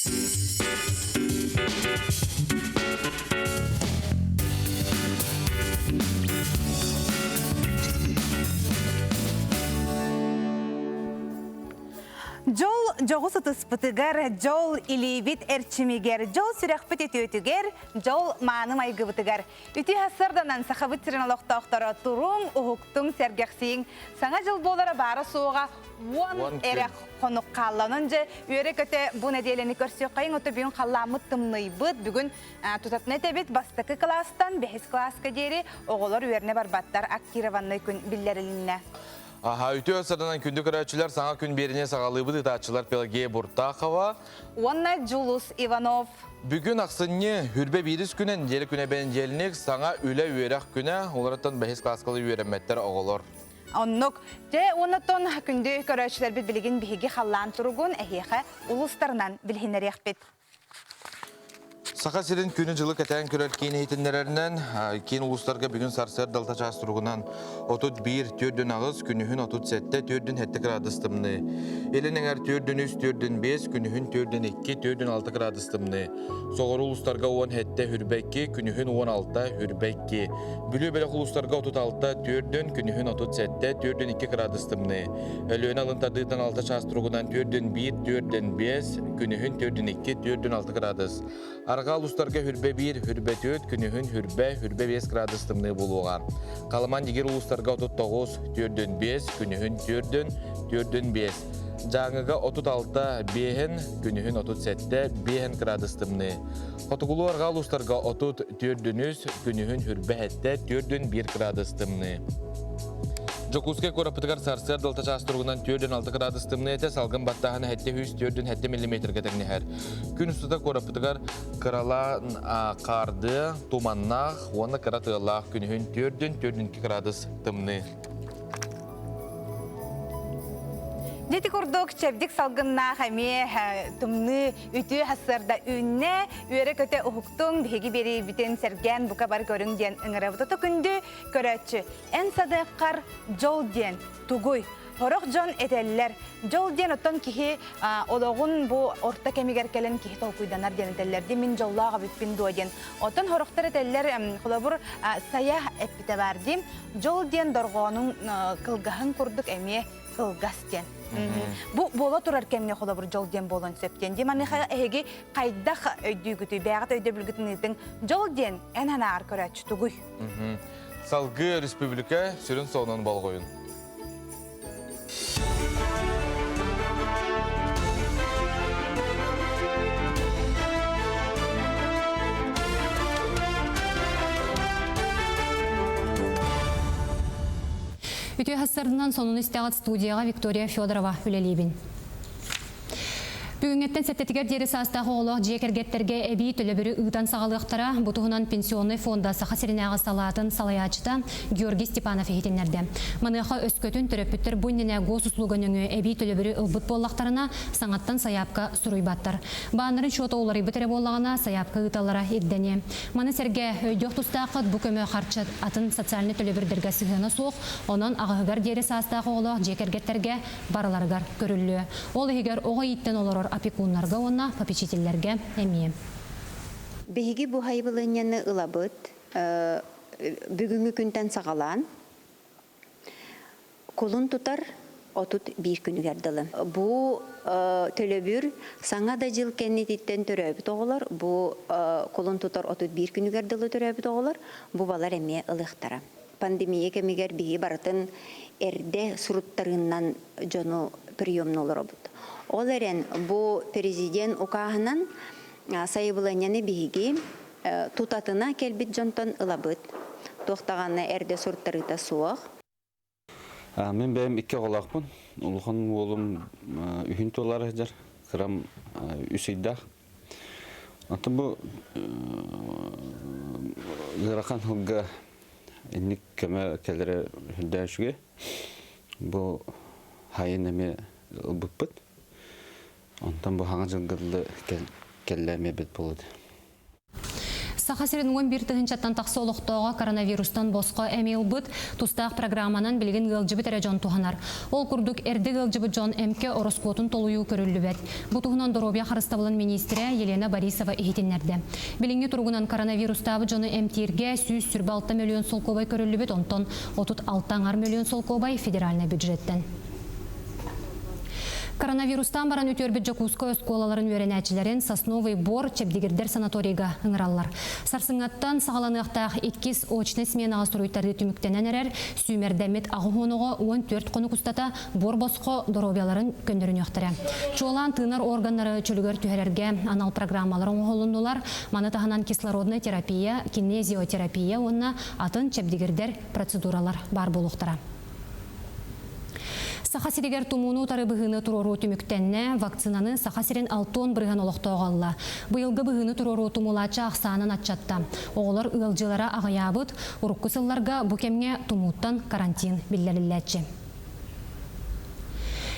Дьол дьоҕус ытыспытыгар, дьол илиибит эрчимигэр, дьол сүрэхпит үтүөтүгэр, дьол мааны майгыбытыгар. Үтүө сарсыарданан Сахабыт сирин олохтоохторо туруҥ, уһуктуҥ, сэргэхсийиҥ. Саҥа дьыл буолара баара-суоҕа уон эрэ хонук хаалла. Онон дьэ үөрэ-көтө бу нэдиэлэни көрсүөххэйиҥ. Ото бүгүн халлааммыт тымныйбыт. Бүгүн тутатына этэбит, бастакы кылаастан бэһис кылааска диэри оҕолор үөрэнэ барбаттар. Актированнай күн биллэрилиннэ. Аха, үтүө сарынан күндү көрөөччүлэр саҥа күн биэрине саҕалыыбыт ытааччылар Пелагея Буртахова уонна Джулус Иванов. Бүгүн ахсынньы хүрбэ биирис күнэ, нэдиэлэ күнэ бэнидиэлинник, саҥа үлэ-үөрэх күнэ, олортон бэһис кылааскалы үөрэммэттэр оҕолор. Оннук. Дьэ, уоннаттан күндү көрөөччүлэрбит билигин биһиги халлаан туругун эһиэхэ улуустарынан билиһиннэриэхпит. Саха сирин күнү-дьылы кэтээн көрөр киин иһитиннэрэринэн, киин улуустарга бүгүн сарсыарда алта чаас туругунан 31 4 8, күнүһүн 37 4 7 градус тымныы. Илин эҥэр 4 3 4 5, күнүһүн 4 2 4 6 градус тымныы. Соҕуруу улуустарга 17 хүрбэ 2, күнүһүн 16 хүрбэ 2. Бүлүү бөлөх улуустарга 36 4 күнүһүн 37 4 2 градус тымныы. Өлүөнэ алын тардыытынан 6 чаас туругунан 4 1, 4 5, күнүһүн 4 2, 4 6 градус. Арҕаа улуустарга хүрбэ 1, хүрбэ 4, күнүһүн хүрбэ, хүрбэ 5 градус тымныы буолуоҕа. Халыман Дигир улуустарга 39, 4 5, күнүһүн 4, 4 5. Дьааҥыга 36, 5, күнүһүн 37, 5 градус тымныы. Хотугулуу арҕаа улуустарга 34 3, күнүһүн хүрбэ 7, 4 1 градус тымныы. Дьокуускай куораппытыгар сарсыарда алта чаас туругунан 4-6 градус тымныы этэ, салгын баттааһына 704 миллиметргэ тэҥнэһэр. Күн устата куораппытыгар кыралаан хаардыа, туманнаах уонна кыра тыаллаах күнүһүн 4-4 градус тымныы. Дьити курдук чэбдик салгыннаах эмиэ тымныы үтүө сарсыарда үүннэ, үөрэ-көтө уһуктуҥ, биһиги биэриибитин сэргээн бука бар көрүҥ диэн ыҥырабыт. Ото күндү көрөөччү, эн садыаххар дьол диэн тугуй? Сорох дьон этэллэр, дьол диэн оттон киһи олоҕун бу орто кэмигэр кэлэн киһи толкуйданар диэн этэллэр дии, мин дьоллоох эбиппин дуо диэн. Оттон сорохтор этэллэр, холобур, сайа эппитэ баар дии, дьол диэн дорҕоонуҥ кылгаһын курдук эмиэ кылгас диэн. Бу буола турар кэмҥэ холобур дьол диэн буолуон сөп диэн. Дии маныаха эһиги хайдах өйдүүгүтүй, бэйэҕит өйдөбүлгүтүн ыытыҥ. Дьол диэн эн анааҕар көрөөччү тугуй? Салгыы республика сүрүн сонун болҕойун. Үтүө хассарынан сонун истэҕит студияҕа Виктория Федорова үлэлиибин. Бүгүҥҥэттэн сэттэтигэр диэри саастаах оҕолоох дьиэ кэргэттэргэ эбии төлөбүрү ыытан саҕалыахтара. Бу туһунан Пенсионнай фонда Саха сиринээҕи салаатын салайааччыта Георгий Степанов иһитиннэрдэ. Маныаха өскөтүн төрөппүттэр бу иннинэ госуслуга нөҥүө эбии төлөбүрү ылбыт буоллахтарына, саҥаттан сайаапка суруйбаттар. Бааннарын счета уларыйбыт эрэ буоллаҕына, сайаапка ыыталлара ирдэниэ. Маны сэргэ, өйдүөх тустааххыт бу көмө харчы атын социальнай төлөбүрдэргэ сыһыана суох, онон аҕыһыгар диэри саастаах оҕолоох дьиэ кэргэттэргэ барыларыгар көрүллүө. Ол иһигэр оҕо ииттэн олорор опекуннарга уонна попечителлэргэ эмиэ. Биһиги бу хайбылыанньаны ылабыт бүгүҥҥү күнтэн саҕалаан кулун тутар 31 күнүгэр дылы. Бу төлөбүр саҥа да дьыл кэннититтэн төрөөбүт оҕолор, бу кулун тутар 31 күнүгэр дылы төрөөбүт оҕолор бу балар эмиэ ылыахтара. Пандемия кэмигэр биһи барытын эрдэ суруттарыынан дьону приемна олоробут. Ол эрэн бу президент укааһынан сайабылыанньаны биһиги тутатына кэлбит дьонтон ылабыт. Туох даҕаны эрдэ суруттарыыта суох. Мин бэйэм икки оҕолоохпун. Улахан уолум үһүн туолар сылдьар, кырам үс ыйдаах. Оттон бу ыарахан сылга инник көмө кэлэрэ үрдээх үчүгэй. Бу хайын эмиэ ылбыппыт. Онтон бу хаҥа дьылгылы кэллэ эмиэ бит буолуо. Саха сирин 11 тыһыынчаттан тахса олохтооҕо коронавирустан босхо эми ылбыт, тустаах программанан билигин ыалдьыбыт эрэ дьон туһанар. Ол курдук, эрдэ ыалдьыбыт дьон эмкэ ороскуотун толуйуу көрүллүбэт. Бу туһунан доруобуйа харыстабылын миниистирэ Елена Борисова иһитиннэрдэ. Билиҥҥи туругунан коронавирустаабыт дьону эмтииргэ 126 мөлүйүөн солкуобай көрүллүбүт, онтон 36 аҥар мөлүйүөн солкуобай федеральнай бюджеттэн. Коронавирустаан баран үтүөрбүт Дьокуускай оскуолаларын үөрэнээччилэрин Сосновый бор чэбдигирдэр санаторийга ыҥыраллар. Сарсыҥҥаттан саҕаланыахтаах иккис очнай сменаҕа суруйтарыы түмүктэнэн эрэр, сүүмэрдэммит аҕыс оҕо 14 хонук устата буор босхо доруобуйаларын көннөрүнүөхтэрэ. Чуолаан тыынар органнары чөлүгэр түһэрэргэ анал программалар оҥоһулуннулар. Маны таһынан кислородная терапия, кинезиотерапия уонна атын чэбдигирдэр процедуралар баар буолуохтара. Саха сиригэр тумууну утары быһыыны туруоруу түмүктэннэ, вакцинаны Саха сирин 60% олохтооҕо ылла. Быйылгы быһыыны туруоруу тумулааччы ахсаанын аччатта. Оҕолор ыалдьыылара аҕыйаабыт, урукку сылларга бу кэмҥэ тумууттан карантин биллэриллээччи.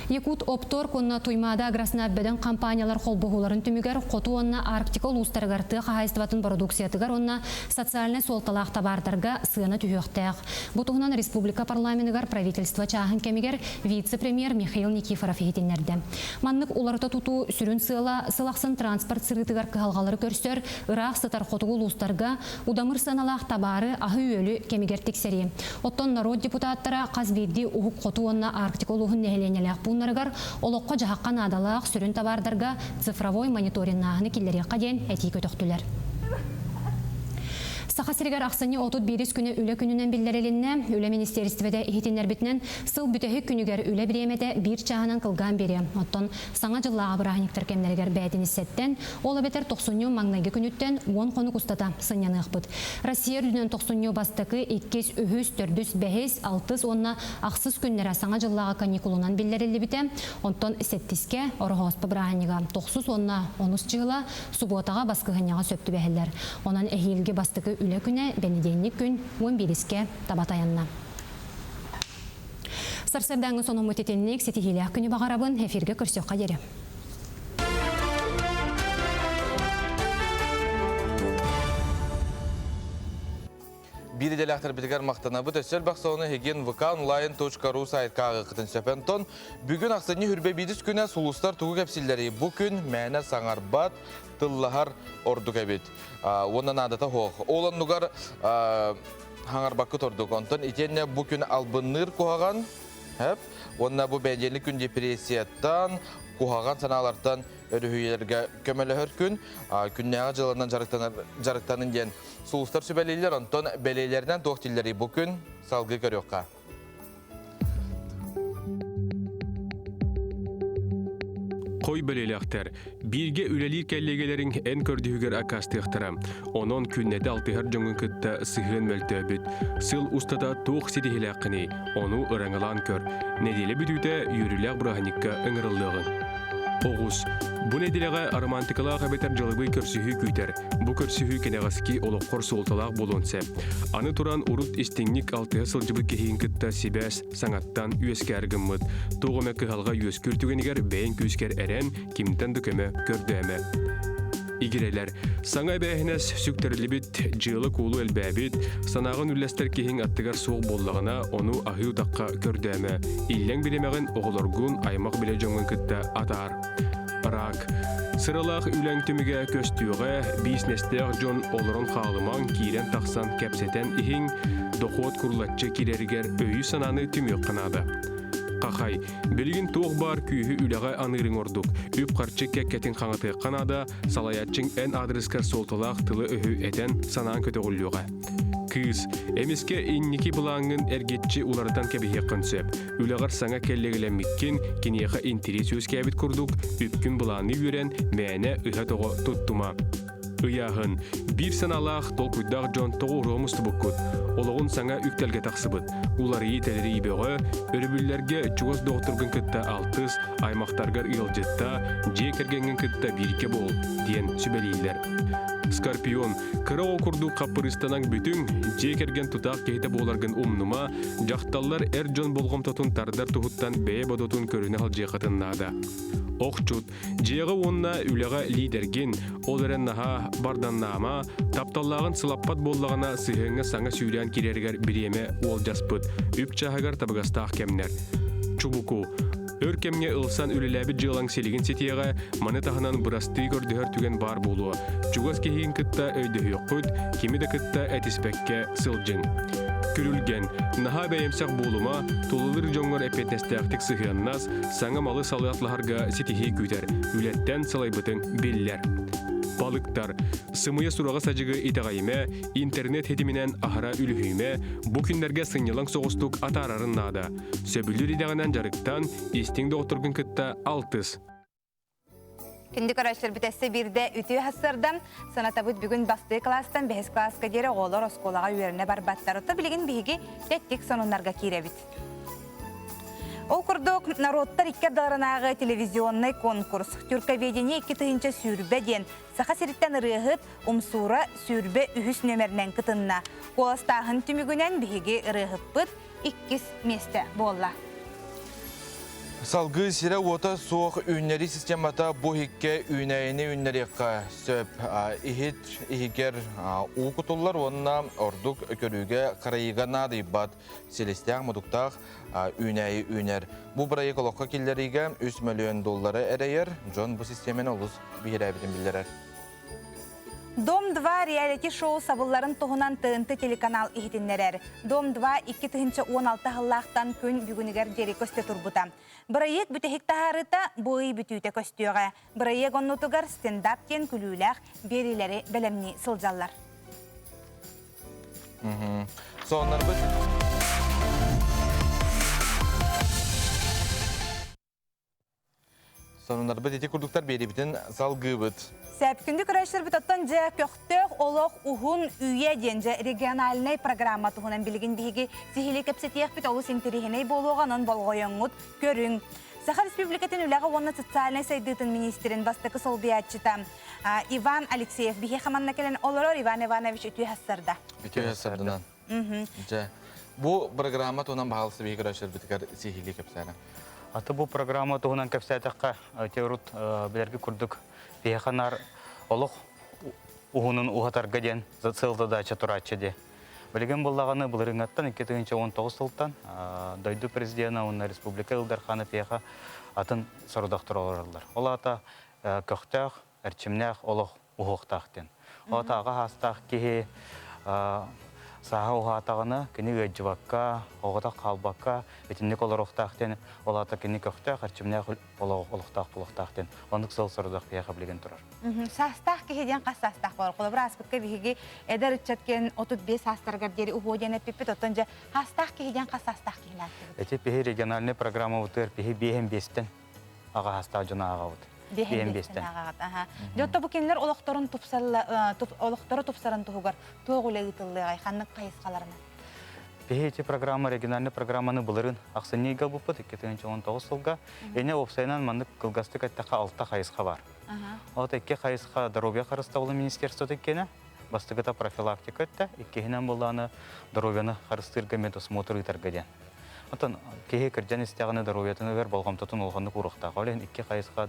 Якут Опторг уонна Туймаада Агроснаб бөдөҥ компаниялар холбоһууларын түмүгэр хоту уонна Арктика улуустарыгар тыа хаһаайыстыбатын бородууксуйатыгар уонна социальнай суолталаах табаардарга сыана түһүөхтээх. Бу туһунан республика парламеныгар правительство чааһын кэмигэр вице-премьер Михаил Никифоров иһитиннэрдэ. Маннык уларыта тутуу сүрүн сыала сыл ахсын транспорт сырыытыгар кыһалҕалары көрсөр, ыраах сытар хотугу улуустарга удамыр сыаналаах табаары аһы-үөлү кэмигэр тиксэрии. Оттон норуот депутаттара хас биирдии уһук хоту уонна Арктика улууһун нэһилиэнньэлээх пууннарыгар олоххо-дьаһахха наадалаах сүрүн табаардарга цифровой мониториннааһыны киллэриэххэ диэн этии көтөхтүлэр. Саха сиригэр ахсынньы 31 күнэ үлэ күнүнэн биллэрилиннэ. Үлэ министиэристибэтэ иһитиннэрбитинэн, сыл бүтэһик күнүгэр үлэ бириэмэтэ биир чааһынан кылгаан биэриэ. Оттон Саҥа дьыллааҕы бырааһынньыктар кэмнэригэр бээтиниссэттэн, ол эбэтэр тохсунньу маҥнайгы күнүттэн уон хонук устата сынньаныахпыт. Россия үрдүнэн тохсунньу бастакы, иккис, үһүс, төрдүс, бэһис, алтыс уонна ахсыс күннэрэ Саҥа дьыллааҕы каникулунан биллэриллибитэ. Онтон сэттискэ Ороһооспо бырааһынньыга тохсус уонна онус чыһыла субуотаҕа баскыһынньаҕа сөп түбэһэллэр. Онон эһиилги бастакы үлэ күнэ бэнидиэнньик күн уон биирискэ таба тайанна. Сарсыардааҥҥы сонуммут итинник ситиһиилээх күнү баҕарабын. Эфиргэ көрсүөххэ диэри. Биир идэлээхтэрбитигэр махтанабыт. Өссө элбэх сонуну эһигин vkonline.ru сайтка ааҕыаххытын сөп. Онтон бүгүн ахсынньы хүрбэ биирис күнэ сулустар тугу кэпсииллэрий? Бу күн мээнэ саҥарбат, тыллаһар ордук эбит. Уонна наадата суох. Ол оннугар хаҥарбаккыт ордук. Онтон итиэннэ бу күн албынныыр куһаҕан, хэп, уонна бу бэдиэлик күн депрессияттан, куһаҕан санаалартан өрүһүйэргэ көмөлөһөр күн. Күннээҕи дьылынан дьарыктанын диэн Сулустар сүбэлииллэр, онтон бэлиэлэринэн туох дииллэрий бу күн салгыы көрүөххэ. Хой бэлиэлээхтэр бииргэ үлэлиир кэллиэгэлэриҥ эн көрдүһүгэр аккаастыахтара. Онон күннэтэ алтыһар дьоҥҥун кытта сыһыан мөлтөөбүт. Сыл устата туох ситиһиилээххиний, ону ыраҥалаан көр. Нэдиэлэ бүтүүтэ үөрүүлээх бырааһынньыкка ыҥырыллыаҕыҥ. Оҕус. Бу нэдиэлэҕэ романтикалаах эбэтэр дьалыбый көрсүһүү күүтэр. Бу көрсүһүү кэнэҕэски олоххор суолталаах буолуон сөп. Аны туран урут истиҥник алтыһа сылдьыбыт киһигин кытта сибээс саҥаттан үөскээр гыммыт. Туох эмэ кыһалҕа үөскүүр түгэнигэр бэйэҥ күүскэр эрэн, кимтэн да көмө көрдөөмө. Игирэлэр. Саҥа эбээһинэс сүктэриллибит, дьыала-куолу элбээбит, санааҕын үллэстэр киһиҥ аттыгар суох буоллаҕына, ону аһыы утахха көрдөөмө. Иллэҥ бириэмэҕин оҕолоргун, аймах-билэ дьоҥҥун кытта атаар. Рак. Сыралаах үлэҥ түмүгэ көстүөҕэ, биисинэстээх дьон олорон хаалымаҥ, киирэн-тахсан кэпсэтэн иһиҥ, дохуот курулаччы киирэригэр өйү-санааны түмүөххэ наада. Хахай. Билигин туох баар күүһү үлэҕэ аныырыҥ ордук. Үп-харчы кэккэтин хаҥатыахха наада, салайааччыҥ эн аадырыскар суолталаах тылы-өһү этэн, санаан көтөҕүллүөҕэ. Кыыс, эмискэ инники былааҥҥын эргиччи уларытан кэбиһиэххин сөп. Үлэҕэр саҥа кэллиэгэлэммиккин, киниэхэ интэриэс үөскээбит курдук, үпкүн былаанныы үөрэн, мээнэ ыһа-тоҕо туттума. Ыйааһын. Биир санаалаах, толкуйдаах дьон тоҕо уруһа мустубуккут? Олоҕун саҥа үктэлгэ тахсыбыт. Уларыйыы-тэлэрийии бөҕө, өрөбүллэргэ чугас доҕотторгун кытта алтыс, аймахтаргар ыалдьытта, дьиэ кэргэҥҥин кытта бииргэ буол, диэн сүбэлииллэр. Скорпион, кыра оҕо курдук хаппырыыстанаҥ бүтүҥ, дьиэ кэргэн тутаах киһитэ буоларгын умнума, дьахталлар эр дьон болҕомтотун тардар туһуттан бэйэ бодотун көрүнэ сылдьыаххытын наада. Охчут, дьиэҕэ уонна үлэҕэ лиидэргин, ол эрэн наһаа барданнаама, тапталлааҕын сылаппат буоллаҕына сыһыаҥҥа саҥа сүүрээн киирэригэр бириэмэ уолдьаспыт, үп чааһыгар табыгастаах кэмнэр. Чубуку, Өр кэмҥэ ылсан үлэлээбит дьыалаҥ силигин ситиэҕэ, маны таһынан бырастыы көрдөһөр түгэн баар буолуо. Чугас киһигин кытта өйдөһүөххүт, кими да кытта этиспэккэ сылдьыҥ. Күрүлгэн, наһаа бэйэмсэх буолума, тулалыыр дьоҥҥор эппиэтинэстээхтик сыһыаннас, саҥа малы-салы атлаһарга ситиһии күүтэр, үлэттэн сылайбытыҥ биллэр. Балыктар, сымыйа сураҕы-садьыгы итэҕэйимэ, интернет ситиминэн аһара үлүһүйүмэ, бу күннэргэ сынньалаҥ соҕустук атаарарын наада. Сөбүлүүр идэҕинэн дьарыктан, истиҥ доҕотторгун кытта алтыс. Күндү көрөөччүлэрбит өссө биирдэ үтүө сарсыардан санатабыт бүгүн бастыы кылаастан бэһис кылааска диэри оҕолор оскуолаҕа үөрэнэ барбаттар. Оттон билигин биһиги тэттик сонуннарга киирэбит. Ол курдук, норуоттар икки ардыларынааҕы телевизионнай конкурс «Тюрковедение 2020» диэн Саха сириттэн ырыаһыт Умсуура 23 нүөмэринэн кытынна. Куоластааһын түмүгүнэн биһиги ырыаһыппыт иккис миэстэ буолла. Салгыы сирэ-уота суох үүннэрии системата бу иһиккэ үүнээйини үүннэриэххэ сөп. Иһит иһигэр уу кутуллар уонна ордук көрүүгэ харайыыга наадыйбат силистээх-мутуктаах үүнээйи үүнэр. Бу бырайыак олоххо киллэриигэ 3 мөлүйүөн доллары эрэйэр, дьон бу систиэмэни олус биһирээбитин биллэрэр. Дом-2 реалити-шоу сабылларын туһунан ТНТ телеканал иһитиннэрэр. Дом-2 2016 сыллаахтан күн бүгүнүгэр диэри көстө турбута. Бырайыак бүтэһик таһаарыыта бу ый бүтүүтэ көстүөҕэ. Бырайыак оннутугар стендап диэн күлүүлээх биэриилэри бэлэмнии сылдьаллар. Соннарбыт Сонуннарбыт ити курдуктар биэрибитин салгыыбыт. Сөп, күндү көрөөччүлэрбит оттон дьэ көхтөөх олох уһун үйэ диэн дьэ региональнай программа туһунан билигин биһиги сиһилии кэпсэтиэхпит олус интэриэһинэй буолуоҕа, онон болҕойоҥҥут көрүҥ. Саха Республикатын үлэҕэ уонна социальнай сайдыытын министрин бастакы солбуйааччыта Иван Алексеев биһиэхэ манна кэлэн олорор. Иван Иванович үтүө сарда. Үтүө сарданан. Дьэ, бу программа туһунан баһаалыста биһиги көрөөччүлэрбитигэр сиһилии кэпсээнэ. Аты бу программа туһунан кэпсээтэххэ, ити урут билэрги курдук биһиэхэ наар олох уһунун уһатарга диэн сыал задача турааччы дии. Билигин буллаҕына былырыыҥҥаттан 2019 сылтан дойду президена уонна республика Ил Дархана биһиэхэ атын сорудахтар олороллор. Ол аата көхтөөх, эрчимнээх олох уһуохтаах диэн. Ол аҕа саастаах киһи сааһа уһаатаҕына кини ыалдьыбакка, оҕото хаалбакка итинник олоруохтаах диэн, ол аата кини көхтөөх, эрчимнээх олохтоох буолуохтаах диэн оннук сыал-сорудах биһиэхэ билигин турар. Саастаах киһи диэн хас саастаах буолар? Холобур, ааспыкка биһиги эдэр ыччат киэн 35 саастарыгар диэри уһуо диэн эппиппит, оттон дьэ саастаах киһи диэн хас саастаах киһини ааттыыбыт? Эти биһи региональнай программабытыгар биһи биэһин биэстэн аҕа саастаах дьону ааҕабыт. Биэһин биэстэн ааҕаҕыт. Аха. Дьэ, оттон бу кинилэр олохторун тупсалла олохторо тупсарын туһугар туох үлэ ыытыллыаҕай, ханнык хайысхаларынан? Биһи ити программа, региональный программаны былырыын ахсынньы ыйга ылбыппыт, 2019 сылга. Эне уопсайынан маннык кылгастык эттэххэ алта хайысха бар. Вот икки хайысха здоровье харыстабылын министерствота иккиэнэ, бастакыта профилактика өттө, иккиһинэн буоллааны здоровьены харыстыырга медосмотр ыытарга диэн. Оттон киһи кырдьан истэҕинэ доруобуйатыныгар болҕомтотун улаханнык ууруохтаах. Ол иһин икки хайысха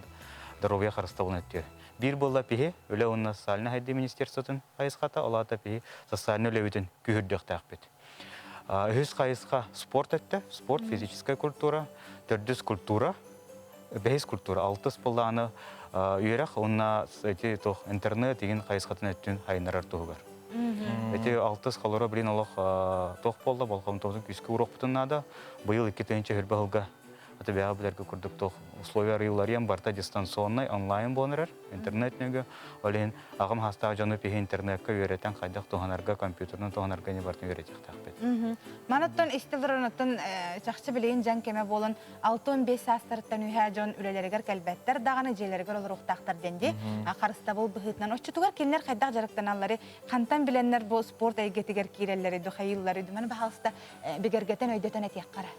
доруобуйа харыстабылын өттүгэр. Биир буолла пиһи, үлэ уонна социальнай сайдыы министерствотын хайысхата, ол аата пиһи социальнай үлэбитин күүһүрдүөхтээхпит. Үһүс хайысха спорт өттө, спорт, физическая культура, төрдүс культура, бэһис культура, алтыс былааны үөрэх уонна эти туох интернет игин хайысхатын өттүн хайыннарар туһугар. Эти алтыс холоро билин олох туох буолла болҕомтобутун күүскэ уруохпутун наада. Быйыл 2020 сылга Аты бэйэҕэ билэргэ курдук туох условия арыйылларыйан барыта дистанционнай онлайн буолан эрэр интернет нөҥүө. Ол иһин аҕам саастаах дьону пиһи интернекка үөрэтэн хайдах туһанарга компьютерынан туһанарга ини барытын үөрэтиэхтээхпит. Манаттан истилэр онуттан чахчы билигин дьаҥ кэмэ буолан 65 саастарыттан үһээ дьон үлэлэригэр кэлбэттэр даҕаны дьиэлэригэр олоруохтаахтар диэн дии харыстабыл быһыытынан оччотугар кинилэр хайдах дьарыктаналлары хантан билэннэр бу спорт эйгэтигэр киирэллэри духайыыллары маны баһаалыста бигэргэтэн өйдөтөн этиэххэ эрэ.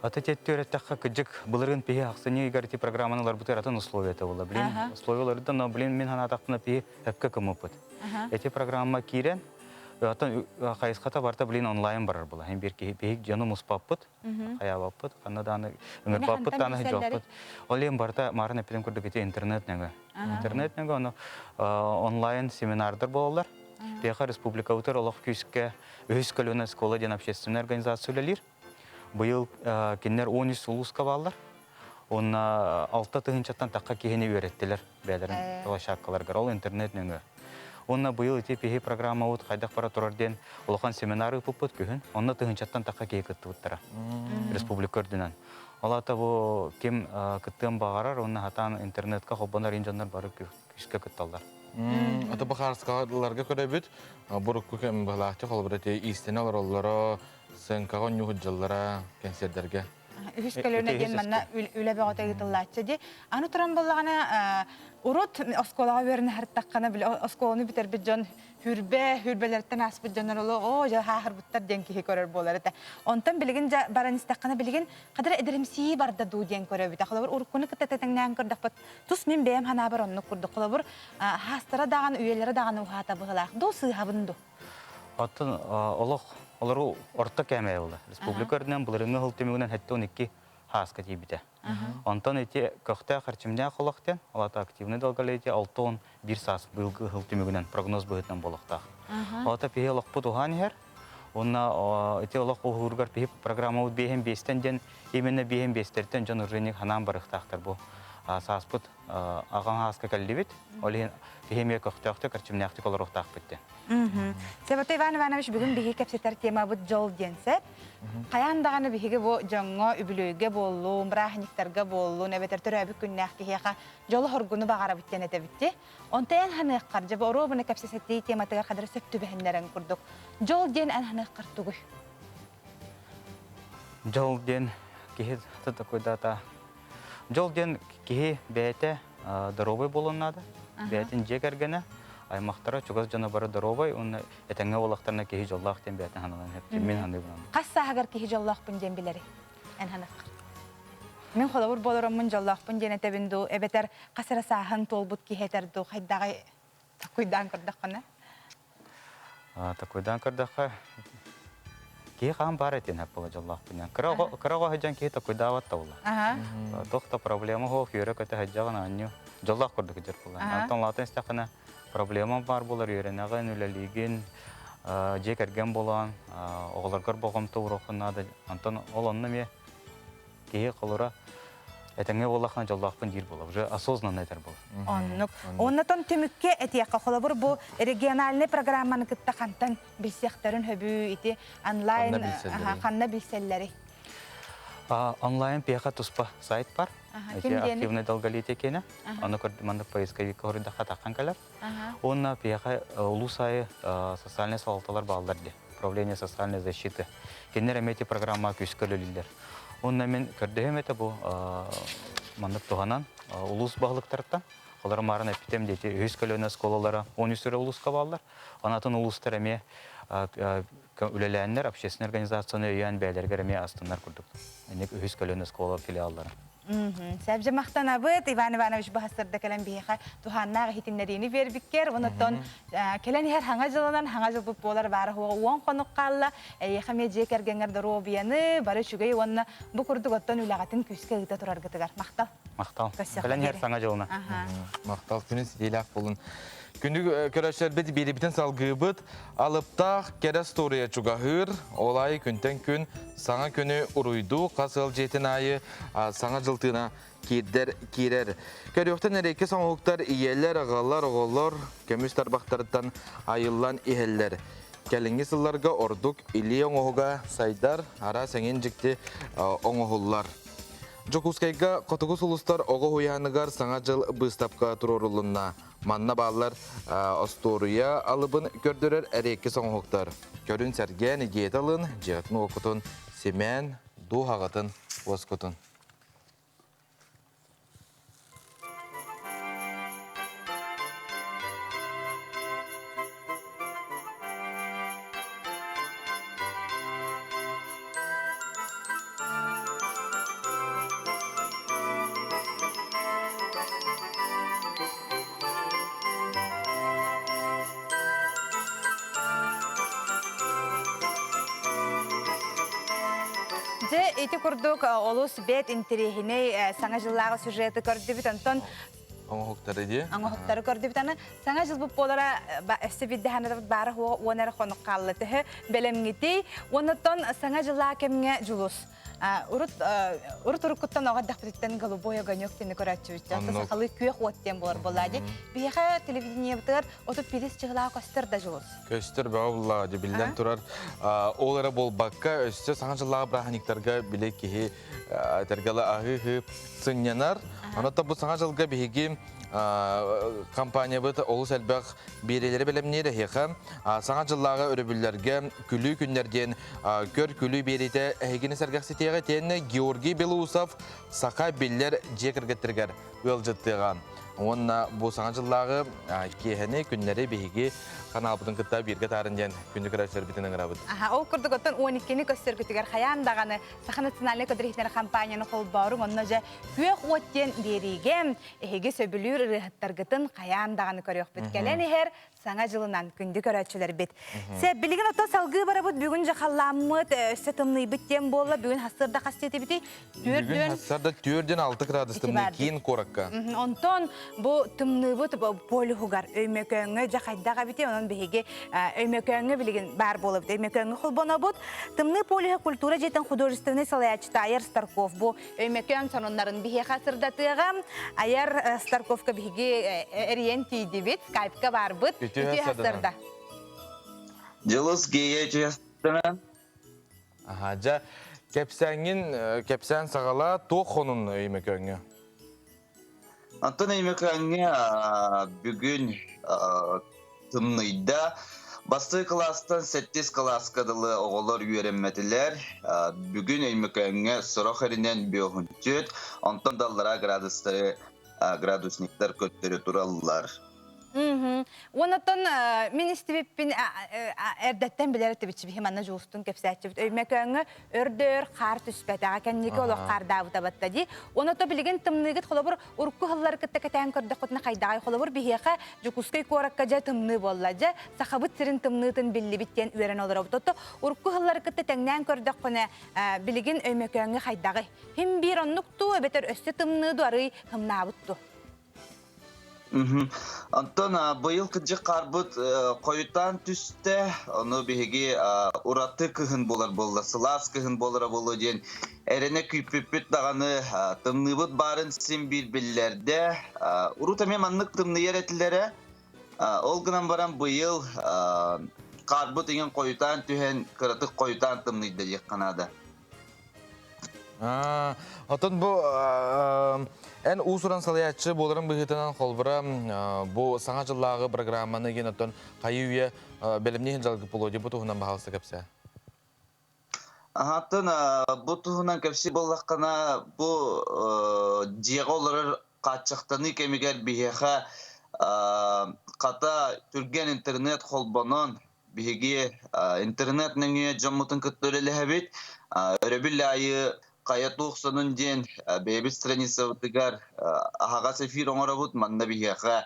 Аты теттүөреттэххэ кыдьык былырыын пиһи ахсынньы ыйыгар ити программаны ыларбытыгар атын условията буолла. Блин, условияларыттан, но блин мин санаатахпына пиһи өпкө кымыппыт. Эти программа киирэн, атын хайысхата барта блин онлайн барар була. Хин бир киһи биһик дьону муспаппыт, хаябаппыт, ханна дааны ыҥырбаппыт дааны хыдьаппыт. Ол иһин барыта марын эппитим курдук ити интернет нөҥө. Интернет нөҥө ону онлайн семинардар буолаллар. Биһиэхэ республикабытыгар олох күүскэ үһүс көлүөнэ школа диэн общественная организация үлэлиир. Быйыл кинилэр 13 улууска бааллар. Уонна 6 тыһыынчаттан тахха киһини үөрэттилэр бэйэлэрин площадкаларыгар. Ол интернет нөҥүө. Уонна быйыл ити пиһи программабыт хайдах бара турар диэн улахан семинар ыыппыппыт күһүн. Онно тыһыынчаттан тахха киһи кыттыбыттара республика үрдүнэн. Ол аата бу ким кыттыан баҕарар уонна хатаан интернетка холбонор ин дьоннор бары күүскэ кытталлар. Ата бахаарскаларга көрөбүт. Бурукку кэм быһылаахчы холобура ти иистэнэ олороллоро, сыаҥкаҕа онньуу сылдьаллара кэнсиэрдэргэ. Үһүс көлүөнэ диэн манна үлэ бөҕөтө ыытыллааччы дии. Аны туран буоллаҕына, урут оскуолаҕа үөрэнэ сырыттаххына, били оскуоланы бүтэрбит дьон хүрбэ, хүрбэлэриттэн ааспыт дьоннор олох оо дьэ хааһырбыттар диэн киһи көрөр буолар этэ. Онтон билигин дьэ баран истэххинэ билигин хадара эдэримсийии барда дуу диэн көрөбүт. Холобур уруккуну кытта тэҥнээн көрдөхпүт тус мин бэйэм санаабар оннук курдук. Холобур хаастара даҕаны үйэлэрэ даҕаны уһаата быһылаах дуу сыыһабын дуу. Оттон олох олору орто кээмэй буолла. Республика үрдүнэн былырыыҥҥы сыл түмүгүнэн 72 хааска тиийбитэ. Онтон ити көхтөөх эрчимнээх олох диэн, ол аата активный долголетие 61 саас быйылгы сыл түмүгүнэн прогноз быһыытынан буолуохтаах. Ол аата пиһи олохпут уһаан иһэр. Уонна ити олох уһууругар пиһи программабыт биэһин биэстэн диэн именно биэһин биэстэртэн дьон уже ханаан барыахтаахтар бу сааспыт аҕам ааска кэллибит. Ол иһин киһи эмиэ көхтөөхтүк, эрчимнээхтик олоруохтаахпыт диэн. Себото Иван Иванович бүгүн биһиги кэпсэтэр темабыт дьол диэн сөп. Хайаан даҕаны биһиги бу дьоҥҥо үбүлүөйгэ буоллун, бырааһынньыктарга буоллун, эбэтэр төрөөбүт күннээх киһиэхэ дьолу-хоргуну баҕарабыт диэн этэбит дии. Онто эн ханыаххар, дьэ бу оруобуна кэпсэтии тематыгар хадары сөп түбэһиннэрэн курдук. Дьол диэн эн ханыаххар тугуй? Дьол диэн киһи такой дата Дьол диэн киһи бэйэтэ доруобай буолуон наада. Бэйэтин дьиэ кэргэнэ, аймахтара, чугас дьоно бары доруобай уонна этэҥҥэ буоллахтарына киһи дьоллоох диэн бэйэтин сананан сөп. Мин саныыбын. Хас сааһыгар киһи дьоллоохпун диэн билэри? Эн саныаххар. Мин холобур буолароммун дьоллоохпун диэн этэбин дуу, эбэтэр хас эрэ сааһын туолбут киһи этэр дуу, хайдаҕай такуйдаан көрдөххүнэ? Такуйдаан көрдөххө, киһи хаан баар этиэн сөп буола дьоллоохпун диэн. Кыра оҕо сылдьан киһи такуйдаабат да буолла. Туох да проблема суох, үөрэ-көтө сылдьаҕын аанньу дьоллоох курдук сылдьар буолла. Онтон улаатан истэххинэ проблема баар буолар, үөрэнэҕин, үлэлиигин, дьиэ кэргэн буолан, оҕолоргор болҕомто ууруоххун наада. Онтон ол онно эмиэ киһи холура этэҥҥэ буоллаххына дьоллоохпун диир буолар, уже осознанно этэр буолар. Оннук. Оннотон түмүккэ этиэххэ, холобур, бу региональнай программаны кытта хантан билсиэхтэрин хөбүү ити онлайн ханна билсэллэрий? Онлайн пиэхэ туспа сайт бар. Эти активный долголетие киэнэ. Ону маннык поисковикка хоруйдахха таххан кэлэр. Уонна пиэхэ улуус аайы социальнай салалталар бааллар дии. Управление социальной защиты. Кинилэр эмиэ ити программаҕа күүскэ үлэлииллэр. Уонна мин көрдөһүм этэ бу маннык туһанан улуус баһылыктарыттан олору маарын эппитим диэти үһүс көлүөнэ оскуолалара 13 эрэ улууска бааллар. Онон улуустар эмиэ үлэлээннэр общественной организацияны өйөөн бэйэлэригэр эмиэ астынар курдук. Инник үһүс көлүөнэ оскуола филиаллара. Сәбдьэ махтанабыт Иван Иванович баһастарда кэлэн биһиэхэ туһааннаах иһитиннэриини биэрбиккэр, онуттан кэлэн иһэр хаҥа дьылынан хаҥа дьылбыт буолар баара хуоҕа уон хонук хаалла. Эйиэхэ эмиэ дьиэ кэргэҥҥэр доруобуйаны, бары үчүгэй уонна бу курдук оттон үлэҕитин күүскэ ыыта тураргытыгар махтал. Махтал. Кэлэн иһэр саҥа дьылына. Махтал. Күнүн ситиилээх буолун. Күндү көрөөччүлэрбит биэрибитин салгыыбыт. Алыптаах кэрэ остуоруйа чугаһыыр. Ол аайы күнтэн күн саҥа күнү уруйдуу хас ыал дьиэтин аайы саҥа дьыл тыына киирдэр киирэр. Көрүөхтэн эрэйкэ соҥоһуктар ийэлэр, аҕалар, оҕолор көмүс тарбахтарыттан айыллан иһэллэр. Кэлиҥҥи сылларга ордук илии оҥоһуга сайдар, араас эҥин дьикти оҥоһуллар. Дьокуускайга Хотугу сулустар оҕо уһуйааныгар Саҥа дьыл быыстапка туруорулунна. Манна бааллар остуоруйа алыбын көрдөрөр эриэккис оҥоһуктар. Көрүн сэргээн идиэтэ ылын, дьиэтин-уоккутун симээн, дууһаҕытын уоскутун. Дьэ, ити курдук олус бэт интэриэһинэй Саҥа дьыллааҕы сюжеты көрдүбүт. Онтон оҥоһуктары дии. Оҥоһуктары көрдүбүт. Аны Саҥа дьылбыт буолара өссө биирдэ баара хуоҕа уон эрэ хонук хаалла төһө бэлэмҥитий? Оннуттан Саҥа дьыллаа кэмҥэ дьулус. Урут урут уруккуттан оҕо эрдэхпититтэн голубой огонек диэни көрөөччүбүт. Оттон сахалыы күөх уот диэн буолар буоллаа дии. Биһиэхэ телевидениебытыгар 35 чыһылаах көстөр да дьулус. Көстөр бөҕө буллаҕа дии биллэн турар. Ол эрэ буолбакка өссө Саҥа дьыллааҕы бырааһынньыктарга били киһи этэргэ аһыы-аһыы сынньанар. Онон бу Саҥа дьылга биһиги компаниябыт олус элбэх биэриилэри бэлэмниир эһиэхэ. Саҥа дьыллааҕы өрөбүллэргэ күлүү күннэр диэн көр-күлүү биэриитэ эһигини сэргэхситиэҕэ итиэннэ Георгий Белоусов саха биллэр дьиэ кэргэттэригэр ыалдьыттыаҕа. Уонна бу саҥа дьыллааҕы киэһэни, күннэри биһиги ханаалбытын кытта бииргэ таарын диэн күндү көрөөччүлэрбитин ыҥырабыт. Аха, ол курдук оттон 12-ни көстөргүтүгэр хайаан даҕаны Саха национальнай көтөр компанияны холбооруҥ, онно дьэ күөх уот диэн биэриигэ эһиги сөбүлүүр ырыаһыттаргытын хайаан даҕаны көрүөхпүт. Кэлэн иһэр Саҥа дьылынан күндү көрөөччүлэрбит. Сэ, билигин оттон салгыы барабыт. Бүгүн дьэ халлааммыт, өссө тымныйбыт диэн буолла. Бүгүн хассыарда хас диэтибитий? Бүгүн хассыарда түөрдэн алты градус тымныы киин куоракка. Онтон бу тымныыбыт полюһугар Өймөкөөҥҥө дьэ хайдах эбитий? Онон биһиги Өймөкөөҥҥө билигин баар буолабыт. Өймөкөөҥҥө холбонобут. Тымныы полюһа культура дьиэтин художественнай салайааччыта Айар Старков бу Өймөкөөн сонуннарын биһиэхэ сырдатыаҕа. Айар Старковка биһиги эрийэн тиийдибит, скайпка барбыт. Үтүө сарда. Дьылыс гея үтүө Аха, дьэ, кэпсээҥҥин кэпсээн саҕала туох хонун Өймөкөөҥҥө? Антон Өймөкөөҥҥө бүгүн тымныйда. Бастакы кылаастан сэттис кылааска дылы оҕолор үөрэммэтилэр. Бүгүн Өймөкөөҥҥө сорох эринэн бүөһүнчүт, онтон даллара градустары градусниктар көттөрө тураллар. Онотон мин истибиппин эрдэттэн билэр этибит биһи манна Дьулустун кэпсээччибит. Өймөкөөҥҥө өрдөөр хаар түспэтэҕэ кэнники олох хаардаабыта батта дии. Оното билигин тымныыгыт холобур урукку сыллары кытта кэтээн көрдөххүтүнэ хайдаҕай холобур биһиэхэ Дьокуускай куоракка дьэ тымныы буолла дьэ сахабыт сирин тымныытын биллибит диэн үөрэн олоробут. Ото урукку сыллары кытта тэҥнээн көрдөххүнэ билигин Өймөкөөҥҥө хайдаҕый? Хим биир оннук дуу эбэтэр өссө тымныы дуу арыый һымнаабыт дуу? Онтон быйыл кырдьык хаарбыт хойутаан түстэ, ону биһиги ураты кыһын буолар буолла, сылаас кыһын буолара буолуо диэн эрэнэ күүппүппүт даҕаны тымныыбыт баарын син биир биллэрдэ. Урут эмиэ маннык тымныйар этилэрэ. Ол гынан баран быйыл хаарбыт иҥин хойутаан түһэн, кыратык хойутаан тымныйда диэххэ наада. Отон бу эн уус-уран салайааччы буоларын быһыытынан холбура бу саҥа дьыллааҕы программаны ген оттон хайыы үйэ бэлэмниин дьалгы полуодьа бу туһунан баһаалыста кэпсээ. Аһаттан бу туһунан кэпсии буоллаххына бу дьиэҕэ олорор хааччахтаныы кэмигэр биһиэхэ хата түргэн интернет холбонон Биһиги интернет нөҥүө дьоммутун кытта үлэлэһэбит. Өрөбүл аайы хайа туох сонун диэн бэйэбит страницабытыгар аһаҕас эфир оҥоробут. Манна биһиэхэ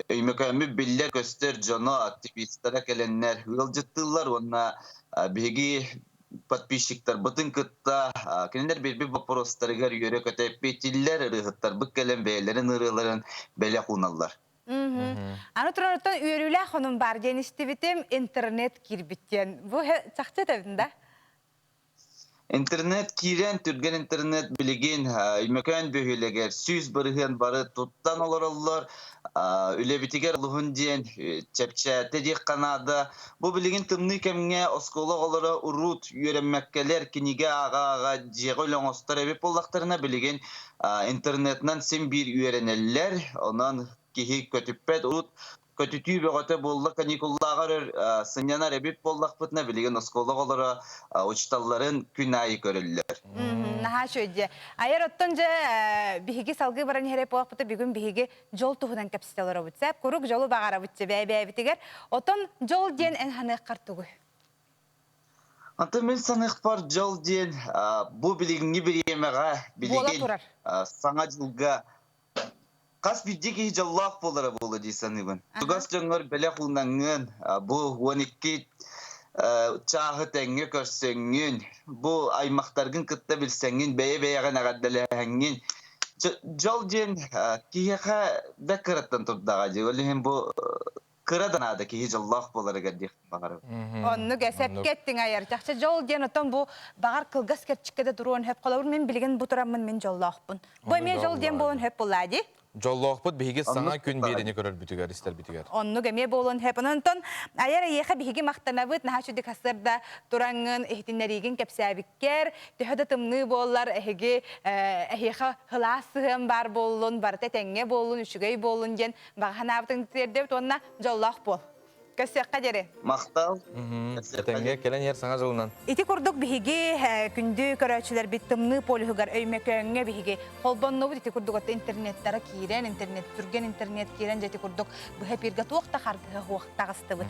Өймөкөөммүт биллэр-көстөр дьоно, активистара кэлэннэр ыалдьыттыыллар уонна биһиги подписчиктарбытын кытта кинилэр биэрбит боппуруостарыгар үөрэ-көтө эппиэттииллэр, ырыаһыттарбыт кэлэн бэйэлэрин ырыаларын бэлэх ууналлар. Аны туран үөрүүлээх хонум бар диэн истибитим, интернет киирбит диэн. Бу чахчы этэбин да? Интернет киирэн, түргэн интернет билигин Өймөкөөн бөһүөлэгэр 100% бары туттан олороллор. Үлэбитигэр олуһун диэн чэпчээтэ диэххэ наада. Бу билигин тымныы кэмҥэ оскуола оҕолоро урут үөрэммэккэлэр кинигэ ааҕа-ааҕа дьиэҕэ үлэ оҥостор эбит буоллахтарына, билигин интернетынан син биир үөрэнэллэр, онон киһи көтүппэт. Урут көтүтүү бөҕөтө буолла каникуллааҕар өр сынньанар эбит буоллахпытына, билигин оскуола оҕолоро учууталларын күн аайы көрөллөр. Наһаа үчүгэй дьэ. Айар оттон дьэ биһиги салгыы баран иһэр буоллахпыта бүгүн биһиги дьол туһунан кэпсэтэ олоробут. Сээп куруук дьолу баҕарабыт дьэ бэйэ-бэйэбитигэр. Отон дьол диэн эн ханыаххар тугуй? Антон мин саныахпар дьол диэн бу билиҥҥи бириэмэҕэ Буола билигин турар. Саҥа дьылга хас биирдии киһи дьоллоох буолара буолуо дии саныыбын. Аха. Чугас дьоҥҥор бэлэх уунаҥҥын бу 12 Чааһы тэҥҥэ көрсөҥҥүн, бу аймахтаргын кытта билсэҥҥин, бэйэ-бэйэҕин эҕэрдэлэһэҥҥин, дьол диэн киһиэхэ да кыраттан турдаҕа дии. Ол иһин бу кыра да наада киһи дьоллоох буоларыгар диэхпин баҕарабын. Оннук эсэпкэ эттиҥ айар. Чахчы дьол диэн оттон бу баҕар кылгас кэрчиккэ да туруон сөп. Холобур мин билигин бу тураммын мин дьоллоохпун. Бу эмиэ дьол диэн буолуон сөп буоллаа дии. Дьоллоохпут биһиги саҥа күн биэриини көрөрбүтүгэр, истэрбитигэр. Оннук эмиэ буолуон сөп. Онон айар эйиэхэ биһиги махтанабыт, наһаа үчүгдүк сарсыарда тураҥҥын, иһитиннэриигин кэпсээбиккэр, төһө да тымныы буоллар, эһиги эһиэхэ сылаас сыһыан баар буоллун, барыта этэҥҥэ буоллун, үчүгэй буоллун диэн баҕа санаабытын тиэрдэбит уонна дьоллоох буол. Көрсүөххэ диэри. Махтал. Этэҥҥэ кэлэн иһэр саҥа дьылынан. Ити курдук биһиги күндү көрөөччүлэрбит тымныы полюһугар Өймөкөөҥҥө биһиги холбоннубут ити курдук отто интернеттара киирэн, интернет түргэн интернет киирэн дьэ ити курдук быһа эпиргэ туох да харгыһа суох таҕыстыбыт.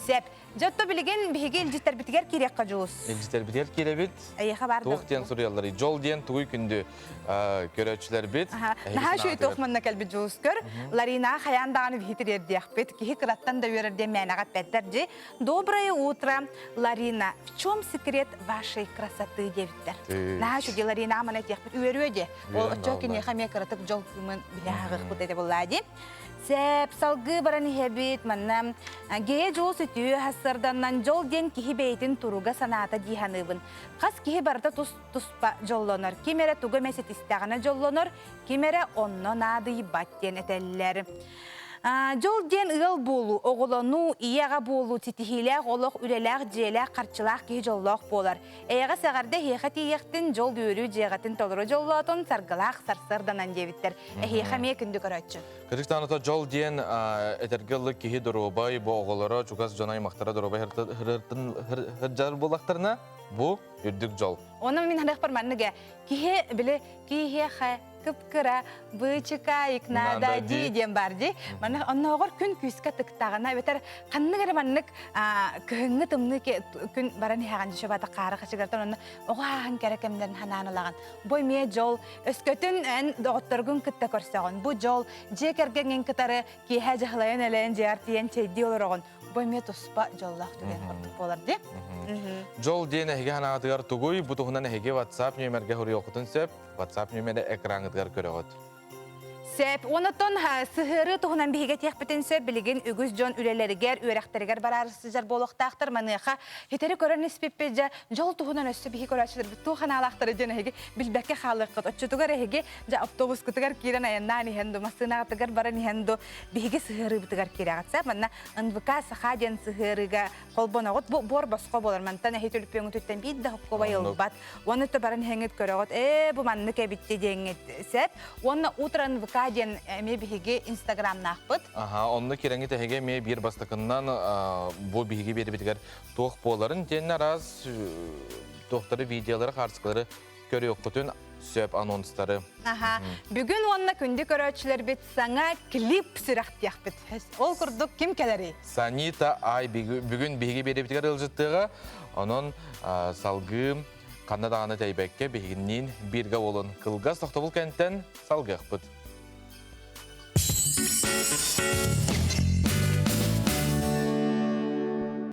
Сеп. Дьэ отто билигин биһиги илдьиттэрбитигэр киириэххэ дьулус. Илдьиттэрбитигэр киирэбит. Эйиэхэ бар Туох диэн суруйалларый? Дьол диэн тугуй күндү көрөөччүлэрбит. Наһаа үчүгэй туох манна кэлбит дьулус көр. Ларинаҕа хайаан даҕаны биһи тириэрдиэхпит. Киһи кыраттан да үөрэр диэн мээнэҕэ эппэттэр дьи. Доброе утро, Ларина. В чем секрет вашей красоты диэбиттэр. Наһаа үчүгэй Ларинаҕа маны этиэхпит. Үөрүө дии. Ол оччо киниэхэ эмиэ кыратык дьол кыымын билэ ааҕыахпыт этэ буоллаа дии. Сэп, салгыы баран иһэбит. Манна Гея дьолу сүтүү сарданнан дьол диэн киһи бэйэтин туруга санаата дии саныыбын. Хас киһи барыта тус туспа дьоллонор. Ким эрэ тугу эмэ ситистэҕинэ дьоллонор, ким эрэ онно наадыйбат диэн этэллэр. Дьол диэн ыал буолуу, оҕолонуу, ийэ-аҕа буолуу, ситиһиилээх олох, үлэлээх, дьиэлээх, харчылаах киһи дьоллоох буолар. Эйэҕэс эҕэрдэ эһиэхэ тиийиэхтин, дьол үөрүү дьиэҕитин толору дьоллоотун, саргылаах сарсыарданан диэбиттэр. Эһиэхэ эмиэ күндү көрөөччү. Кырдьык ото дьол диэн этэргэ ыллык киһи доруобай, бу оҕолоро, чугас дьоно аймахтара доруобай сылдьар буоллахтарына, бу үрдүк дьол. Онон мин харахпар маннык ээ. Киһи били киһиэхэ кып-кыра быычыкаайык наада дии диэн баар дии. Манна оннооҕор күн күүскэ тыктаҕына эбэтэр ханнык эрэ маннык кыһыҥҥы тымныы күн баран иһэҕин дьүшэбата хаара хачыгартан онно оҕо ааһан кэрэ кэмнэрин ханаан ылаҕын. Бу эмиэ дьол. Өскөтүн эн доҕотторгун кытта көрсөҕүн. Бу дьол. Дьиэ кэргэҥҥин кытары киэһэ дьаһалайан элэйэн дьиэҕэр тиийэн чэйдии олороҕун. Бу эмиэ туспа дьоллоох түгэн курдук буолар дии. Дьол диэн эһиги санаатыгар тугуй? Бу туһунан эһиги WhatsApp нүөмэргэ суруйуоххутун сөп. WhatsApp нүөмэрэ экраҥҥытыгар көрөҕүт. Сөп. Онотон сыһыарыы туһунан биһиги этиэхпитин сөп. Билигин үгүс дьон үлэлэригэр, үөрэхтэригэр бараары сылдьар буолуохтаахтар. Маныаха хитэри көрөн испиппит дьэ, дьол туһунан өссө биһиги көрөөччүлэрбит туох санаалаахтара диэн эһиги билбэккэ хаалыаххыт. Оччотугар эһиги дьэ автобускутугар киирэн айаннаан иһэн ду, массыынаҕытыгар баран иһэн ду, биһиги сыһыарыыбытыгар киирэҕит. Сөп. Манна НВК Саха диэн сыһыарыыга холбоноҕут. Бу буор босхо буолар. Мантан эһи төлөпүөҥҥүтүттэн биир да хоккобай ылбат. Уонна өттө баран иһэҥҥит көрөҕүт, ээ бу маннык эбит диэҥҥит сөп. Уонна Утро НВК диэн эмиэ биһиги инстаграмнаахпыт. Аха, онно кирэҥҥит эһиги эмиэ биир бастакыннан бу биһиги биэрбитигэр туох буоларын диэн араас туохтары видеолары, хаарсыкалары көрүөххүтүн сөп анонстары. Аха. Бүгүн уонна күндү көрөөччүлэрбит саҥа клип сүрэхтиэхпит. Ол курдук ким кэлэрий? Санита Ай бүгүн биһиги биэрибитигэр ыалдьыттыаҕа. Онон салгыы ханна даҕаны тэйбэккэ биһигинниин бииргэ буолун. Кылгас тохтобул кэнтэн салгыахпыт.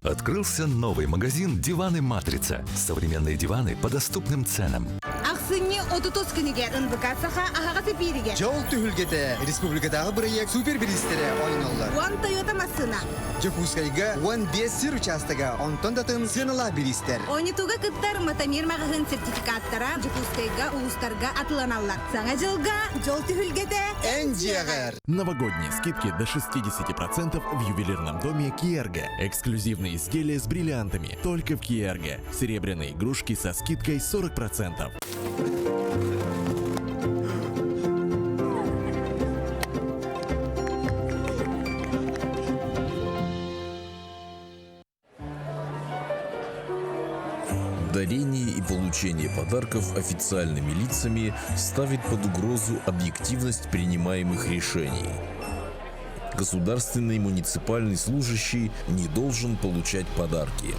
Открылся новый магазин «Диваны Матрица». Современные диваны по доступным ценам. Ахсынньы 30 күнүгэр НВК Саха аһаҕас эпииригэр Дьол түһүлгэтэ республикатааҕы бырайыак супер бириистэрэ оонньоллор. Уон Тойота массыына. Дьокуускайга 15 сир учаастага, онтон да атын сыаналаах бириистэр. Оонньотууга кыттар Матамир маҕаһыын сертификаттара Дьокуускайга, улуустарга атыланаллар. Саҥа дьылга дьол түһүлгэтэ Эн дьиэҕэр! Новогодние скидки до 60% в ювелирном доме Киерго. Эксклюзивные изделия с бриллиантами только в Киерго. Серебряные игрушки со скидкой 40%. Дарение и получение подарков официальными лицами ставит под угрозу объективность принимаемых решений. Государственный муниципальный служащий не должен получать подарки.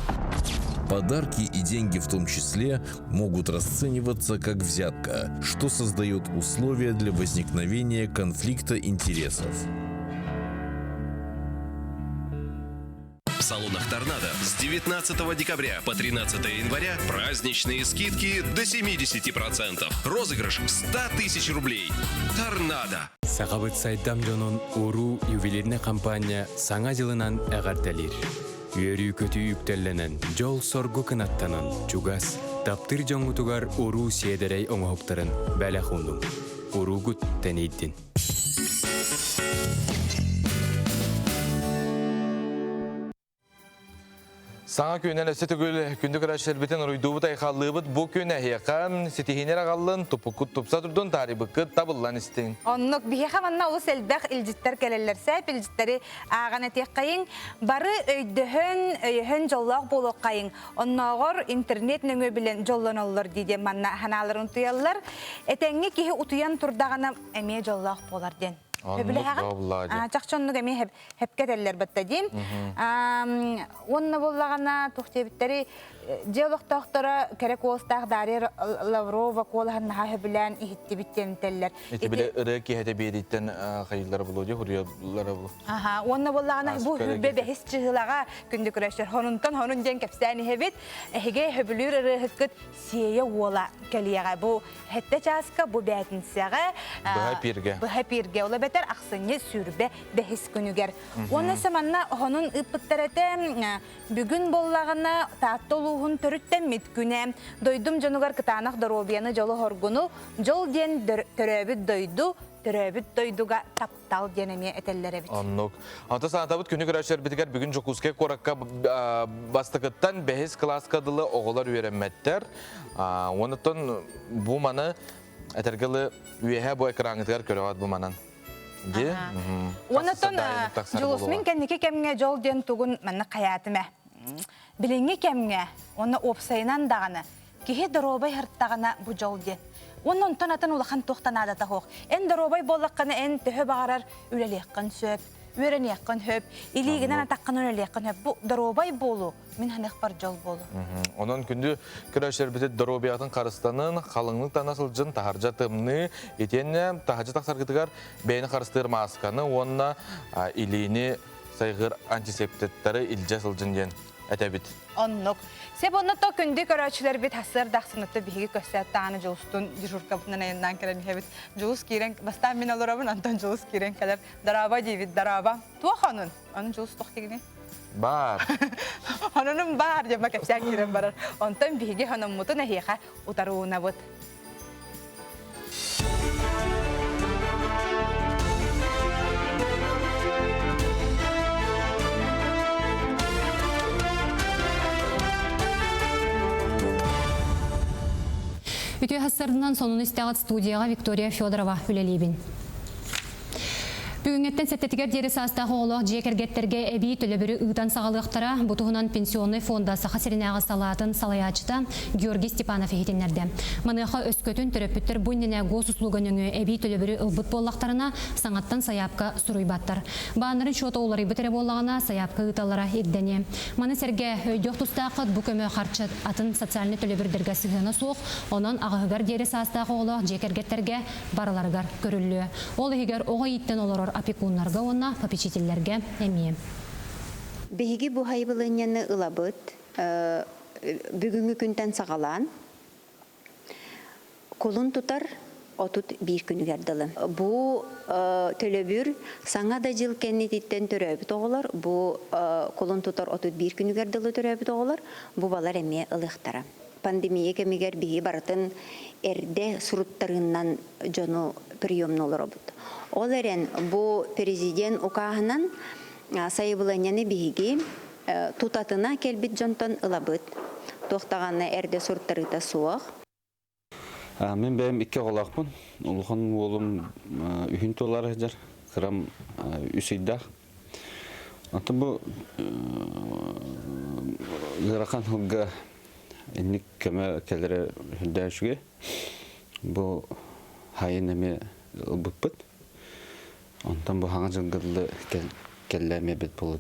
Подарки и деньги в том числе могут расцениваться как взятка, что создает условия для возникновения конфликта интересов. салонах «Торнадо» с 19 декабря по 13 января праздничные скидки до 70%. Розыгрыш 100 тысяч рублей. «Торнадо». Сахабыт сайдам дьонун уруу ювелирный компания саҥа дьылынан эҕэрдэлиир. Үөрүү-көтүү үктэллэнэн, дьол-соргу кынаттанан, чугас, таптыыр дьоҥҥутугар уруу сиэдэрэй оҥоһуктарын бэлэх уунуҥ. Уруугут тэнийдин. Саҥа күнэн өссө төгүл күндү көрөөччүлэрбитин уруйдуубут айхаллыыбыт. Бу күн эһиэхэ ситиһиини аҕаллын, туппуккут тупса турдун, таарыйбыккыт табыллан истиҥ. Оннук биһиэхэ манна олус элбэх илдьиттэр кэлэллэр. Сээп илдьиттэри ааҕан этиэххэйиҥ. Бары өйдөһөн, өйөһөн дьоллоох буолуоххайыҥ. Оннооҕор интернет нөҥүө билэн дьоллоноллор дии диэн манна ханааларын утуйаллар. Этэҥҥэ киһи утуйан турдаҕына эмиэ дьоллоох буолар диэн. Сөбүлэһэҕин? Чахчы оннук эмиэ хепке этэллэр батта диин. Уонна буоллаҕына туох диэбиттэри дьиэ олохтоохторо кэрэ куоластаах Дарья Лаврова куолаһын наһаа сөбүлээн иһиттибит диэн этэллэр. Ити били ырыа киэһэтэ биэрииттэн хайыыллара булуо дии, хуруйаллара булуо. Аха, уонна буоллаҕына бу хүрбэ бэһис чыһылаҕа күндү көрөөччүлэр хонунтан хонун диэн кэпсээн иһэбит. Эһиги сөбүлүүр ырыаһыккыт Сиэйэ уола кэлиэҕэ. Бу Хэттэ чааска бу бээтинсэҕэ Быһа пииргэ. Быһа пииргэ. Ол эбэтэр ахсынньы сүүрбэ бэһис күнүгэр. Уонна манна оһонун ыыппыттар этэ бүгүн буоллаҕына Таатта улууһун төрүттэммит күнэ. Дойдум дьонугар кытаанах доруобуйаны дьолу-хоргуну, дьол диэн төрөөбүт дойду, төрөөбүт дойдуга таптал диэн эмиэ этэллэр эбит. Оннук. Онто санатабыт күнү көрөөччүлэрбитигэр бүгүн Дьокуускай куоракка бастакыттан бэһис кылааска дылы оҕолор үөрэммэттэр. Онтон бу маны этэргэ дылы үөһэ бу экраҥҥытыгар көрөҕөт бу манан. Ди? Онтон Дьулусмин кэнники кэмҥэ дьол диэн тугун манна хайаатым ээ. Билиҥҥи кэмҥэ уонна уопсайынан даҕаны Киһи доруобай һыртаҕына бу дьол диэн. Уонна онтон атын улахан туох да наадата суох. Эн доруобай буоллаххына эн төһө баҕарар үлэлиэххин сөп, үөрэниэххин сөп, илиигинэн атаххын үлэлиэххин сөп. Бу доруобай буолуу мин ханыахпар дьол буолуу. Онон күндү көрөөччүлэрбитит доруобуйаҕытын харыстанын, халыҥнык тана сылдьын, таһырдьа тымныы, итиэннэ таһырдьа тахсаргытыгар бэйэни харыстыыр маасканы уонна илиини сайҕыыр антисептиктары илдьэ сылдьын диэн этэбит. Оннук. Сеп онно то күндү көрөөччүлэрбит сарсыарда ахсынытта биһиги көссөөт даҕаны Дьулустун дежуркабытынан айаннаан кэлэн иһэбит. Дьулус киирэн, бастаан мин олоробун, онтон Дьулус киирэн кэлэр. Дорообо диибит, дорообо. Туох онун? Онун Дьулус туох дигини? Баар. Онунум баар диэн кэпсээн киирэн барар. Онтон биһиги хономмутун эһиэхэ утары уунабыт. Үтүө хассарынан сонун истэҕит студияҕа Виктория Федорова үлэлиибин. Бүгүҥҥэттэн сэттэтигэр диэри саастаах оҕолоох дьиэ кэргэттэргэ эбии төлөбүрү ыытан саҕалыахтара. Бу туһунан Пенсионнай фонда Саха сиринээҕи салаатын салайааччыта Георгий Степанов иһитиннэрдэ. Маныаха өскөтүн төрөппүттэр бу иннинэ госуслуга нөҥүө эбии төлөбүрү ылбыт буоллахтарына, саҥаттан сайаапка суруйбаттар. Бааннарын счета уларыйбыт эрэ буоллаҕына, сайаапка ыыталлара ирдэниэ. Маны сэргэ, өйдүөх тустааххыт бу көмө харчы атын социальнай төлөбүрдэргэ сыһыана суох, онон аҕыһыгар диэри саастаах оҕолоох дьиэ кэргэттэргэ барыларыгар көрүллүө. Ол иһигэр оҕо ииттэн олорор опекуннарга уонна попечителлэргэ эмиэ. Биһиги бу хайбылыанньаны ылабыт бүгүҥҥү күнтэн саҕалаан кулун тутар 31 күнүгэр дылы. Бу төлөбүр саҥа да дьыл кэннититтэн төрөөбүт оҕолор, бу кулун тутар 31 күнүгэр дылы төрөөбүт оҕолор бу балар эмиэ ылыахтара. Пандемия кэмигэр биһи барытын эрдэ суруттарыынан дьону приемна олоробут. Ол эрэн бу президент укааһынан сайабылыанньаны биһиги тутатына кэлбит дьонтон ылабыт. Туох даҕаны эрдэ суруттарыыта суох. Мин бэйэм икки оҕолоохпун. Улахан уолум үһүн туолар сылдьар, кырам үс ыйдаах. Оттон бу ыарахан сылга инник көмө кэлэрэ сүрдээх үчүгэй. Бу хайын эмиэ ылбыппыт. Онтон бу хаҥа дьылга дылы кэллэ эмиэ бит буолуо.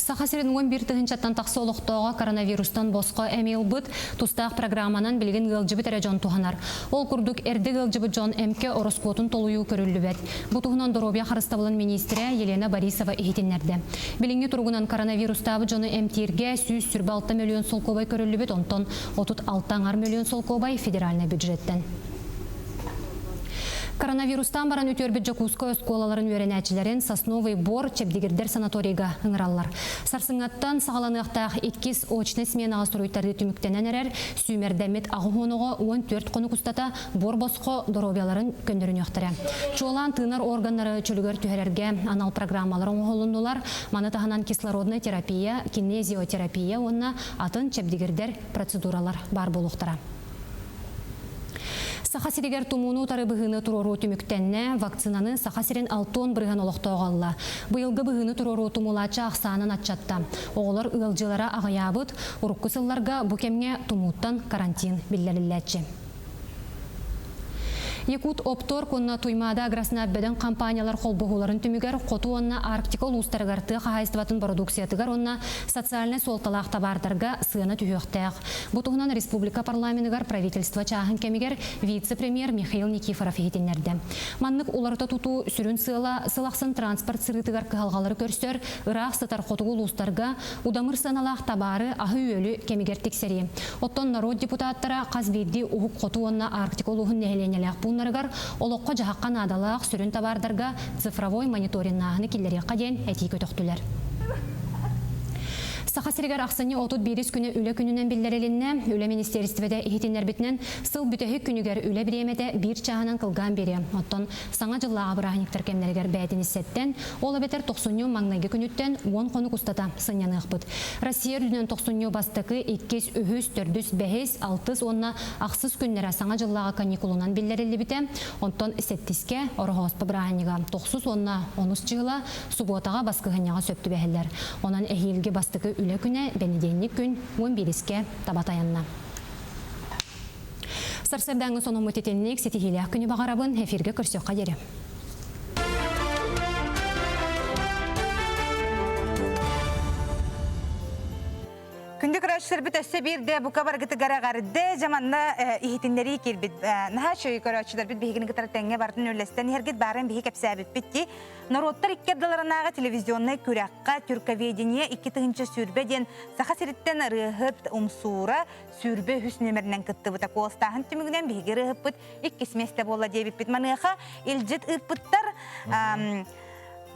Саха сирин 11 тыһыынчаттан тахса олохтооҕо коронавирустан босхо эми ылбыт, тустаах программанан билигин ыалдьыбыт эрэ дьон туһанар. Ол курдук, эрдэ ыалдьыбыт дьон эмкэ ороскуотун толуйуу көрүллүбэт. Бу туһунан доруобуйа харыстабылын миниистирэ Елена Борисова иһитиннэрдэ. Билиҥҥи туругунан коронавирустаабыт дьону эмтииргэ 126 мөлүйүөн солкуобай көрүллүбүт, онтон 36 аҥар мөлүйүөн солкуобай федеральнай бюджеттэн. Коронавирустаан баран үтүөрбүт Дьокуускай оскуолаларын үөрэнээччилэрин Сосновый бор чэбдигирдэр санаторийга ыҥыраллар. Сарсыҥҥаттан саҕаланыахтаах иккис очнай сменаҕа суруйтарыы түмүктэнэн эрэр, сүүмэрдэммит аҕыс оҕо 14 хонук устата буор босхо доруобуйаларын көннөрүнүөхтэрэ. Чуолаан тыынар органнары чөлүгэр түһэрэргэ анал программалар оҥоһулуннулар. Маны таһынан кислородная терапия, кинезиотерапия уонна атын чэбдигирдэр процедуралар баар буолуохтара. Саха сиригэр тумууну утары быһыыны туруоруу түмүктэннэ, вакцинаны Саха сирин 60% олохтооҕо ылла. Быйылгы быһыыны туруоруу тумулааччы ахсаанын аччатта. Оҕолор ыалдьыылара аҕыйаабыт, урукку сылларга бу кэмҥэ тумууттан карантин биллэриллээччи. Якут Опторг уонна Туймаада Агроснаб бөдөҥ компаниялар холбоһууларын түмүгэр хоту уонна Арктика улуустарыгар тыа хаһаайыстыбатын бородууксуйатыгар уонна социальнай суолталаах табаардарга сыана түһүөхтээх. Бу туһунан республика парламеныгар правительство чааһын кэмигэр вице-премьер Михаил Никифоров иһитиннэрдэ. Маннык уларыта тутуу сүрүн сыала сыл ахсын транспорт сырыытыгар кыһалҕалары көрсөр, ыраах сытар хотугу улуустарга удамыр сыаналаах табаары аһы-үөлү кэмигэр тиксэрии. Оттон норуот депутаттара хас биирдии уһук хоту уонна Арктика улууһун нэһилиэнньэлээх пууннарыгар олоххо-дьаһахха наадалаах сүрүн табаардарга цифровой мониториннааһыны киллэриэххэ диэн этии көтөхтүлэр. Саха сиригэр ахсынньы 31 күнэ үлэ күнүнэн биллэрилиннэ. Үлэ министиэристибэтэ иһитиннэрбитинэн, сыл бүтэһик күнүгэр үлэ бириэмэтэ биир чааһынан кылгаан биэриэ. Оттон Саҥа дьыллааҕы бырааһынньыктар кэмнэригэр бээтиниссэттэн, ол эбэтэр тохсунньу маҥнайгы күнүттэн уон хонук устата сынньаныахпыт. Россия үрдүнэн тохсунньу бастакы, иккис, үһүс, төрдүс, бэһис, алтыс уонна ахсыс күннэрэ Саҥа дьыллааҕы каникулунан биллэриллибитэ. Онтон сэттискэ Ороһооспо бырааһынньыга тохсус уонна онус чыһыла субуотаҕа баскыһынньаҕа сөп түбэһэллэр. Онон эһиилги бастакы үлэ күнэ бэнидиэнньик күн уон биирискэ таба тайанна. Сарсыардааҥҥы сонуммут итинник ситиһиилээх күнү баҕарабын. Эфиргэ көрсүөххэ диэри. Күндү көрөөччүлэрбит өссө биирдэ бука баргытыгар эҕэрдэ дьэ манна иһитиннэрии киирбит. Наһаа үчүгэй көрөөччүлэрбит биһигини кытары тэҥҥэ бартын үллэстэн иһэргит баарын биһи кэпсээбиппит дии. Норуоттар икки ардыларынааҕы телевизионнай күрэххэ Тюрковедение 2020 диэн Саха сириттэн ырыаһыт Умсуура сүүрбэ үһүс нүөмэринэн кыттыбыта. Куоластааһын түмүгүнэн биһиги ырыаһыппыт иккис миэстэ буолла диэбиппит. Маныаха илдьит ыыппыттар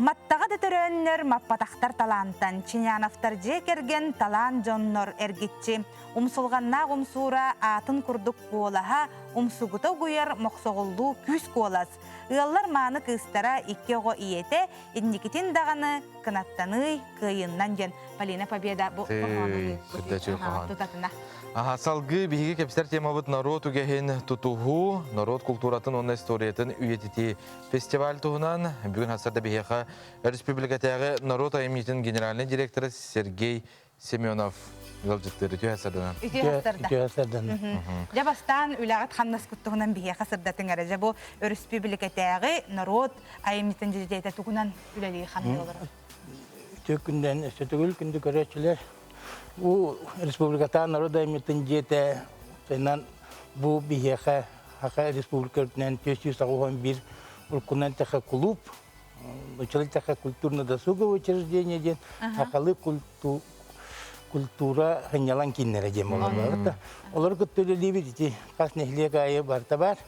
Маттаҕа да төрөөннөр, маппатахтар талаантан, Чиняновтар дьиэ кэргэн талаан дьоннор эргиччи. Умсулҕаннаах умсуура аатын курдук куолаһа, умсугута угуйар мохсоҕоллуу күүс куолас. Ыаллар мааны кыыстара, икки оҕо ийэтэ, инникитин даҕаны кынаттаныый, кыайыннан диэн Полина Победа бу хоһоону тутатына. Аха, салгыы биһиги кэпсэр темабыт норуот үгэһин тутуһуу, норуот култууратын уонна историятын үйэтитии Фестиваль туһунан бүгүн сарсыарда биһиэхэ республикатааҕы норуот айымньытын генеральнай директора Сергей Семенов ыалдьыттыыр. Үтүө сарданан. Үтүө сардан. Дьэ бастаан үлэҕит хамнаскыт туһунан биһиэхэ сырдатыҥ эрэ. Дьэ бу өрөспүүбүлүкэтээҕи норуот айымньытын дьиэтэ тугунан үлэлии хамныы олорор? Үтүө күндэн өссө төгүл күндү көрөөччүлэр. Бу республикатааҕы норуот айымньытын дьиэтэ бу биһиэхэ Саха Республика үрдүнэн 481 уруккунан тэхэ кулууп, училище тэхэ культурно-досуговое учреждение диэн сахалыы культура сынньалаҥ кииннэрэ диэн буолаллар. Олору кытта үлэлиибит ити хас нэһилиэк аайы барыта баар.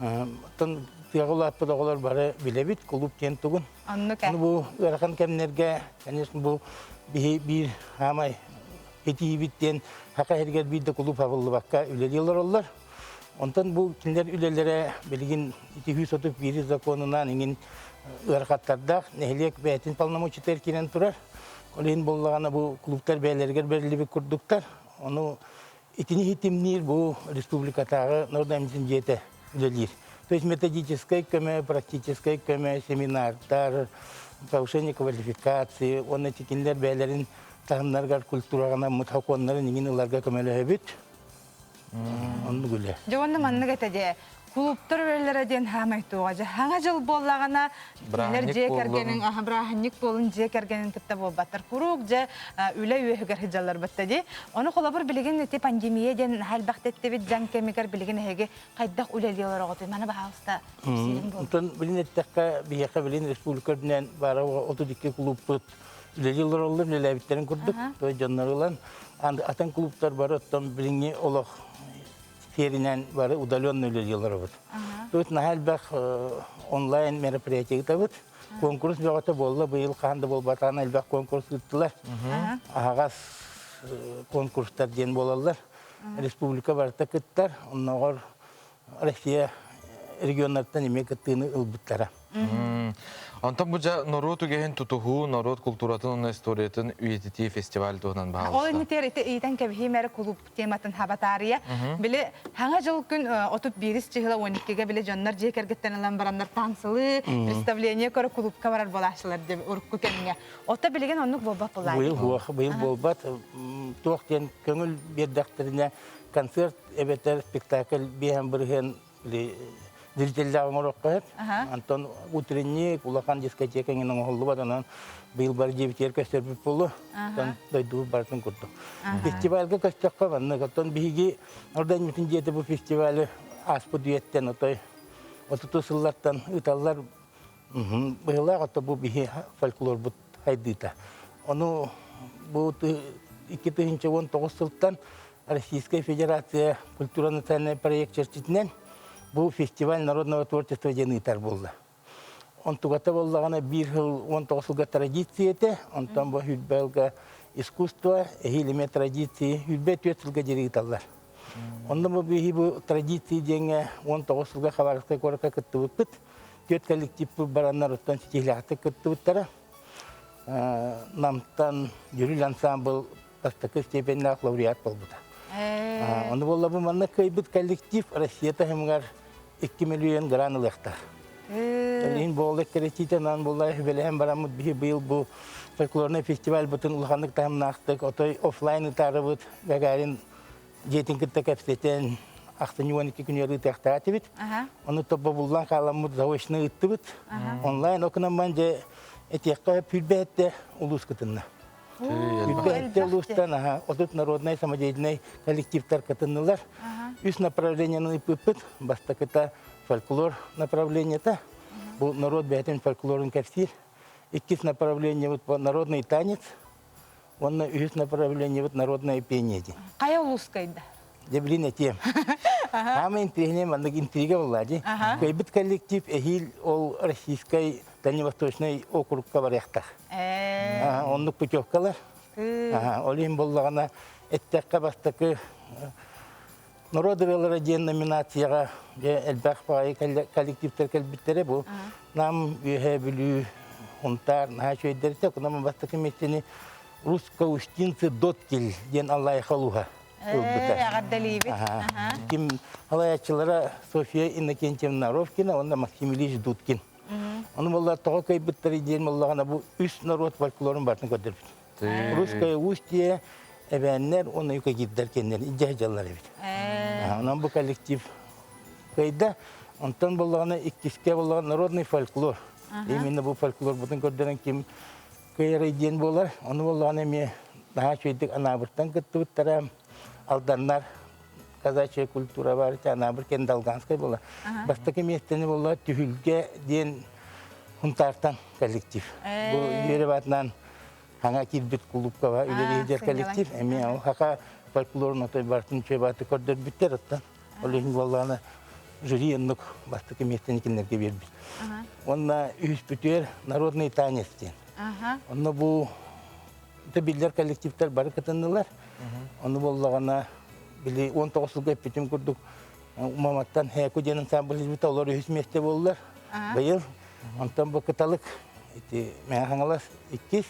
Оттон тыаҕа улааппыт оҕолор бары билэбит кулууп диэн тугун. Оннук Бу ыарахан кэмнэргэ, конечно, бу биһи биир хаамай итиибит диэн саха сиригэр биир да кулууп хабыллыбакка үлэлии олороллор. Онтон бу кинилэр үлэлэрэ билигин ити 131 законунан иҥин ыарахаттардаах нэһилиэк бэйэтин полномочията киирэн турар. Ол иһин буоллаҕына бу клубтар бэйэлэригэр бэриллибит курдуктар. Ону итини хитимниир бу республикатааҕы народнай дьиэтэ үлэлиир. То есть методическай көмө, практическай көмө, семинардар, повышение квалификации уонна кинилэр бэйэлэрин таһымнарыгар культураҕа сокуоннарын иҥин ыларга көмөлөһөбүт. Оннук үлэ. Дьэ уонна маннык этэ дьэ. Клубтар үлэлэрэ диэн хаамай туоҕа дьэ хаҥа дьыл буоллаҕына кинилэр дьиэ кэргэнин бырааһынньык буолун дьиэ кэргэнин кытта буолбаттар куруук дьэ үлэ үөһүгэр сылдьаллар батта дии ону холобур билигин ити пандемия диэн наһаа элбэхтэ эттибит дьаҥ кэмигэр билигин эһиги хайдах үлэлии олороҕутуй маны баһаалыста кэпсиирин буолла Онтон билин эттэххэ биһиэхэ билин республика үрдүнэн баара 32 клубпут үлэлии олороллор үлэлээбиттэрин курдук той дьоннор ылан атын клубтар бары оттон билиҥҥи олох сиэринэн бары удаленно үлэлии олоробут. Тут наһаа элбэх онлайн мероприятие ыытабыт. Конкурс бөҕөтө буолла, быйыл хаһан да буолбатаҕына элбэх конкурс ыыттылар. Аһаҕас конкурстар диэн буолаллар. Республика барыта кыттар, оннооҕор Россия регионнартан эмиэ кыттыыны ылбыттара. Онтон бу дьэ норуот үгэһин тутуһуу, норуот култууратын уонна историятын үйэтитии фестиваль туһунан Ол баһаалыста. иннитигэр ити ыйтан кэбиһиим эрэ кулууп тематын хабатаарыйа. Били хаҥа дьыл күн 31 чыһыла 12-ге били дьоннор дьиэ кэргэттэн ылан бараннар танцылыы, представление көрө кулуупка барар буолааччылар деп урукку кэмҥэ. Ото билигин оннук буолбат буолаа. Быйыл хуох, быйыл буолбат. Туох диэн көҥүл биэрдэхтэринэ концерт эбэтэр спектакль биэһэн бырыһыан зрителлээх оҥоруохха сөп. Онтон утренник, улахан дискотека эҥин оҥоһуллубат, онон быйыл бары дьиэбитигэр көстөрбүт буолуо. Оттон дойдубут барытын курдук. Фестивальга көстөххө маннык. Оттон биһиги Ордонмутун дьиэтэ бу фестивалы ааспыт үйэттэн отой отуту сыллартан ыыталлар. Быһылаах ото бу биһи фольклорбут хайдыыта. Ону бу 2019 сылтан Российская Федерация культура национальный проект чэрчитинэн бу фестиваль народного творчества диэн ыытар буолла. Онтугата буоллаҕына биир сыл 19 сылга традиция этэ, онтон бу хүрбэлгэ искусство, эһиилимэ традиции, хүрбэ түөрт сылга диэри ыыталлар. Онно бу биһи бу традиции диэҥҥэ 19 сылга Хабаровскай куоракка кыттыбыппыт. Түөрт коллективпыт бараннар оттон ситиһилээхтик кыттыбыттара. Намтан Дьүрүл ансаамбыл бастакы степеннээх лауреат буолбута. Ону буолла бу манна кыайбыт коллектив Россия таһымыгар 2 миллион гран ылыахтаах. Иһин буолла кэрэтиитэ буолла хүбэлэһэн бараммыт биһи быйыл бу фольклорнай фестиваль бытын улаханнык таһымнаахтык отой офлайн ытаарыбыт Гагарин дьиэтин кытта кэпсэтэн ахсынньы 12 күнүгэр ыытыахтаах этибит. Ону тобо буллан хааламмыт заочно ыыттыбыт. Онлайн окунамман дьэ этиэххэ пүүрбэһэттэ улуус кытынна. Пүүрбэһэттэ улуустан аха 30 народнай самодеятельнай коллективтар кытыннылар. Үс направлениены ыыппыппыт. Бастакыта фольклор направлениета. Бу народ бэйэтин фольклорун кэпсиир. Иккис направлениебыт народный танец. Уонна үһүс направлениебыт народное пение диэн. Хайа улуускайда? Дьэ билин этиэм. Хаама интриһине маннык интрига буолла дии. Кыайбыт коллектив эһиил ол российскай дальневосточный округка барыахтаах. Оннук путевкалар. Ол иһин буоллаҕына эттэххэ бастакы Норуот ырыалара диэн номинацияҕа дьэ элбэх баҕайы коллективтэр кэлбиттэрэ бу Нам, Үөһээ Бүлүү, Хунтаар наһаа үчүгэйдэритэ. Кунам бастакы миэстэни Русско-Устинцы Доткель диэн Аллайха улууһа ылбыта. Эҕэрдэлиибит. Ким салайааччылара Софья Иннокентьевна Ровкина уонна Максим Ильич Дудкин. Ону буолла тоҕо кыайбыттары диэн буоллаҕына бу үс норуот фольклорун барытын көрдөрбүт. Русское устье, эбээннэр уонна юкагирдар кэннэр илдьэ сылдьаллар эбит. Онон бу коллектив кыайда. Онтон буоллаҕына иккискэ буоллаҕына народный фольклор. Именно бу фольклорбутун көрдөрөн ким кыайарай диэн буолар. Ону буоллаҕына эмиэ наһаа үчүгэйдик Анаабыртан кыттыбыттара. Алданнар казачья культура бар, Анаабыр Кендалганскай буолла. Бастакы миэстэни буолла Түһүлгэ диэн Хунтаартан коллектив. Бу үөрэ хаҥа киирбит кулуупкаҕа үлэлиир коллектив эмиэ ол хака фольклорун отой бартын үчүгэй көрдөрбүттэр оттон ол иһин буоллаҕына жюри оннук бастакы миэстэни кинилэргэ биэрбит. Уонна үһүспүтүгэр народный танец диэн. Онно бу биллэр коллективтар бары кытыннылар. Ону буоллаҕына били 19 сылга эппитим курдук Маматтан Хэку диэн ансамбль илбит олор үһүс миэстэ буоллар. Быйыл онтон бу кыталык ити Мэҥэ Хаҥалас иккис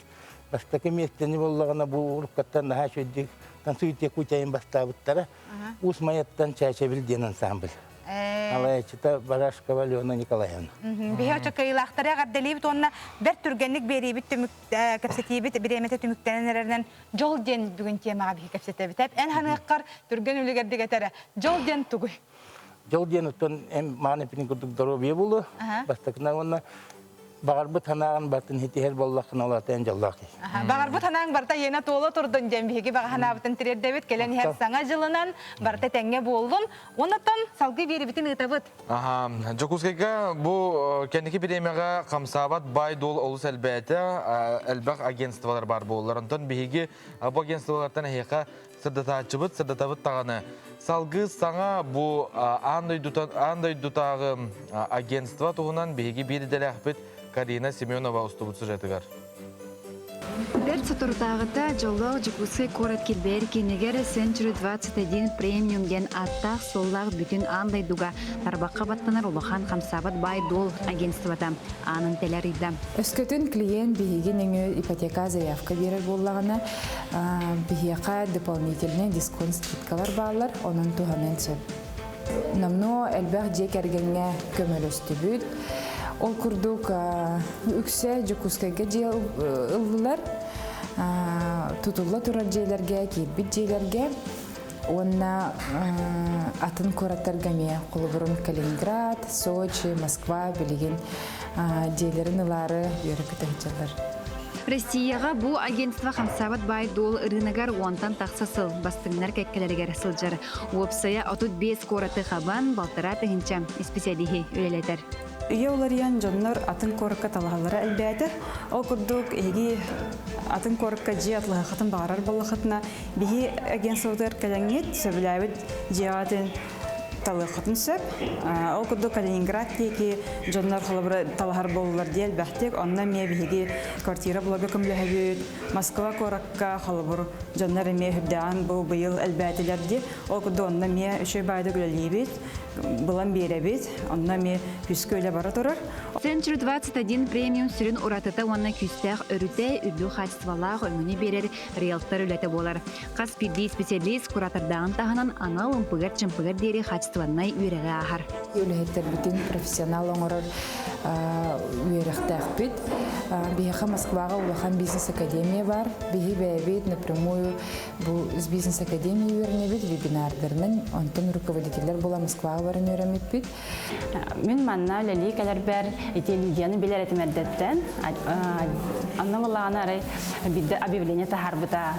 бастакы миэстэни буоллаҕына бу уруккаттан наһаа үчүгэйдик танцуйте Якутияйын бастаабыттара. Уус Майаттан Чээчэбил диэн ансамбль. Алаячыта Барашкова Алена Николаевна. Биһи очокайылаахтары эҕэрдэлиибит уонна бэрт түргэнник биэриибит түмүк кэпсэтиибит бириэмэтэ түмүктэнэн эрэринэн дьол диэн бүгүн темаҕа биһи кэпсэтэбит. Эн ханыаххар түргэн үлүгэрдик этэрэ. Дьол диэн тугуй? Дьол диэн оттон эм маан эппитин курдук доруобуйа буолуо. Бастакынан уонна баҕарбыт санааҕын бартын хитиһэр буоллаххына ол атын дьоллоох киһи. Баҕарбыт санааҥ барыта иэнэ туола турдун диэн биһиги баҕа санаабытын тириэрдэбит. Кэлэн иһэр саҥа дьылынан барыта тэҥҥэ буоллун. Оннуттан салгыы биэрибитин ыытабыт. Аха, Дьокуускайга бу кэнники бириэмэҕэ хамсаабат баай-дуол олус элбээтэ, элбэх агентстволар баар буоллар. Онтон биһиги бу агентстволартан эһиэхэ сырдатааччыбыт, сырдатабыт даҕаны. Салгыы саҥа бу аан аан дойдутааҕы агентство туһунан биһиги биир идэлээхпит Карина Семенова устубут сюжетыгар. Бэрт соторутааҕыта дьоллоох Дьокуускай куорат килбэйэр киинигэр Century 21 Premium диэн ааттаах-суоллаах бүтүн аан дойдуга тарбахха баттанар улахан хамсаабат баай-дуол агентствота аанын тэлэ арыйда. Өскөтүн клиент биһиги нөҥүө ипотека заявка биэрэр буоллаҕына, биһиэхэ дополнительный дисконт скидкалар бааллар, онон туһаныан сөп. Номнуо элбэх дьиэ кэргэҥҥэ көмөлөстүбүт. Ол курдук үксэ Дьокуускайга дьиэ ыллылар. Тутулла турар дьиэлэргэ, киирбит дьиэлэргэ уонна атын куораттарга эмиэ холобурун Калининград, Сочи, Москва билигин дьиэлэрин ылаары үөрэ-көтө сылдьаллар. Россияҕа бу агентство хамсаабат баай-дуол ырыынагар уонтан тахса сыл бастыҥнар кэккэлэригэр сылдьар. Уопсайа 35 куораты хабан, балтараа тыһыынча исписэлииһи үлэлэтэр. Үйэ уларыйан дьоннор атын куоракка талаһаллара элбээтэ. Ол курдук, эһиги атын куоракка дьиэ атлаһыаххытын баҕарар буоллаххытына, биһи агентствотыгар кэлэҥҥит, сөбүлээбит дьиэҕитин талыаххытын сөп. Ол курдук Калининград диэки дьоннор холобура талаһар буоллулар диэ элбэхтик. Онно эмиэ биһиги квартира буларга көмөлөһөбүт. Москва куоракка холобур дьоннор эмиэ үрдээҕин бу быйыл элбээтилэр дии. Ол курдук онно эмиэ үчүгэй баайдык үлэлиибит, булан биэрэбит. Онно эмиэ күүскэ үлэ бара турар. Century 21 премиум сүрүн уратыта уонна күүстээх өрүтэ үрдүк хаачыстыбалаах өҥөнү биэрэр риэлтор үлэтэ буолар. Хас биирдии специалист куратордааҕын таһынан анал ымпыгар-чымпыгар диэри хаачыстыбаннай үөрэҕи ааһар. Үлэһиттэрбитин профессионал оҥорор үөрэхтээхпит. Биһиэхэ Москваҕа улахан бизнес-академия бар. Биһи бэйэбит напрямую бу бизнес-академия үөрэнэбит вебинардарынан, онтон руководителлэр була Москваҕа баран үөрэммиппит. Мин манна үлэлии кэлэрбэр ити Лидияны билэр этим эрдэттэн. Анна Валаана арай биирдэ объявление таһаарбыта.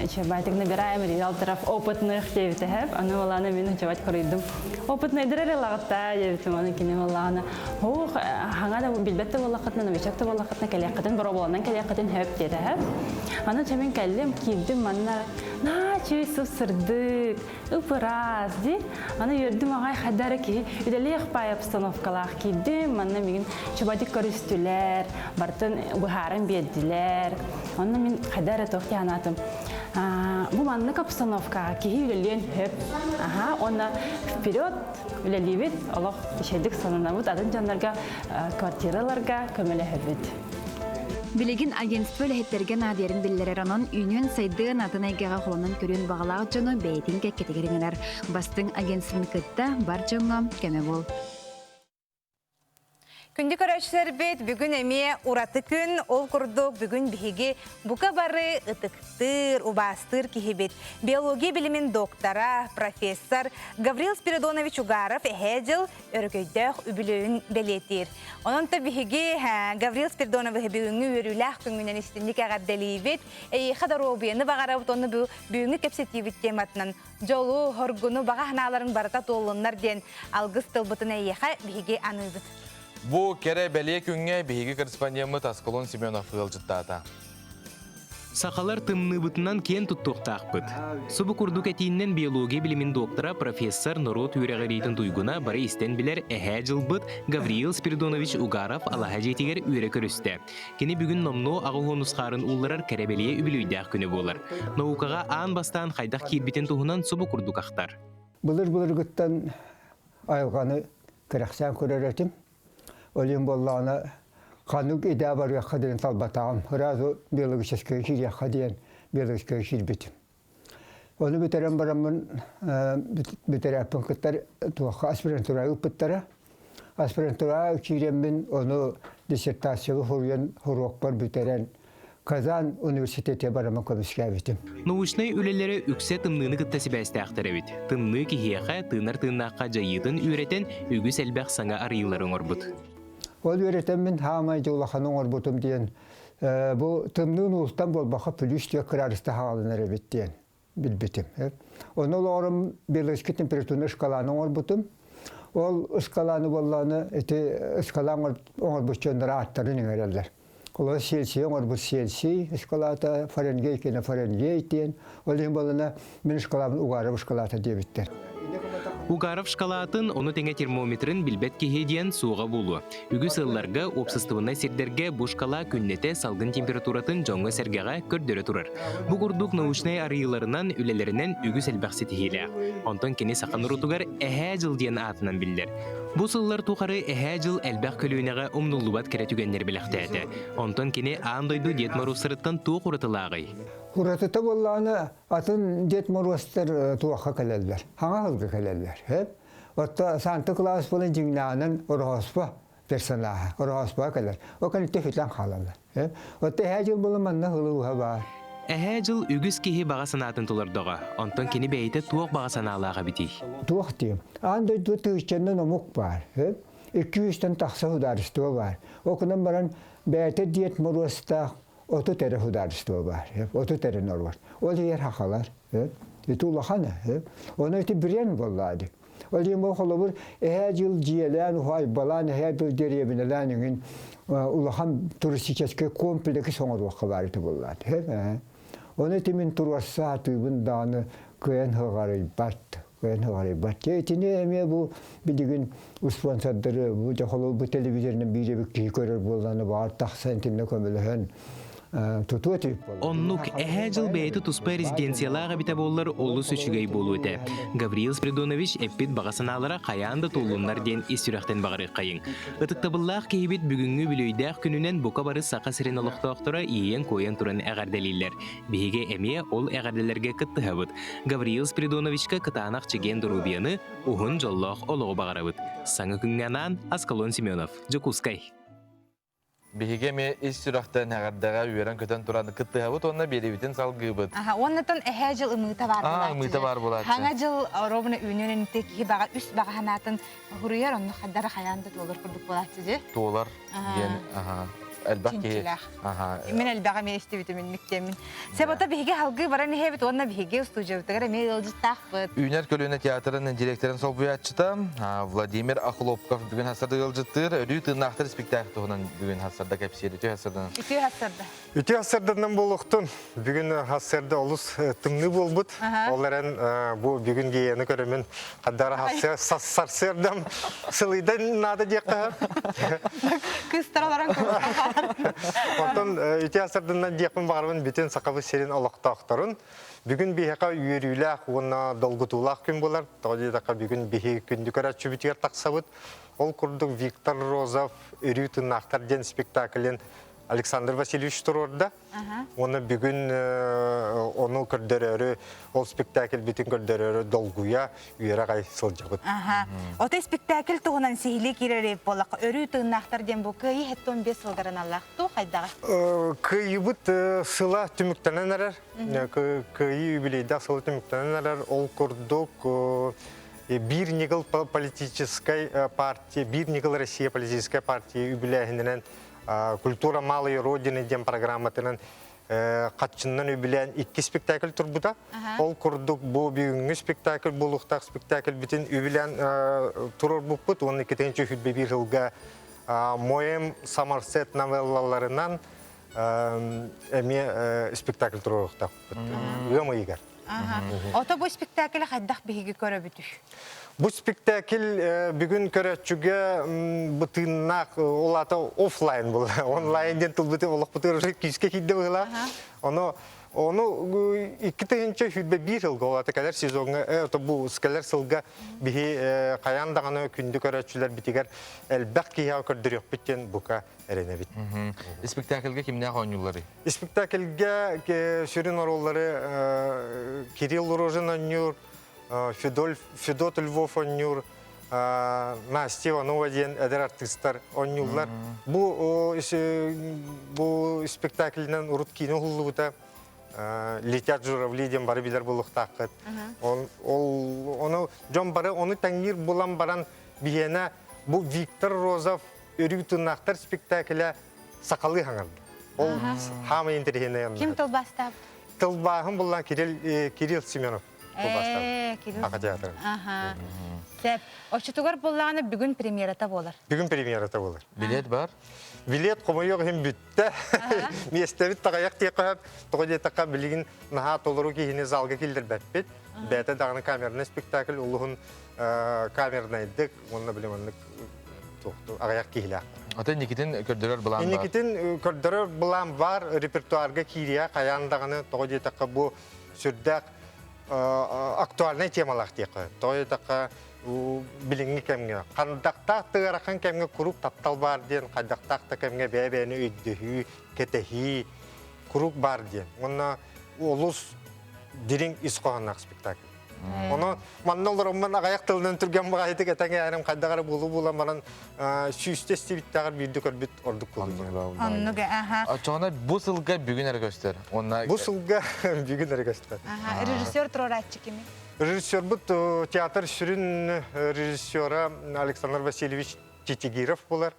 Чебатик набираем риэлторов опытных диэбитэһэп. Аны Валаана мин чебат хоруйдум. Опытныйдыр эрэ лагытта диэбитим. Аны кини Валаана Ох, хаҥа да билбэт да буоллаххытына, новичок да буоллаххытына кэлиэххитин, боробуоланан кэлиэххитин хөп диэтэһэп. Аны чэмин кэллим, киирдим манна наа чүй сып-сырдык, ып-ыраас дии. Аны үөрдүм аҕай хайда эрэ киһи үлэлиэх баай обстановкалаах киирдим. Манна мигин чубадик көрүстүлэр, бартын быһааран биэрдилэр. Онно мин хайда эрэ туох дии санаатым. Бу маннык обстановкаҕа киһи үлэлиэн сөп. Аха, уонна вперед үлэлиибит, олох үчүгэйдик сананабыт, атын дьоннорго квартираларга көмөлөһөбүт. Билигин агентство үлэһиттэргэ наадыйарын биллэрэр, онон үүнүөн-сайдыан атын эйгэҕэ холонон көрүөн баҕалаах дьону бэйэтин кэккэтигэр ыҥырар. Бастыҥ агентствоны кытта бар дьоҥҥо көмө буол. Күндү көрөөччүлэрбит, бүгүн эмиэ ураты күн. Ол курдук бүгүн биһиги бука бары ытыктыыр, убаастыыр киһибит. Биология билимин доктора, профессор Гаврил Спиридонович Угаров эһээ дьыл өрөгөйдөөх үбүлүөйүн бэлиэтиир. Онон та биһиги Гаврил Спиридоновиһы бүгүҥҥү үөрүүлээх күҥҥүнэн истинник эҕэрдэлиибит. Эйиэхэ доруобуйаны баҕарабыт уонна бүгүҥҥү кэпсэтиибит тематынан дьолу, хоргуну, баҕа санааларыҥ барыта туоллуннар диэн алгыс тылбытын эйиэхэ биһиги аныыбыт. Бу кэрэ бэлиэ күҥҥэ биһиги корреспондеммыт Аскалон Семенов ыалдьыттаата. Сахалар тымныыбытынан киэн туттуохтаахпыт. Субу курдук этииннэн биология билимин доктора, профессор, норуот үөрэҕириитин туйгуна бары истэн билэр эһээ дьылбыт Гавриил Спиридонович Угаров алаһа дьиэтигэр үөрэ көрүстэ. Кини бүгүн номнуо аҕыс хаарын уулларар кэрэбэлиэ үбүлүөйдээх күнэ буолар. Наукаҕа аан бастаан хайдах киирбитин туһунан субу курдук ахтар. Былыр-былыргыттан айылҕаны кэрэхсээн көрөр этим. Ол иһин буоллаҕына ханнык идэ барыахха диэн талбатаҕым. Сразу биологическай киириэххэ диэн биологическай киирбитим. Ону бүтэрэн бараммын бүтэрээппин кытта туохха аспирантура ыыппыттара. Аспирантура киирэммин ону диссертациябы суруйан уруокпар бүтэрэн. Казан университете бараман көмүскээбитим. Научнай үлэлэрэ үксэ тымныыны кытта сибээстээхтэр эбит. Тымныы киһиэхэ тыынар тыыннаахха дьайыытын үөрэтэн үгүс элбэх саҥа арыйыылары оҥорбут. Ол үөрэтэммин хаамай дьулахан оҥорбутум диэн бу тымныы нуултан буолбакка плюс 4 кыраадыста хааланар эбит диэн билбитим. Ону олоҕорум биологическай температурнай шкаланы оҥорбутум. Ол шкаланы буоллаҕына ити шкала оҥорбут дьоннор ааттарын иҥэрэллэр. Олор Цельсий оҥорбут Цельсий шкалата, Фаренгейт кэнэ Фаренгейт диэн. Ол иһин буоллаҕына мин шкалабын Угаров шкалата диэбиттэр. Угаров шкалатын, ону тэҥэ термометрын билбэт киһи диэн суоҕа буолуо. Үгүс ыалларга, уопсастыбаннай сирдэргэ бу шкала күннэтэ салгын температуратын дьоҥҥо-сэргэҕэ көрдөрө турар. Бу курдук научнай арыйыыларынан, үлэлэринэн үгүс элбэх ситиһиилээх. Онтон кини саха норуотугар Эһээ Дьыл диэн аатынан биллэр. Бу сыллар тухары Эһээ Дьыл элбэх көлүөнэҕэ умнуллубат кэрэ түгэннэри бэлэхтээтэ. Онтон кини аан дойду Дед Морозтарыттан туох уратылааҕый? Уратыта буоллаҕына, атын Дед Морозтар туохха кэлэллэр? Хаҥа сылга кэлэллэр. Отто Санта Клаус буолан дьиҥнээҕинэн Ороһооспо персонаһа, Ороһооспоҕо кэлэр. Ол кэнниттэн сүтэн хаалаллар. Отто Эһээ Дьыл буолан манна ылы-уһа баар. Эһээ Дьыл үгүс киһи баҕа санаатын толордоҕо. Онтон кини бэйэтэ туох баҕа санаалаах эбитий? Туох диэм, аан дойдуга тыһыынчаннан омук баар. 200-тэн тахса судаарыстыба баар. Ол гынан баран бэйэтэ Дед Моруостаах 30 эрэ судаарыстыба баар. 30 эрэ норуот. Ол иһигэр сахалар. Ити улахан. Ону ити бренд буоллаа дии. Ол иһин бу холобур эһээ дьыл дьиэлээн, уһаайбалаан, эһээ дьыл дэриэбинэлээн иҥин улахан туристическай комплекс оҥоруохха баар ити буоллаа. Ону ити мин туруорса сатыыбын даҕаны кыайан ыҕарыйбат. Кыайан ыҕарыйбат. Итини эмиэ бу билигин спонсордары бу холобур бу телевизорынан биир эбит киһи көрөр буоллаҕына баҕар тахсан итиннэ көмөлөһөн тутуо этибит Оннук, эһээ дьыл бэйэтэ туспа резиденциялаах эбитэ буоллар олус үчүгэй буолуо этэ. Гавриил Спиридонович эппит баҕа санаалара хайаан да туоллуннар диэн ис сүрэхтэн баҕарыаххайыҥ. Ытыктабыллаах киһибит бүгүҥҥү үбүлүөйдээх күнүнэн бука бары Саха сирин олохтоохторо иэйэн-куойан туран эҕэрдэлииллэр. Биһиги эмиэ ол эҕэрдэлэргэ кыттыһабыт. Гавриил Спиридоновичка кытаанах чэгиэн доруобуйаны, уһун дьоллоох олоҕу баҕарабыт. Саҥа күҥҥэ анаан Аскалон Семенов, Дьокуускай. Биһиги эмиэ ис сүрэхтэн эҕэрдэҕэ үөрэн-көтөн туран кыттыһабыт уонна биэриибитин салгыыбыт. Аха, уоннатан эһээ дьыл ымыыта баар Аа, буолааччы. ымыыта баар буолааччы. Хаҥа дьыл ровно үүнүөн иннитэ киһи баҕа үс баҕа санаатын хуруйар, онно хаддара хайаан да туолар курдук буолааччы дьи. Туолар диэн аха, элбэх киһи. Чинчилээх. Аха. Мин элбэҕи эмиэ истибитим инник диэммин. Себото биһиги халгыы баран иһэбит уонна биһиги устуудьуйабытыгар эмиэ ыалдьыттаахпыт. Үүнэр көлүөнэ театрын директорын солбуйааччыта Владимир Охлопков бүгүн хасарда ыалдьыттыыр. Өрүү тыыннаахтар спектакль туһунан бүгүн хасарда кэпсиир. Үтүө хасарданан. Үтүө хасарда. Үтүө хасарданан буолуохтун. Бүгүн хасарда олус тымныы буолбут. Ол эрэн бу бүгүн гиэни көрөмүн хаддара сарсыардам сылыйдан наада диэххэ. Кыстара баран Онтон үтүө хасарданан диэхпин баҕарабын бүтүн Сахабыт сирин олохтоохторун Бүгүн биһиэхэ үөрүүлээх уонна долгутуулаах күн буолар. Тоҕо диэтэххэ бүгүн биһи күндү көрөөччүбүтүгэр тахсабыт. Ол курдук Виктор Розов «Өрүү тыыннаахтар» диэн спектаклин Александр Васильевич туруорда. Уонна бүгүн ону көрдөрөөрү, ол спектакльбитин көрдөрөөрү долгуйа, үөрэ аҕай сылдьабыт. Отой спектакль туһунан сиһилии киирэр буоллахха, өрүү тыыннаахтар диэн бу кыайыы 75 сылларын аллаах туу хайдаҕа? Кыайыыбыт сыла түмүктэнэн эрэр. Кыайыы юбилейдаах сылы түмүктэнэн эрэр. Ол курдук биир ньыгыл политическай партия, биир ньыгыл Россия политическай партия үбүлээһининэн «Культура малой Родины» диэн программатынан хаччыннан үбүлээн икки спектакль турбута. Ол курдук бу бүгүҥҥү спектакль буолуохтаах спектакльбитин үбүлээн туруорбуппут уонна 2021 сылга Моем Самарсет новеллаларынан эмиэ спектакль туруоруохтаахпыт ыам ыйыгар. Ото бу спектакль хайдах биһиги көрөбүтүй? Бу спектакль бүгүн көрөөччүгэ бытыыннаах ол аата офлайн була. Онлайн диэн тылбыты олохпутугар уже күүскэ киирдэ быһыылаах. Ону Ону 2021 сылга ол аата кэлэр сезоҥҥа бу кэлэр сылга биһи хайаан даҕаны күндү көрөөччүлэрбитигэр элбэх киһиэхэ көрдөрүөхпүт диэн бука эрэнэбит. Спектакльга кимнээх оонньуулларый? Спектакльга сүрүн оруоллары Кирилл Рожин оонньуур, Федот Львов оонньуур, Настя Иванова диэн эдэр артыыстар оонньууллар. Бу бу спектаклинан урут киинэ уһуллубута. Летят журавли диэн бары билэр буолуохтааххыт. Ол ону дьон бары ону тэҥниир булан баран биһиэнэ бу Виктор Розов Өрүү тыыннаахтар спектаклэ сахалыы хаҥарда. Ол хаамай интэриэһинэй Ким тылбаастаабыт? Тылбааһын буллан Кирилл Кирилл Семенов тылбаастаабыт. Кирилл. Аха театрын. Аха. Сеп. Оччотугар буллаҕына бүгүн премьерата буолар. Бүгүн премьерата буолар. Билет бар? Билет хомойуох иһин бүттэ. Миэстэбит таҕайах диэххэ тоҕо диэтэххэ билигин наһаа толору киһини залга киллэрбэппит. Бэйэтэ даҕаны камерный спектакль улуһун камернайдык уонна били маннык аҕыйах киһилээх. Ата инникитин көрдөрөр былаан бар. Инникитин көрдөрөр былаан бар, репертуарга киириэ хайаан даҕаны тоҕо диэтэххэ бу сүрдээх актуальнай темалаах диэххэ. Тоҕо диэтэххэ билиҥҥи кэмҥэ хандахтаах да ыарахан кэмҥэ куруук таптал баар диэн хайдахтаах да кэмҥэ бэйэ-бэйэни өйдөһүү, кэтэһии куруук баар диэн. Уонна олус дириҥ ис хоһоонноох спектакль. Ону манна олороммун аҕыйах тылынан түргэн баҕайытык этэҥээрим хайдах эрэ буолу буолан баран сүүстэ истибиттэҕэр биирдэ көрбүт ордук буолуо. Оннук аха. Оччоҕуна бу сылга бүгүн эрэ көстөр. Уонна Бу сылга бүгүн эрэ көстөр. Аха, режиссер туруорааччы кими? Режиссербут театр сүрүн режиссера Александр Васильевич Титигиров буолар.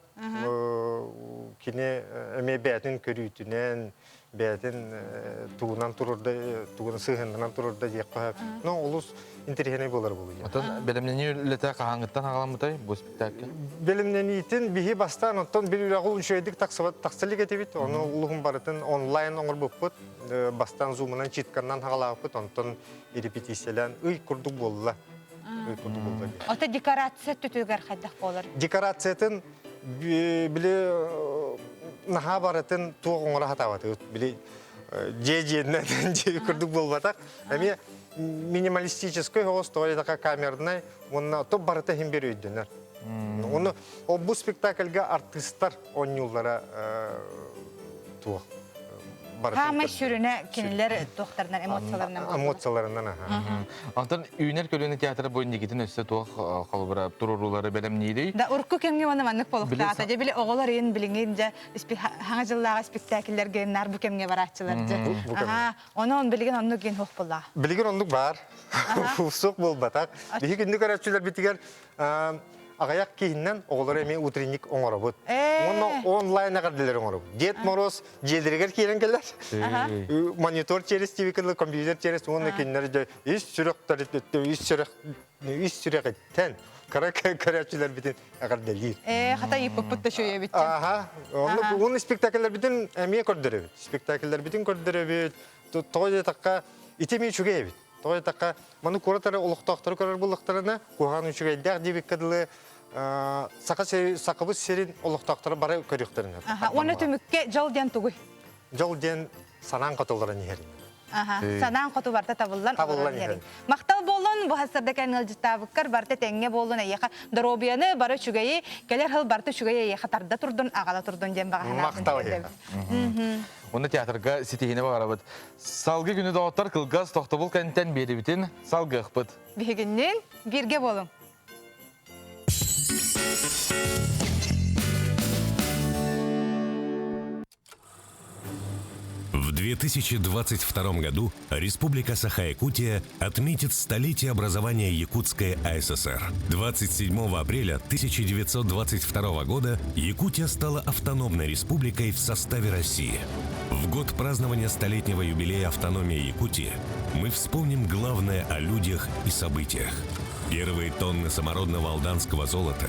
Кини эмиэ бэйэтин көрүүтүнэн, бэйэтин тугунан турурда, тугун сыһынынан турурда диэххэ сөп. Но олус интэриэһинэй буолар буолуо. Отон бэлэмнэнии үлэтэ хаһааҥҥыттан хаҕаламмытай бу спектакль? Бэлэмнэниитин биһи бастаан оттон бил үрэҕи үчүгэйдик тахсыбат тахсалык этибит. Ону улуһун барытын онлайн оҥорбуппут. Бастаан зумунан читканнан хаҕалаабыппыт, онтон репетициялаан ый курдук буолла. Ото декорация түтүгэр хайдах буолар? Декорациятын били наһаа барытын туох оҥоро сатаабатыбыт. Били дьиэ дьиэннэн дьиэ курдук буолбатах. Эмиэ минималистическай соҕус тоҕо диэтэххэ камернай уонна топ барыта иһин биэр өйдөнөр. Ону бу спектакльга артыыстар оонньууллара туох Хаамай сүрүнэ кинилэр туохтарынан эмоцияларынан эмоцияларынан аха. Онтон үүнэр көлүөнэ театра бу инникитин өссө туох холобура туруоруулары бэлэмниирий? Да урукку кэмҥэ уонна маннык буолуохтаата. Дьэ били оҕолор иин билиҥин дьэ хаҥа дьыллааҕы спектакльлэргэ наар бу кэмҥэ барааччылар дьэ. Аха, онон билигин оннук гин хуох буоллаҕа. Билигин оннук баар. Суох буолбатах. Биһиги күндү көрөөччүлэрбитигэр аҕыйах киһинэн оҕолору эмиэ утренник оҥоробут. Уонна онлайн эҕэрдэлэри оҥоробут. Дед Мороз дьиэлэригэр киирэн кэлэр. Монитор через TV компьютер через уонна кинилэр дьэ ис сүрэхтэриттэн ис сүрэх ис сүрэҕиттэн кыра көрөөччүлэрбитин эҕэрдэлиир. Ээ, хата ыйыппыппыт да үчүгэй Аха. Оннук уонна спектакльлэрбитин эмиэ көрдөрөбүт. Спектакльлэрбитин көрдөрөбүт. Тоҕо диэтэххэ ити эмиэ үчүгэй эбит. Тоҕо диэтэххэ, маны куорат эрэ олохтоохтору көрөр буоллахтарына, куһаҕан үчүгэйдээх диэбиккэ дылы, саха сахабыт сирин олохтоохторо бары көрүөхтэрин Аха, уонна түмүккэ дьол диэн тугуй? Дьол диэн санаан хотулларан иһэрин. Аха, санаан хоту барта табыллан олорон иһэрин. Махтал буоллун, бу хасырда кэн ыалдьыттаабыккар барта тэҥҥэ буоллун эйиэхэ доруобуйаны, бары үчүгэйи, кэлэр сыл барта үчүгэйи эйиэхэ тарда турдун, аҕала турдун диэн баҕа санаабын Махтал эйиэхэ. Уонна театрга ситиһиини баҕарабыт. Салгы күнү доҕоттор кылгас тохтобул кэнтэн биэрибитин салгыахпыт. Биһигиннин бииргэ буолуҥ. В 2022 году Республика Саха-Якутия отметит столетие образования Якутской АССР. 27 апреля 1922 года Якутия стала автономной республикой в составе России. В год празднования столетнего юбилея автономии Якутии мы вспомним главное о людях и событиях. Первые тонны самородного алданского золота,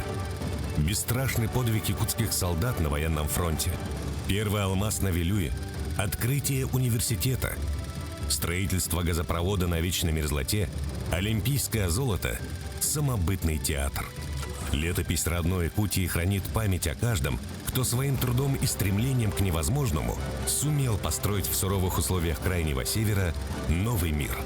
бесстрашный подвиг якутских солдат на военном фронте, первый алмаз на Вилюе, открытие университета, строительство газопровода на вечной мерзлоте, олимпийское золото, самобытный театр. Летопись родной Якутии хранит память о каждом, кто своим трудом и стремлением к невозможному сумел построить в суровых условиях Крайнего Севера новый мир.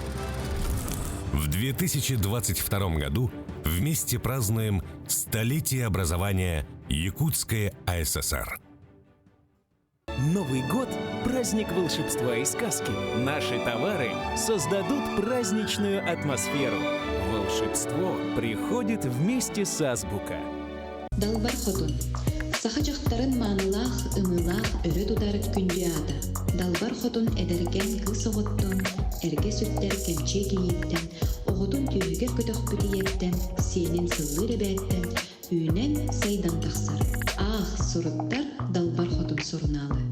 В 2022 году вместе празднуем столетие образования Якутской АССР. Новый год – праздник волшебства и сказки. Наши товары создадут праздничную атмосферу. Волшебство приходит вместе с Азбука. Далбар Хотун. Саха дьахтарын маанылаах, ымыылаах өрө тутар күндү аата. Далбар Хотун эдэркээн кыыс оҕоттон, эргэ сүктэр кэмчиэ кийииттэн, оҕотун түөһүгэр көтөхпүт ийэттэн, сиэнин сыллыыр эбээттэн, үүнэн, сайдан тахсар. Аах, суруттар Далбар Хотун сурунаалы.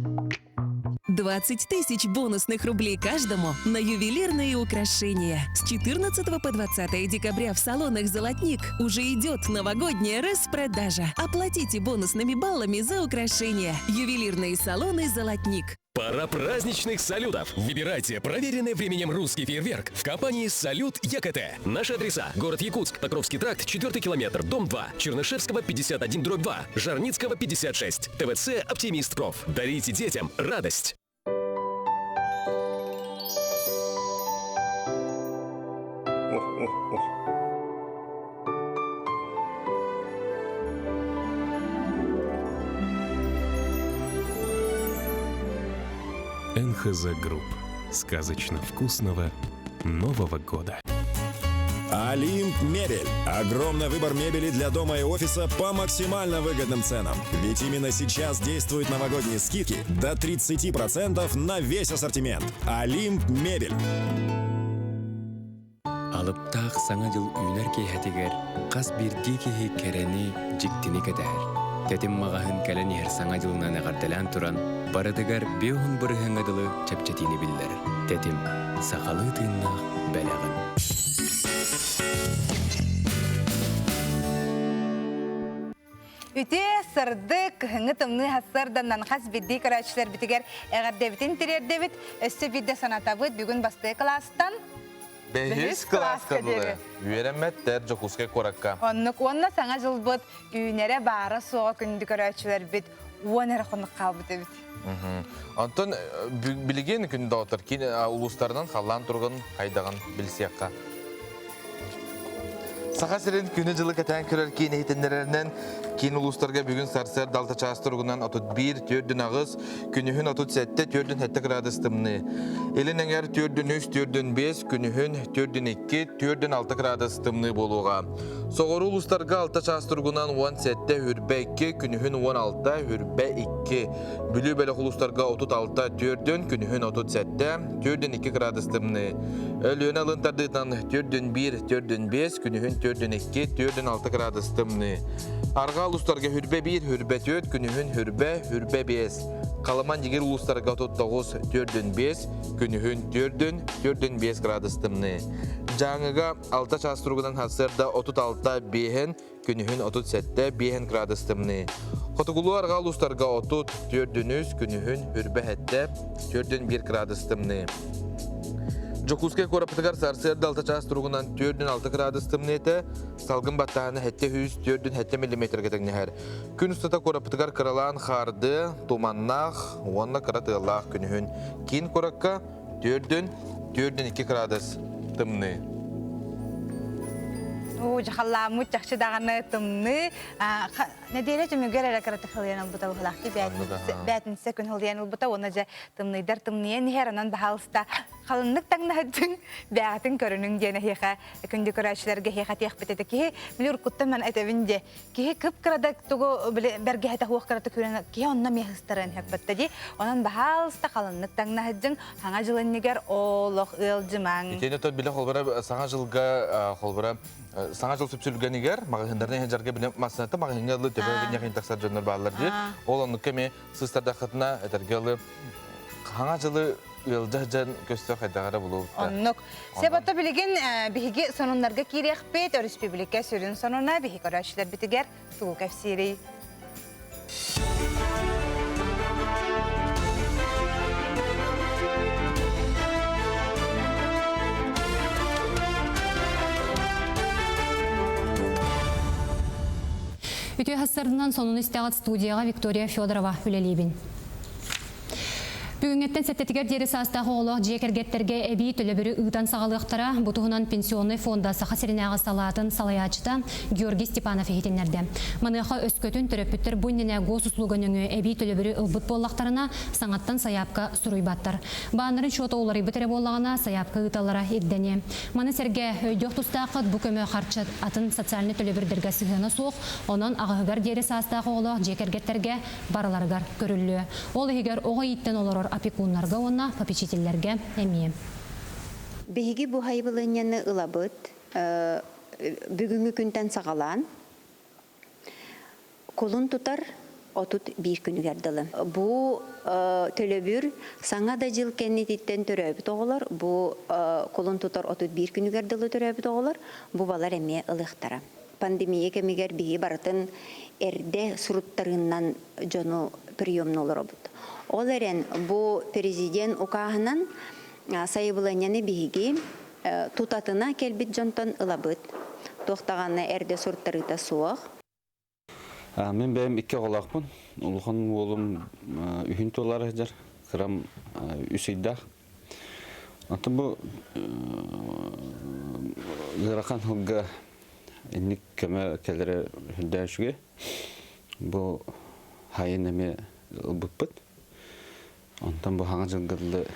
20 тысяч бонусных рублей каждому на ювелирные украшения. С 14 по 20 декабря в салонах «Золотник» уже идет новогодняя распродажа. Оплатите бонусными баллами за украшения. Ювелирные салоны «Золотник». Пора праздничных салютов. Выбирайте проверенный временем русский фейерверк в компании «Салют ЕКТ». Наши адреса. Город Якутск, Покровский тракт, 4 километр, дом 2, Чернышевского, 51, дробь 2, Жарницкого, 56, ТВЦ «Оптимист Проф». Дарите детям радость. НХЗ Групп. Сказочно вкусного Нового года. Олимп Мебель. Огромный выбор мебели для дома и офиса по максимально выгодным ценам. Ведь именно сейчас действуют новогодние скидки до 30% на весь ассортимент. Олимп Мебель. Алыптаах Саҥа дьыл үүнэр киэһэтигэр хас биирдии киһи кэрэни, дьиктини кэтэһэр. Тэтим маҕаһыын кэлэн иһэр Саҥа дьылынан эҕэрдэлээн туран, барытыгар биэһун бырыһыаҥҥа дылы чэпчэтиини биллэрэр. Тэтим, сахалыы тыыннаах бэлэҕин. Үтүө, сырдык, кыһыҥҥы тымныы сарсыарданнан хас биирдии көрөөччүлэрбитигэр эҕэрдэбитин тириэрдэбит. Өссө биирдэ санатабыт, бүгүн бастакы кылаастан Бэһис кылааска дылы үөрэммэттэр Дьокуускай куоракка. Оннук уонна саҥа дьылбыт үүнэрэ баара-суоҕа күндү көрөөччүлэрбит уон эрэ хонук хаалбыт эбит. Онтон билигин күн доҕоттор киин улуустарынан халлаан туругун хайдаҕын билсиэххэ. Саха сирин күнү-дьылы кэтээн көрөр киин иһитиннэрэринэн киин улуустарга бүгүн сарсыарда алта чаас туругунан 31, 4 8, күнүһүн 37, 4 7 градус тымныы. Илин эҥэр 4 3, 4 5, күнүһүн 4 2, 4 6 градус тымныы буолуоҕа. Соҕуруу улуустарга алта чаас туругунан 17, үрбэ 2, күнүһүн 16, үрбэ 2. Бүлүү бөлөх улуустарга 36, 4 күнүһүн 37, 4 2 градус тымныы. Өлүөнэ ылын тардыытынан 4-1, 4-5, күнүһүн 4-2, 4-6 градус тымныы. Арҕаа улуустарга хүрбэ 1, хүрбэ 4, күнүһүн хүрбэ, хүрбэ 5. Халыман Дьигир улуустарга 39, 4-5, күнүһүн 4, 4-5 градус тымныы. Дьааҥыга 6 чаас туругунан сарсыарда 36, 5, күнүһүн 37, 5 градус тымныы. Хотугулуу арҕаа улуустарга 30, 4-3, күнүһүн хүрбэ 7, 4-1 градус тымныы. Дьокуускай куораппытыгар сарсыарда 6 чаас туругунан 4-6 градус тымныы этэ, салгын баттааһына 700-4-7 миллиметргэ тэҥнэһэр. Күн устата куораппытыгар кыралаан хаарды, туманнаах уонна кыра тыаллаах күнүһүн киин куоракка 4-4-2 градус тымныы. Уу, дьахаллааммыт чахчы даҕаны тымныы. Нэдиэлэ түмүгэр эрэ кыратык хылыйан ылбыта быһылаах бээтинсэ күн хылыйан ылбыта уонна дьэ тымныйдар тымныйан иһэр онон баһаалыста халыннык таҥнаһыттын бэҕэтин көрүнүҥ диэн эһиэхэ күндү көрөөччүлэргэ эһиэхэ этиэхпит этэ киһи били уруккуттан ман этэбин диэ киһи кып-кырада тугу били бэргэһэтэ хуох кырата күрэн киһи онно миэхыстарын хэппэтте ди онон баһаалыста халыннык таҥнаһыддьыҥ саҥа дьыл иннигэр олох ыалдьымаҥ Итиэнэ тот биле холбора саҥа дьылга холбора саҥа дьыл сүпсүлгэнигэр маҕаһыыннарынан иһэ биле массыната маҕаһыыҥҥа ылы төбө гынньахын тахсар дьоннор бааллар дии ол оннукка эмиэ сыстардаххытына этэргэ ылы хаҥа дьылы ыалдьа дьан көстө хайдаҕара булуубута. Оннук. Себото билигин биһиги сонуннарга киириэхпит, өрөспүүбүлүкэ сүрүн сонуна биһи көрөөччүлэрбитигэр тугу кэпсиирий? Үтүө хассарынан сонун истэҕит студияҕа Виктория Федорова үлэлиибин. Бүгүҥҥэттэн сэттэтигэр диэри саастаах оҕолоох дьиэ кэргэттэргэ эбии төлөбүрү ыытан саҕалыахтара. Бу туһунан Пенсионнай фонда Саха сиринээҕи салаатын салайааччыта Георгий Степанов иһитиннэрдэ. Маныаха өскөтүн төрөппүттэр бу иннинэ госуслуга нөҥүө эбии төлөбүрү ылбыт буоллахтарына, саҥаттан сайаапка суруйбаттар. Бааннарын счета уларыйбыт эрэ буоллаҕына, сайаапка ыыталлара ирдэниэ. Маны сэргэ, өйдүөх тустааххыт, бу көмө харчы атын социальнай төлөбүрдэргэ сыһыана суох, онон аҕыһыгар диэри саастаах оҕолоох дьиэ кэргэттэргэ барыларыгар көрүллүө. Ол иһигэр оҕо ииттэн олорор опекуннарга уонна попечителлэргэ эмиэ. Биһиги бу хайбылыанньаны ылабыт бүгүҥҥү күнтэн саҕалаан кулун тутар 31 күнүгэр дылы. Бу төлөбүр саҥа да дьыл кэннититтэн төрөөбүт оҕолор, бу кулун тутар 31 күнүгэр дылы төрөөбүт оҕолор бу балар эмиэ ылыахтара. Пандемия кэмигэр биһи барытын эрдэ суруттарыынан дьону приемна олоробут. Ол эрэн бу президент укааһынан сайабылыанньаны биһиги тутатына кэлбит дьонтон ылабыт. Туох даҕаны эрдэ суруттарыыта суох. Мин бэйэм икки оҕолоохпун. Улахан уолум үһүн туолар сылдьар, кырам үс ыйдаах. Онтон бу ыарахан сылга инник көмө кэлэрэ үрдээн үчүгэй. Бу хайын эмиэ ылбыппыт. Онтон бу хаҥа дьылга дылы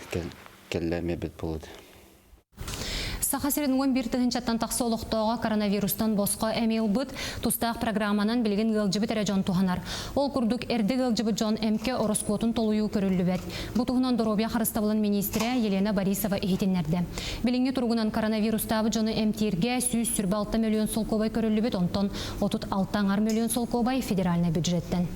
кэллэ эмиэ бит буолуо. Саха сирин 11 тыһыынчаттан тахса олохтооҕо коронавирустан босхо эми ылбыт. Тустаах программанан билигин ыалдьыбыт эрэ дьон туһанар. Ол курдук эрдэ ыалдьыбыт дьон эмкэ ороскуотун толуйуу көрүллүбэт. Бу туһунан доруобуйа харыстабылын миниистирэ Елена Борисова иһитиннэрдэ. Билиҥҥи туругунан коронавирустаабыт дьону эмтииргэ 126 мөлүйүөн солкуобай көрүллүбүт, онтон 36 аҥар мөлүйүөн солкуобай федеральнай бюджеттэн.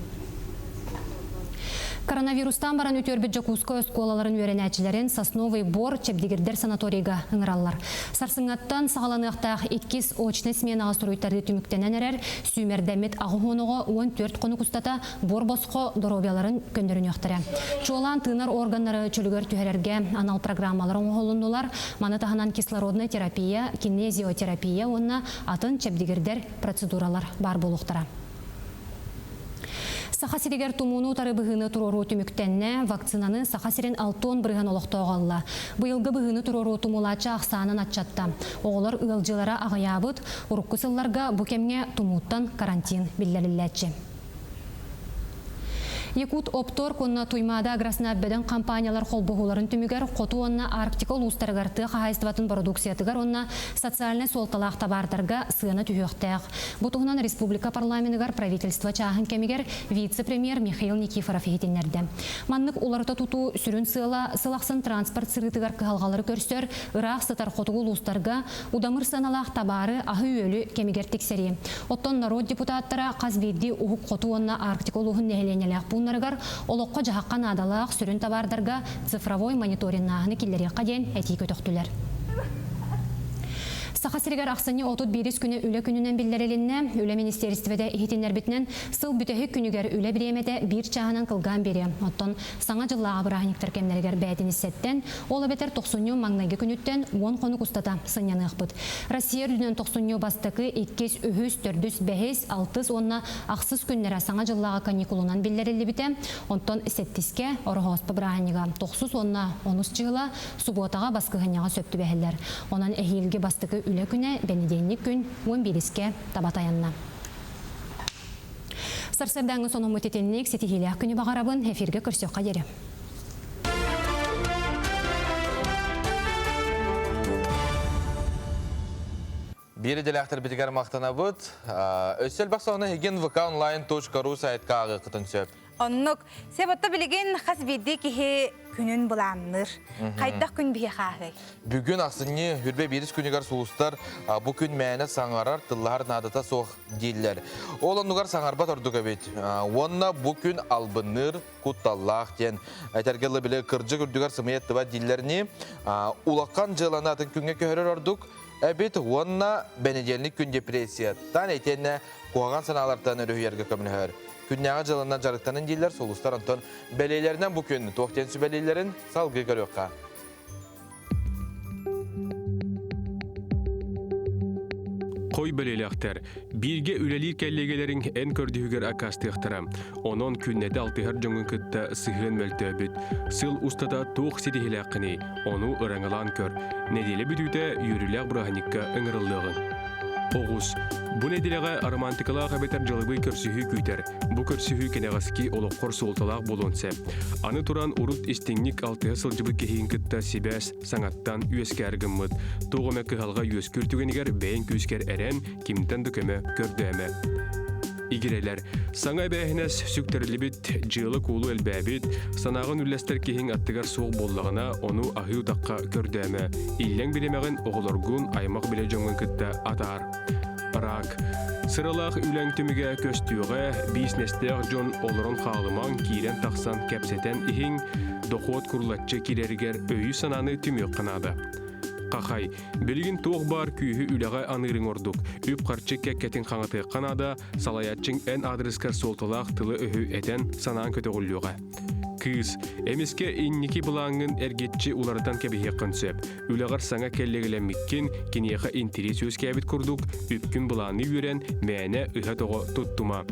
Коронавирустаан баран үтүөрбүт Дьокуускай оскуолаларын үөрэнээччилэрин Сосновый бор чэбдигирдэр санаторийга ыҥыраллар. Сарсыҥҥаттан саҕаланыахтаах иккис очнай сменаҕа суруйтарыы түмүктэнэн эрэр, сүүмэрдэммит аҕыс оҕо 14 хонук устата буор босхо доруобуйаларын көннөрүнүөхтэрэ. Чуолаан тыынар органнары чөлүгэр түһэрэргэ анал программалар оҥоһулуннулар. Маны таһынан кислородная терапия, кинезиотерапия уонна атын чэбдигирдэр процедуралар баар буолуохтара. Саха сиригэр тумууну утары быһыыны туруоруу түмүктэннэ. Вакцинаны Саха сирин 60 бырыһан олохтооҕо ылла. Быйылгы быһыыны туруоруу тумулааччы ахсаанын аччатта. Оҕолор ыалдьыылара аҕыйаабыт. Урукку сылларга бу кэмҥэ тумууттан карантин биллэриллээччи. Якут Опторг уонна Туймаада Агроснаб бөдөҥ компаниялар холбоһууларын түмүгэр хоту уонна Арктика улуустарыгар тыа хаһаайыстыбатын бородууксуйатыгар уонна социальнай суолталаах табаардарга сыана түһүөхтээх. Бу туһунан республика парламеныгар правительство чааһын кэмигэр вице-премьер Михаил Никифоров иһитиннэрдэ. Маннык уларыта тутуу сүрүн сыала сыл ахсын транспорт сырыытыгар кыһалҕалары көрсөр, ыраах сытар хотугу улуустарга удамыр сыаналаах табаары, аһы-үөлү кэмигэр тиксэрии. Оттон норуот депутаттара хас биирдии Уһук Хоту уонна Арктика улууһун нэһилиэнньэлээх пууннарыгар олоххо-дьаһахха наадалаах сүрүн табаардарга цифровой мониториннааһыны киллэриэххэ диэн этии көтөхтүлэр. Саха сиригэр ахсынньы 31 күнэ үлэ күнүнэн биллэрилиннэ. Үлэ министиэристибэтэ иһитиннэрбитинэн, сыл бүтэһик күнүгэр үлэ бириэмэтэ биир чааһынан кылгаан биэриэ. Оттон Саҥа дьыллааҕы бырааһынньыктар кэмнэригэр бээтиниссэттэн, ол эбэтэр тохсунньу маҥнайгы күнүттэн уон хонук устата сынньаныахпыт. Россия үрдүнэн тохсунньу бастакы, иккис, үһүс, төрдүс, бэһис, алтыс уонна ахсыс күннэрэ Саҥа дьыллааҕы каникулунан биллэриллибитэ. Онтон сэттискэ Ороһооспо бырааһынньыга, тохсус уонна онус чыһыла субуотаҕа баскыһынньаҕа сөп түбэһэллэр. Онон эһиилги бастакы үлэ күнэ бэнидиэнньик күн уон биирискэ таба тайанна. Сарсыардааҥҥы сонуммут итинник ситиһиилээх күнү баҕарабын. Эфиргэ көрсүөххэ диэри. Биир идэлээхтэрбитигэр махтанабыт. Өссө элбэх сонуна эһигин vkonline.ru сайтка ааҕыаххытын сөп. Оннук. Себотто билигин хас биирдии киһи күнүн былаанныыр. Хайдах күн биһиэхэ ааһыай? Бүгүн ахсынньы хүрбэ биирис күнүгэр сулустар бу күн мээнэ саҥарар, тыллаһар наадата суох дииллэр. Ол оннугар саҥарбат ордук эбит. Уонна бу күн албынныыр, кутталлаах диэн этэргэ дылы били кырдьык үрдүгэр сымыйа ыттыбат дииллэринии улахан дьыаланы атын күҥҥэ көһөрөр ордук эбит уонна бэнидиэнньик күн депрессияттан итиэннэ куһаҕан санаалартан өрүһүйэргэ көмөлөһөр. Күннээҕи дьыаланан дьарыктанын дииллэр сулустар онтон бэлиэлэринэн бу күн туох диэн сүбэлииллэрин салгыы көрүөххэ. Хой бэлиэлээхтэр бииргэ үлэлиир кэллиэгэлэриҥ эн көрдүһүгэр аккаастыахтара. Онон күннэтэ алтыһар дьоҥҥун кытта сыһыан мөлтөөбүт. Сыл устата туох ситиһилээххиний, ону ыраҥалаан көр. Нэдиэлэ бүтүүтэ үөрүүлээх бырааһынньыкка ыҥырыллыаҕыҥ. Оҕус. Бу нэдиэлэҕэ романтикалаах эбэтэр дьалыбый көрсүһүү күүтэр. Бу көрсүһүү кэнэҕэски олоххор суолталаах буолуон сөп. Аны туран урут истиҥник алтыһа сылдьыбыт киһигин кытта сибээс саҥаттан үөскээр гыммыт. Туох эмэ кыһалҕа үөскүүр түгэнигэр бэйэҥ күүскэр эрэн, кимтэн да көмө көрдөөмө. Игирэлэр. Саҥа эбээһинэс сүктэриллибит, дьыала-куулу элбээбит, санааҕын үллэстэр киһиҥ аттыгар суох буоллаҕына, ону аһыы утахха көрдөөмө. Иллэҥ биримэҕин оҕолоргун, аймах-билэ дьоҥҥун кытта атаар. Рак. Сыралаах үлэҥ түмүгэ көстүөҕэ, биисинэстээх дьон олорон хаалымаҥ, киирэн-тахсан кэпсэтэн иһиҥ, дохуот курулаччы киирэригэр өйү-санааны түмүөххэ наада. Хахай. Билигин туох баар күүһү үлэҕэ аныырыҥ ордук. Үп-харчы кэккэтин хаҥатыахха наада, салайааччыҥ эн аадырыскар суолталаах тылы-өһү этэн, санаан көтөҕүллүөҕэ. Кыыс, эмискэ инники былааҥҥын эргиччи уларытан кэбиһиэххин сөп. Үлэҕэр саҥа кэллиэгэлэммиккин, киниэхэ интэриэс үөскээбит курдук, үпкүн былаанныы үөрэн, мээнэ ыһа-тоҕо туттума.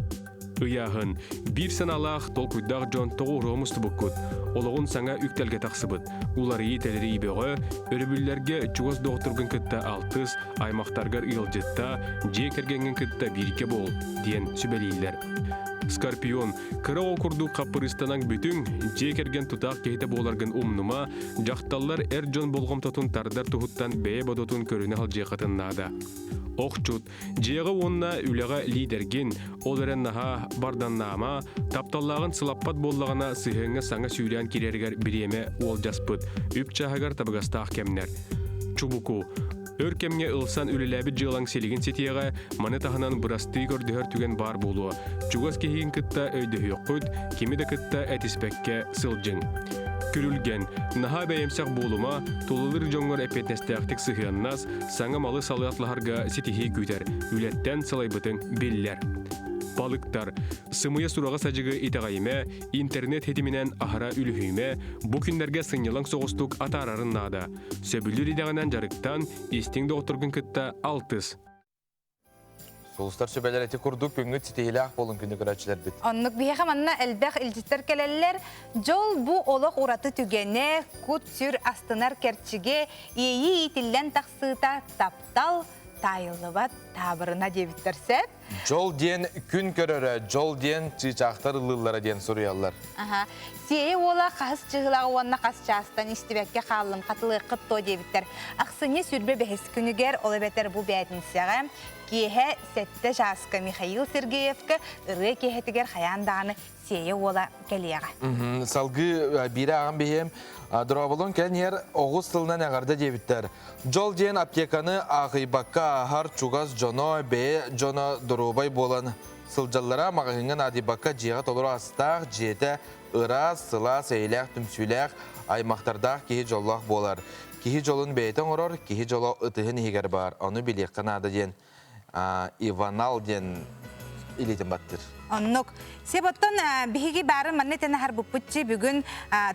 Ыйааһын. Биир санаалаах, толкуйдаах дьон тоҕо уруһа мустубуккут? Олоҕун саҥа үктэлгэ тахсыбыт. Уларыйыы-тэлэрийии бөҕө, өрөбүллэргэ чугас доҕотторгун кытта алтыс, аймахтаргар ыалдьытта, дьиэ кэргэҥҥин кытта бииргэ буол, диэн сүбэлииллэр. Скорпион, кыра оҕо курдук хаппырыыстанаҥ бүтүҥ, дьиэ кэргэн тутаах киһитэ буоларгын умнума, дьахталлар эр дьон болҕомтотун тардар туһуттан бэйэ бодотун көрүнэ сылдьыаххытын наада. Охчут, дьиэҕэ уонна үлэҕэ лиидэргин, ол эрэн наһаа барданнаама, тапталлааҕын сылаппат буоллаҕына сыһыаҥҥа саҥа сүүрээн киирэригэр бириэмэ уолдьаспыт, үп чааһыгар табыгастаах кэмнэр. Чубуку, Өр кэмҥэ ылсан үлэлээбит дьыалаҥ силигин ситиэҕэ, маны таһынан бырастыы көрдөһөр түгэн баар буолуо. Чугас киһигин кытта өйдөһүөххүт, кими да кытта этиспэккэ сылдьыҥ. Күрүлгэн, наһаа бэйэмсэх буолума, тулалыыр дьоҥҥор эппиэтинэстээхтик сыһыаннас, саҥа малы-салы атлаһарга ситиһии күүтэр, үлэттэн сылайбытыҥ биллэр. Балыктар, сымыйа сураҕы-садьыгы итэҕэйимэ, интернет ситиминэн аһара үлүһүйүмэ, бу күннэргэ сынньалаҥ соҕустук атаарарын наада. Сөбүлүүр идэҕинэн дьарыктан, истиҥ доҕотторгун кытта алтыс. Сулустар сүбэлэр ити курдук күҥҥүт ситиһиилээх буолун күндү көрөөччүлэрбит. Оннук биһиэхэ манна элбэх илдьиттэр кэлэллэр. Дьол бу олох ураты түгэнэ, кут-сүр астынар кэрчигэ, иэйии иитиллэн тахсыыта, таптал, таайыллыбат таабырына диэбиттэр сөп. Дьол диэн күн көрөрө, дьол диэн чыычаахтар ыллыыллара диэн суруйаллар. Аха. Сиэйэ уола хаһыс чыһылаҕа уонна хас чаастан истибэккэ хааллым, хатылыаххыт дуо диэбиттэр. Ахсынньы сүүрбэ бэһис күнүгэр, ол эбэтэр бу бээтинсэҕэ, киэһэ сэттэ чааска Михаил Сергеевка ырыа киэһэтигэр хайаан даҕаны Сиэйэ уола кэлиэҕэ. Салгыы биирэ ааҕан биһиэм Дорооболон кэлэн иһэр оҕус тылынан эҕэрдэ диэбиттэр. Дьол диэн аптеканы аахыйбакка ааһар чугас дьоно, бэйэ дьоно доруобай буолан сылдьаллара маҕаһыыҥҥа наадыйбакка дьиэҕэ толору астаах, дьиэтэ ыраас, сылаас, эйэлээх, түмсүүлээх, аймахтардаах киһи дьоллоох буолар. Киһи дьолун бэйэтэ оҥорор, киһи дьоло ытыһын иһигэр баар. Ону билиэххэ наада диэн Иванал диэн илиитин баттыыр. Оннук. Себоттон биһиги баары манна этэн аһарбыппытчы бүгүн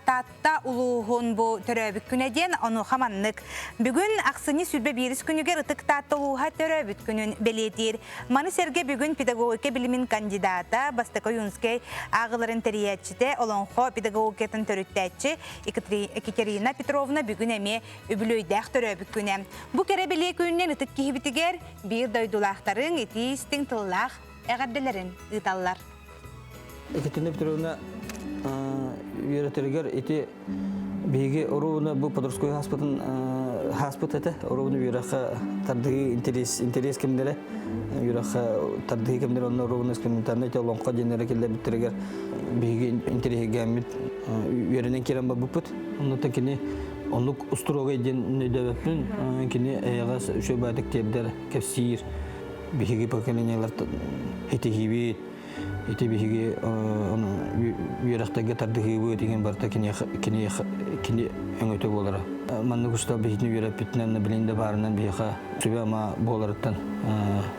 Таатта улууһун бу төрөөбүт күнэ диэн онуоха маннык. Бүгүн ахсынньы 21 күнүгэр Ытык Таатта улууһа төрөөбүт күнүн бэлиэтиир. Маны сэргэ бүгүн педагогика билимин кандидата, Бастакы Ойуунскай ааҕыларын тэрийээччитэ, олоҥхо педагогикатын төрүттээччи Екатерина Петровна бүгүн эмиэ үбүлүөйдээх төрөөбүт күнэ. Бу кэрэ бэлиэ күнүнэн ытык киһибитигэр биир дойдулаахтарыҥ итии истиҥ тыллаах эҕэрдэлэрин ыыталлар. Екатерина Петровна үөрэтэригэр ити биһиги оруобуна бу подростковый хааспытын хааспыт этэ. Оруобуна үөрэххэ тардыһыы интерес интерес кэмнэрэ үөрэххэ тардыһыы кэмнэрэ онно оруобуна экспериментальнай ити олоҥхо диэннэрэ киллэрбиттэригэр биһиги интэриэһиргээммит үөрэнэн киирэн барбыппыт. Оннуттан кини Оннук устуруогай диэн өйдөөбөппүн. Кини эйэҕэс үчүгэй баайдык тиэрдэр, кэпсиир. Биһиги поколениелар итиһиибит, ити биһиги үөрэхтэргэ тардыһыыбыт иҥин барыта кини кини өҥөтө буолара. Маннык устал биһитини үөрэппитинэн, билин да баарынан биһиэхэ сүбэ-ама буоларыттан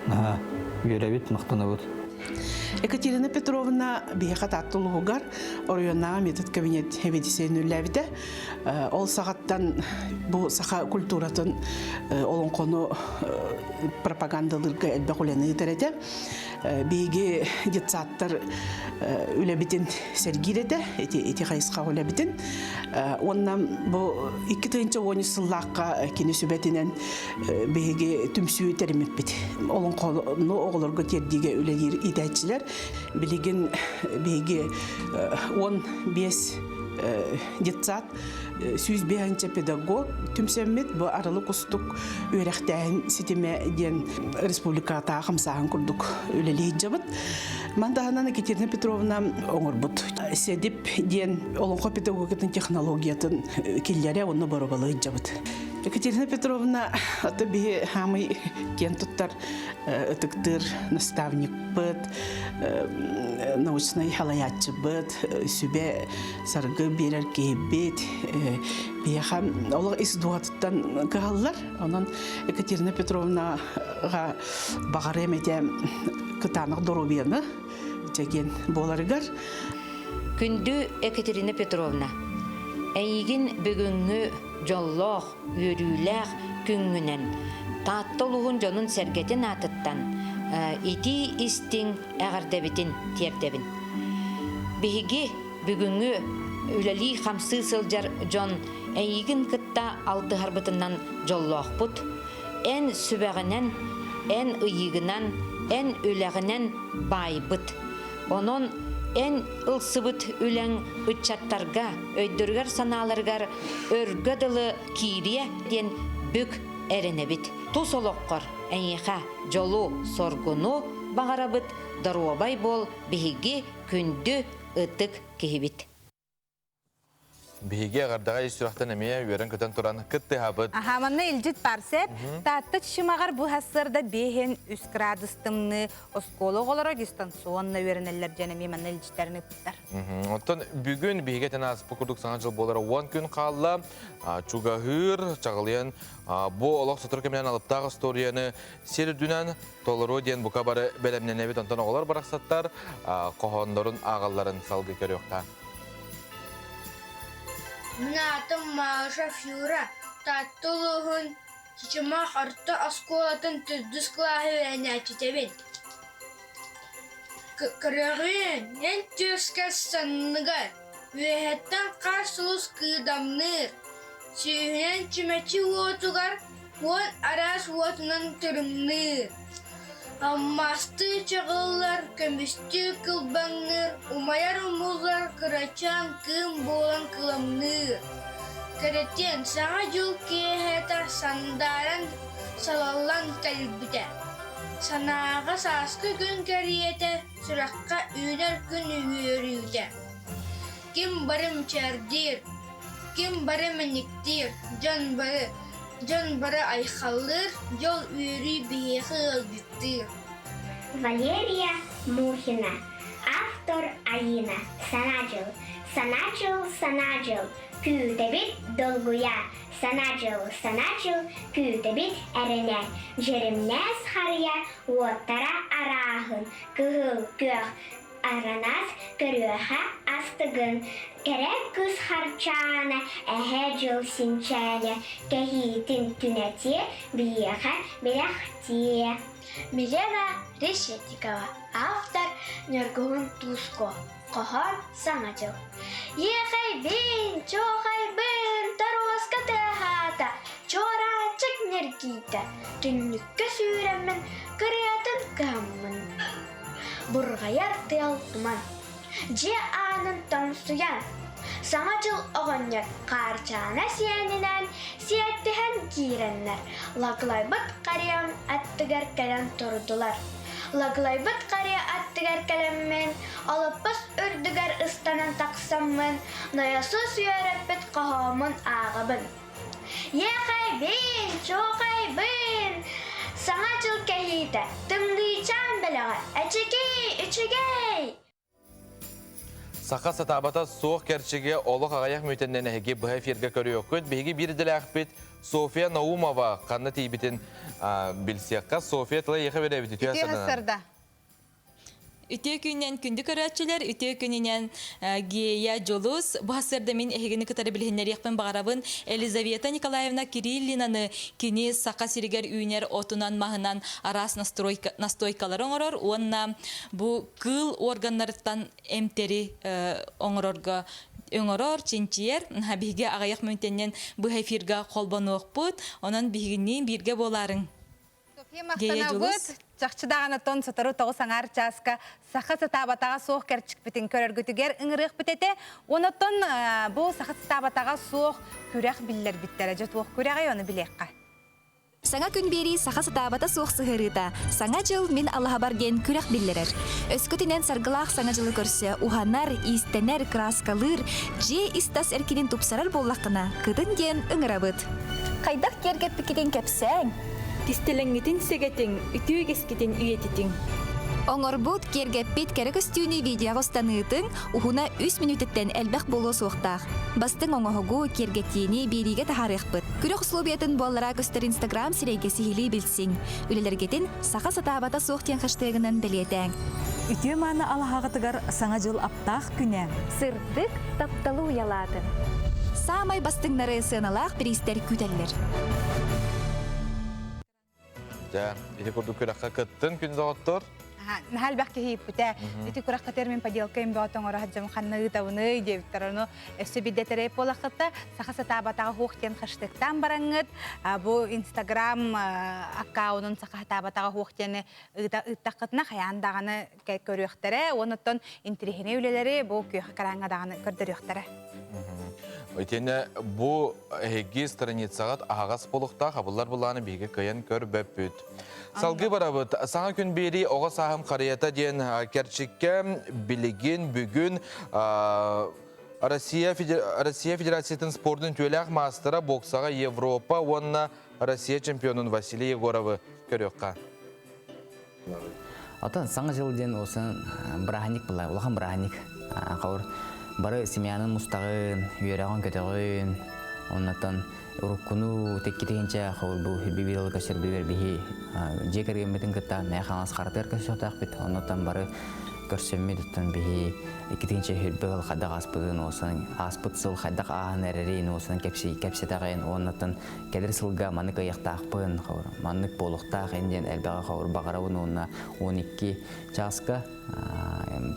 наһаа үөрэбит, махтанабыт. Екатерина Петровна биһиэхэ Таатта улууһугар оройуоннааҕы метод кабинет сэбиэдиссэйин үлэлээбитэ. Ол саҕаттан бу саха культуратын олоҥхону пропагандалыырга элбэх үлэни ыытар этэ. Биһиги детсадтар үлэбитин сэргиир этэ, ити, ити хайысхаҕа үлэбитин. Уонна бу 2013 сыллаахха кини сүбэтинэн биһиги түмсүү тэриммиппит. Олоҥхону оҕолорго тиэрдиигэ үлэлиир иитээччилэр билигин биһиги 15 детсад 105 педагог түмсэммит бу арылы кустук үөрэхтээһин ситимэ диэн республикатааҕы хамсааһын курдук үлэлии сылдьабыт. Ман таһынан Екатерина Петровна оҥорбут СЭДИП диэн олоҥхо педагогикатын технологиятын киллэрэ уонна боруобалыы сылдьабыт. Екатерина Петровна ото биһи хаамый киэн туттар ытыктыыр наставникпыт, научнай халайааччыбыт, сүбэ саргы биэрэр киһибит. Биһиэхэ олох ис дууһатыттан кыһаллар. Онон Екатерина Петровнаҕа баҕарыам этэ кытаанах доруобуйаны чэгиэн буоларыгар. Күндү Екатерина Петровна, эйигин бүгүҥҥү дьоллоох, үөрүүлээх күҥҥүнэн Таатта улууһун дьонун-сэргэтин аатыттан итии истиҥ эҕэрдэбитин тиэрдэбин. Биһиги бүгүҥҥү үлэлии-хамсыы сылдьар дьон эйигин кытта алтыһарбытынан дьоллоохпут. Эн сүбэҕинэн, эн ыйыыгынан, эн үлэҕинэн баайбыт. Онон эн ылсыбыт үлэҥ ыччаттарга өйдөрүгэр-санааларыгар өргө дылы киириэ диэн бүк эрэнэбит. Тус олоххор эйиэхэ дьолу-соргуну баҕарабыт, доруобай буол, биһиги күндү ытык киһибит. Биһиги эҕэрдэҕэ ис сүрэхтэн эмиэ үөрэн-көтөн туран кыттыһабыт. Аха, манна илдьит барсеп. Таатта Чычымаҕар бу сарсыарда биэһин үс градус тымныы оскуола оҕолоро дистанционно үөрэнэллэр диэн эмиэ манна илдьиттэрин ыыппыттар. Оттон бүгүн биһиги этэн ааспыт курдук саҥа дьыл буолара 10 күн хаалла. Чугаһыыр, чаҕылыйан бу олох сотору кэминэн алыптаах остуоруйаны сир үрдүнэн толоруо диэн бука бары бэлэмнэнэбит. Онтон оҕолор барахсаттар хоһооннорун ааҕалларын салгыы көрүөххэ. Мин аатым Малышев Юра, Таатта улууһун Чычымах орто оскуолатын төрдүс кылааһы үөрэнээччитэбин. Көрөҕүөн, эн түөскэ санныгар үөһэттэн хаар сулус кыыдамныыр, сүүһүнэн чүмэчи уотугар уон араас уотунан тырымныыр. Алмаастыы чаҕыллар, көмүстүү кылбаҥныыр, умайар умуллар кырачаан кыым буолан кыламныыр. Кэрэтиэн Саҥа дьыл киэһэтэ сандааран салаллан кэлбитэ. Санааҕа сааскы күн кэриэтэ, сүрэххэ үүнэр күн үөрүүтэ. Ким бары мичээрдиир, ким бары мэниктиир, дьон бары Дьон бары айхаллыыр, дьол үөрүү биһиэхэ ыалдьыттыыр. Валерия Мухина, автор Айыына, Саҥа дьыл, Саҥа дьыл, Саҥа дьыл, күүтэбит долгуйа, Саҥа дьыл, Саҥа дьыл, күүтэбит эрэнэ, Дьэримнээс харыйа уоттара арааһын, кыһыл, күөх, Аранаас көрүөхэ астыгын, кэрэ кыс харчаана, эһэ дьыл синчээнэ, кэһиитин түнэтиэ, биһиэхэ бэлэхтиэ. Милена Решетникова, автор Ньургуһун Туско, хоһоон Саҥа дьыл. Иэхэйбин, чуохайбын, торуоска тыаһаата, чуораанчык ньиргийдэ, түннүккэ сүүрэммин, кырыатын кыһаммын. Бурҕайар тыал туман, дьиэ аанын тоҥсуйан, Саҥа дьыл оҕонньор Хаарчаана сиэнинэн сиэттиһэн киирэннэр, Лаглайбыт харыйам аттыгар кэлэн турдулар. Лаглайбыт харыйа аттыгар кэлэммин, олоппос үрдүгэр ыстанан тахсаммын, нойосуус үөрэппит хоһооммун ааҕабын. Иэхэйбин, чуохайбын, Саҥа дьыл кэһиитэ, тымныйчаан бэлэҕэ, эчикий, үчүгэй! Саха сатаабата суох кэрчигэ олох аҕыйах мүтэннэн эһиги быһа эфиргэ көрүөххүт. Биһиги биир идэлээхпит Софья Наумова ханна тиийбитин билсиэххэ. Софья тыла иэхэ берэбит үтүө сарда. Үтүө күнүнэн күндү көрөөччүлэр, үтүө күнүнэн Гея Дьулус. Бу сарсыарда мин эһигини кытары билиһиннэриэхпин баҕарабын. Елизавета Николаевна Кириллинаны кини Саха сиригэр үүнэр отунан-маһынан араас настойкалары оҥорор уонна бу кыыл органнарыттан эмтэри оҥорорго өҥорор, чинчийэр. Биһиги аҕыйах мүнүүтэннэн быһа эфирга холбонуохпут. Онон биһигинниин бииргэ буолаарыҥ. София махтанабыт. Чахчы даҕаны тон сотору 9 аҥаар чааска саха сатаабатаҕа суох кэрчикпитин көрөргүтүгэр ыҥырыахпыт этэ. Онотон бу саха сатаабатаҕа суох күрэх биллэрбиттэрэ. Дьэ туох күрэҕий ону билиэххэ. Саҥа күн биэрии саха сатаабата суох сыһыарыыта Саҥа дьыл мин алаһабар диэн күрэх биллэрэр. Өскөтүнэн саргылаах Саҥа дьылы көрсө уһанар, иистэнэр, кырааскалыыр, дьиэ ис-тас эркинин тупсарар буоллаххына, кытын диэн ыҥырабыт. Хайдах киэргэппиккитин кэпсээҥ. Кистэлэҥҥитин сэгэтиҥ, үтүө үгэскитин үйэтитиҥ. Оҥорбут, киэргэппит кэрэ көстүүнү видеоҕа устаныытыҥ уһуна 3 мүнүүтэттэн элбэх буолуо суохтаах. Бастыҥ оҥоһугу, киэргэтиини биэриигэ таһаарыахпыт. Күрэх условиятын буоллара көстөр Инстаграм сирэйгэ сиһилии билсиҥ. Үлэлэргитин «Саха сатаабата суох» диэн хэштегынан бэлиэтээҥ. Үтүө мааны алаһаҕытыгар Саҥа дьыл аптаах күнэ. Сырдык тапталы уйалаатын. Саамай бастыҥнары сыаналаах бириистэр күүтэллэр. Дьэ, ити курдук күрэххэ кыттын күн доҕоттор. Наһаа элбэх киһи ииппитэ. Ити күрэххэ термин поделка им бөҕөтө оҥоро сылдьам ханна ыытабыный диэбиттэр. Ону өссө биирдэ тэрээп буолаххыта саха сатаабатаҕа хуох диэн хэштегтаан бараҥҥыт. Бу Инстаграм аккаунун саха сатаабатаҕа хуох диэни ыыттаххытына хайаан даҕаны көрүөхтэрэ. Уонуттан интириэһинэй үлэлэри бу күөх экраҥҥа даҕаны көрдөрүөхтэрэ. Итиэннэ бу эһиги страницаҕыт аһаҕас буолуохтаах, абыллар былааны биһиги кыайан көрбөппүт. Салгыы барабыт. Саҥа күн биэрии оҕо сааһым харыйата диэн кэрчиккэ билигин бүгүн Россия, Россия Федерациятын спордун үтүөлээх маастара боксаҕа Европа уонна Россия чемпионун Василий Егоровы көрүөххэ. Отон Саҥа дьыл диэн уосан бырааһынньык была, улахан бырааһынньык. Хаур бары семьянын мустаҕын, үөрэҕин көтөҕүн, оннотон уруккуну теккитигинчэ хаур бу бибиыл көсөрбүгэр биһи дьиэ кэргэммитин кытта мэ хаҥас харатыгар көрсүөхтаахпит. Оннотон бары көрсөммүт оттон биһи иккитинчэ хүрбэ хайдах ааспытын уосан ааспыт сыл хайдах ааһан эрэрин уосан кэпси кэпсэтэҕин уоннаттан кэлэр сылга маннык ыйыахтаахпын, маннык буолуохтаах ин диэн элбэҕи ховур баҕарабын уонна 12 чааска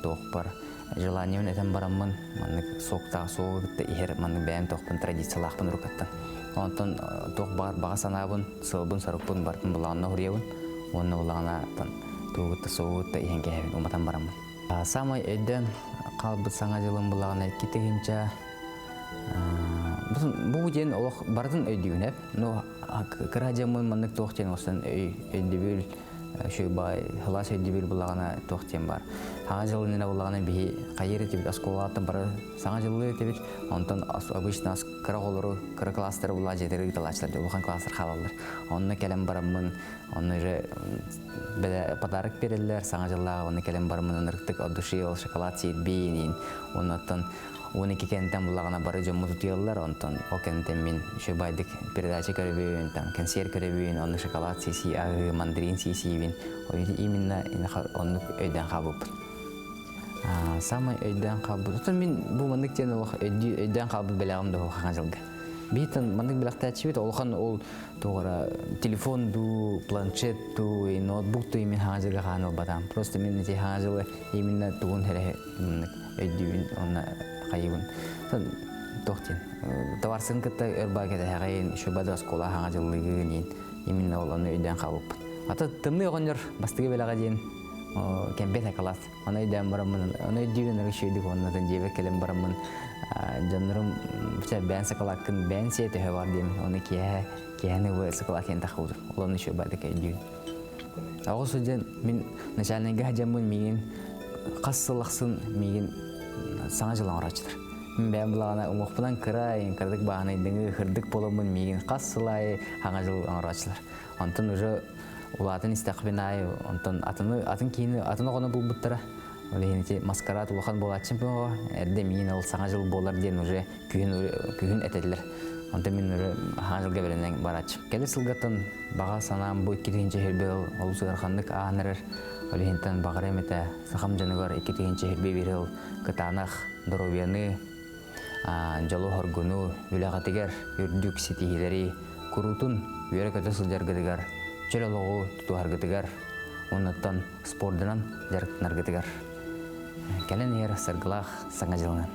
туохпар желаниебын этэн бараммын маннык суоктаах суолу кытта иһэр маннык бэйэм туохпун традициялаахпын уруккаттан. Онтон туох баҕар баҕа санаабын, сыалбын-сорукпун барытын былаанна уһуруйабын уонна булаҕына тугу кытта суоҕу кытта иһэн кэһэбин уматан бараммын. Самай өйдөөн хаалбыт саҥа дьылым булаҕына 2 тыһыынча бу диэн олох барытын өйдүүбүн эп. Но кыра дьаммын маннык туох диэн осон өйдөбүл шөйбай хылаас өйдөбүл булаҕына туох диэн бар. Саҥа дьыл иннинэ булаҕына биһи хайыр этибит оскуолааттан бары саҥа дьыллыы этибит. Онтон обычно кыра оҕолору кыра класстары булаа дьиэтигэр ыыталааччылар улахан класстар хаалаллар. Онно кэлэн бараммын онно уже подарок береллер саҥа дьыллааҕы онно кэлэн бараммын ынырыктык от души ол шоколад сиирбиин оннуттан 12 кэнтэн булаҕына бары дьоммут утуйаллар, онтон ол кэнтэн мин үчүгэйдик передача көрөбүн, там консерв көрөбүн, онно шоколад сиси аһыы, мандарин сиисиибин. Именно оннук өйдөөн хаалбыппын. Самай өйдөөн хаалбыт. Оттон мин бу маннык диэн олох өйдөөн хаалбыт бэлэҕим да хаҥа дьылга. Биитэн маннык бэлэхтээччибит улахан ол тугара телефон ду, планшет ду, ноутбук ду именно хаҥа дьылга хаан ылбатам. Просто мен эти хаҥа дьылы именно тугун хере маннык өйдүүбүн уонна хайыбын. Туох диэн товарсын кытта өр баа кэтэһэҕин, еще бада оскуола хаҥа дьыллыгын именно ол ону өйдөөн хаалбыппын. Ата тымныы оҕонньор бастыгы бэлэҕэ диэн кэмпиэт шоколад. Оны өйдөөн бараммын, оны өйдүүбүн ыры шүйдүк оннотон дьиэбэр кэлэн бараммын дьоннорум бээн шоколадкын бээн сиэ төһө бар диэмин оны киэһэ киэһэни бу шоколад киэн тахыбытым. Ол оны еще бардык өйдүүбүн. Оҕо сылдьан мин начальникка дьаммын миигин хас сыл ахсын миигин саҥа дьыл оҥорооччулар. Мин бэйэм булаҕына уҥуохпунан кыра, кырдык бааһынайдыҥы хырдык буоламмын миигин хас сыл аайы саҥа дьыл оҥорооччулар. Онтон уже улаатан истэхпин аайы онтон атыны атын киһини атын оҕону булбуттара. Ол иһин ити маскарад улахан буолааччым буолуо. Эрдэ миигин ол саҥа дьыл буолар диэн уже күһүн күһүн этэллэр. Онтон мин өрө хаан жылга бэлэнэн барааччы. Кэлэр сылгаттан баҕа санаам бу 2021 жыл олус ыараханнык ааһан эрэр. Ол иһинтэн баҕарыам этэ сахам дьонугар 2021 жыл кытаанах доруобуйаны, дьолу-хоргуну, үлэҕитигэр үрдүк ситиһиилэри куруутун үөрэ-көтө сылдьаргытыгар, чөл олоҕу тутуһаргытыгар, уоннаттан спордунан дьарыктанаргытыгар. Кэлэн иһэр саргылаах Саҥа дьылынан!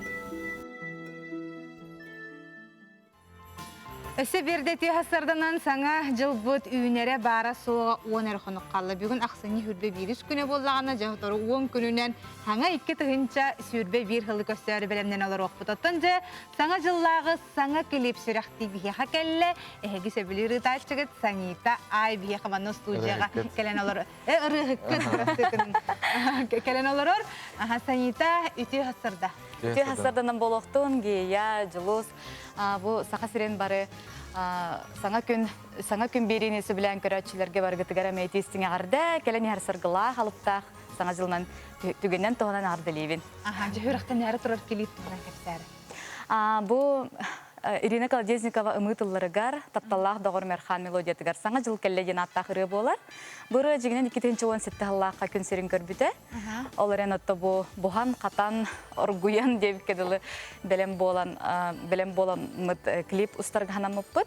Өссө биирдэ тыаһа сарданан саҥа дьылбыт үүнэрэ баара суоҕа уон эрэ хонук хаалла. Бүгүн ахсынньы хүрбэ биирис күнэ буоллаҕына, дьэ уон күнүнэн хаҥа 2021 сылы көстөөрү бэлэмнэн олоруохпут. Оттон дьэ саҥа дьыллааҕы саҥа клип сүрэхтии биһиэхэ кэллэ. Эһиги сөбүлүүр ыытааччыгыт Санита Ай биһиэхэ манна студияҕа кэлэн олорор. Э ырыаһыккыт кэлэн олорор. Аха Санита үтүө хасырда. Үтүө хасырданан буолуохтун, Гея, Дьулус Бу Саха сирин бары саҥа күн саҥа күн биэриини сөбүлээн көрөөччүлэргэ барыгытыгар эмиэ итиистиҥ эҕэрдэ, кэлэн иһэр саргылаах, алыптаах саҥа дьылынан түгэнэн туһунан эҕэрдэлиибин. Аха, дьэ сүрэхтэн эрэ турар клип туһунан кэпсээри. Бу Ирина Колодезникова ымыы тылларыгар тапталлаах доҕор Мерхан мелодиятыгар Саҥа дьыл кэллэ диэн ааттаах ырыа буолар. Бу ырыа дьиҥинэн 2017 сыллаахха күн сирин көрбүтэ. Ол эрэн отто бу буһан-хатан, оргуйан диэбиккэ дылы бэлэм буолан бэлэм буоламмыт клип устарга ханаммыппыт.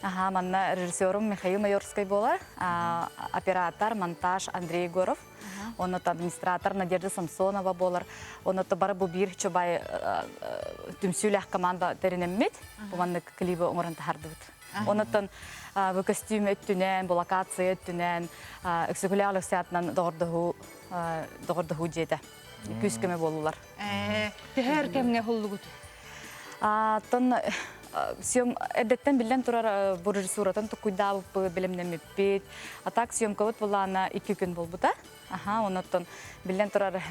Аха, манна режиссерум Михаил Майорскай буолар, оператор, монтаж Андрей Егоров, онно администратор Надежда Самсонова буолар. Онно бары бу биир чубай түмсүүлээх команда тэринэммит. Бу маннык клибы оҥорон таһардыбыт. Онуттан бу көстүүм өттүнэн, бу локация өттүнэн Өксөкүлээх Өлөксөй доҕордоһуу доҕордоһуу дьиэтэ күүс көмө буоллулар. Төһөр кэмҥэ хуллугут? Тон съем эрдэттэн биллэн турар бу режиссуратын туккуйдаабыппыт, билимнэммиппит. А так съемкабыт булаана икки күн буолбута. Аха, онуттан биллэн турар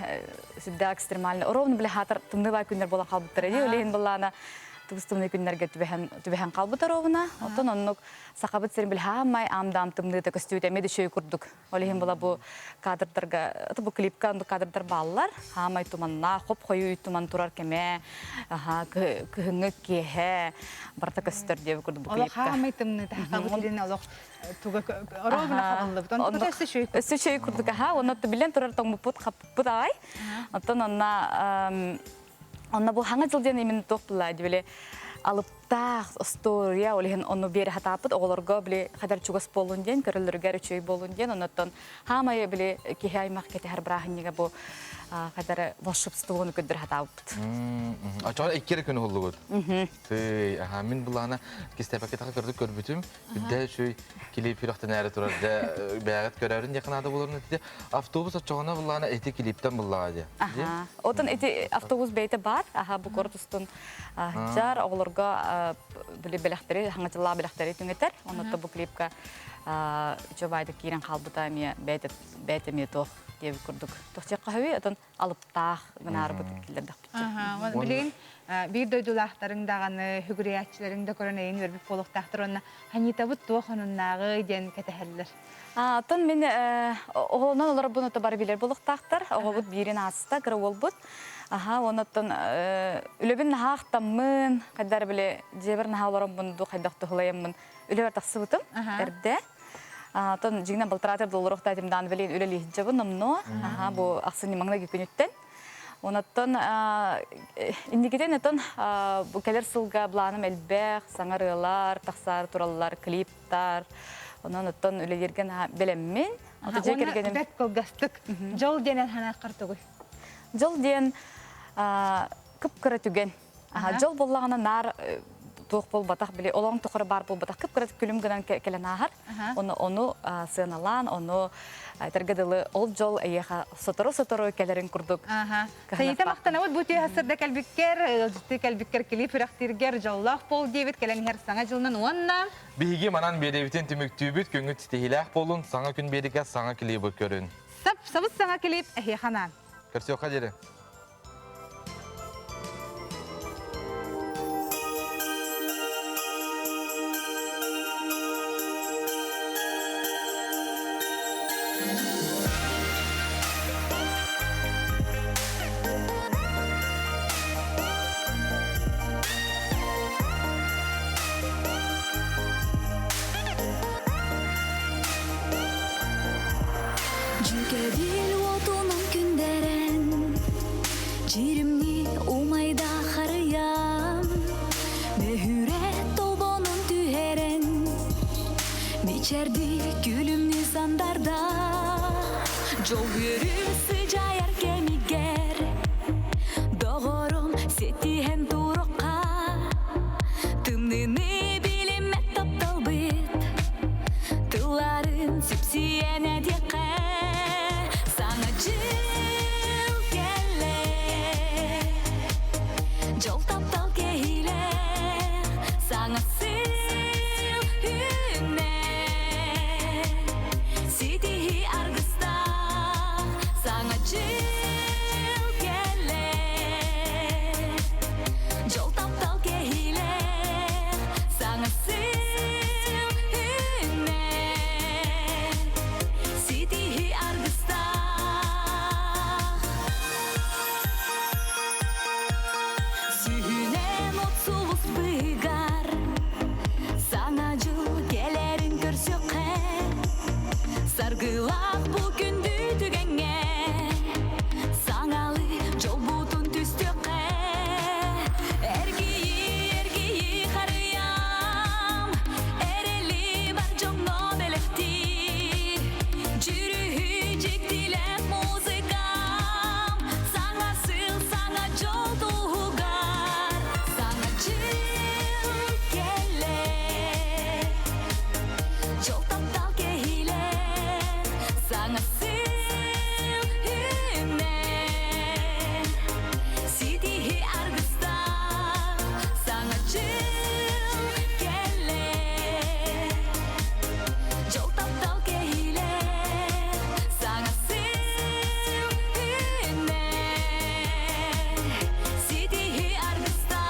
сүрдээх экстремальный. Ровно биле хаатар тымныы бай күннэр буолан хаалбыттар дии. Ол иһин булаана тыбыс-тымныы күннэргэ түбэһэн түбэһэн хаалбыта ровно. Оттон оннук сахабыт сирин били хаамай аам-даам тымныыта көстүүтэ эмиэ да үчүгэй курдук. Ол иһин була бу кадрдарга, бу клипка оннук кадрдар бааллар. Хаамай туманнаах, хоп-хойуу туман турар кэмэ, аха, кыһыҥҥы киэһэ барыта көстөр диэбит курдук бу Олох клипка. хаамай тымныыта сахабыт сирин олох туга оруобуна хабыллыбыт. Онтуката өссө үчүгэй курдук. Өссө үчүгэй курдук аха. Онно билэн турар тоҥмуппут, хаппыппыт аҕай. Оттон онно онно бу хаҥа дьыл диэн именно туох булла били алыптаах остуоруйа ол иһин ону биэри хатааппыт оҕолорго били хадар чугас буоллун диэн көрөллөрүгэр үчүгэй буоллун диэн оннуттан хаамайы били киһи аймах кэтэһэр бырааһынньыга бу хадар волшебствону көрдөрө хатаабыппыт. Очоҕо икки эрэ күн уһуллубут. Тый, аха, мин былаана кистээпэккэ көрдүк көрбүтүм. Үрдэ үчүгэй клип сүрэхтэнээри турар дьэ бэйэҕит көрөөрүн диэххэ наада буоларын ити автобус оччоҕуна буллаҕына ити клиптэн буллаҕа дии. Аха. Отон ити автобус бэйэтэ бар. Аха бу куорат устун жар оҕолорго били бэлэхтэри хаҥачыллаах бэлэхтэри түҥэтэр. Онно бу клипка үчүгэй киирэн хаалбыта эмиэ бэйэтэ бэйэтэ эмиэ туох диэбит курдук. Тохчекка хөбүй отон алыптаах гынаарбыт киллэрдэхпит. Билигин биир дойдулаахтарыҥ даҕаны, сүгүрүйээччилэриҥ да көрөн эйин үөрбүт буолуохтаахтар уонна Ханитабыт туох онуннааҕый диэн кэтэһэллэр. Оттон мин оҕолонон олорорбун ото бары билэр буолуохтаахтар. Оҕобут биирин ааста, кыра уолбут. Аха, онуттан үлэбин наһаа ахтаммын, хайдар били дьиэбэр наһаа олороммун ду хайдах туһулайаммын үлэбэр тахсыбытым эрдэ. Оттон дьиҥинэн балтараатыр долларуохтаатым даан билигин үлэлии сылдьабын номнуо. Аха, бу ахсынньы маҥнайгы күнүттэн. Онуттан инникитин отон бу кэлэр сылга былааным элбэх, саҥа ырыалар, тахсаар тураллар, клиптар. Онон оттон үлэлииргэ наһаа бэлэммин. Ото дьиэ кэргэним бэрт кылгастык. Дьол диэн санааххар тугуй? Дьол диэн кып-кыра түгэн. Дьол буоллаҕына наар туох буолбатах, били олоҥ тухары баар буолбатах, кып-кыра күлүм гынан кэлэн ааһар. Ону ону сыаналаан, ону этэргэ дылы ол дьол эйиэхэ сотору-сотору кэлэрин курдук. Сайыта махтанабыт бу түө сырда кэлбиккэр, ыалдьыттыы кэлбиккэр клип үрэхтииргэр дьоллоох буол диэбит кэлэн иһэр саҥа дьылынан уонна Биһиги манан биэрэбитин түмүктүүбүт, күҥҥүт ситиһиилээх буолун, саҥа күн биэригэ саҥа клибы көрүн. Сап сабыс саҥа клип эһиэхэ анаан. Көрсүөххэ диэри. Дьүкэбил уотунан күндэрэн, Дьиримни умайда харыйам, Мөһүрэ толбонун түһэрэн, Мичэрди күлүмнүү сандарда, Дьол үөрүү сыдьаайар кэмигэр, Доҕорум ситиһэн турукка, Тымныыны билиммэт тапталбыт, Тылларын сипсийэн этиэххэ, Саҥа дьыл кэллэ, Дьол таптал кэһиилэ, Саҥа сыл үүннэ, Ситиһии аргыстаах, Саҥа дьыл кэллэ, Дьол таптал кэһиилэ, Саҥа сыл үүннэ, Ситиһии аргыстаах. Сүһүнэн от сулус быгар, Саҥа дьыл кэлэрин көрсүөххэ, Саргылаах бу күндү түгэҥҥэ, Саҥалыы дьолбутун түстүөххэ. Эргийии, эргийии харыйам, Эрэли бар дьоҥҥо бэлэхтиир. Дьүрүһүй дьиктилээх музыкам, Саҥа сыл, саҥа дьол туһугар, Саҥа дьыл кэллэ. Дьол таптал кэһиилэ, Саҥа сыл үүннэ. Ситиһии аргыстаах, Саҥа дьыл кэллэ. Дьол таптал кэһиилэ, Саҥа сыл үүннэ. Ситиһии аргыстаах.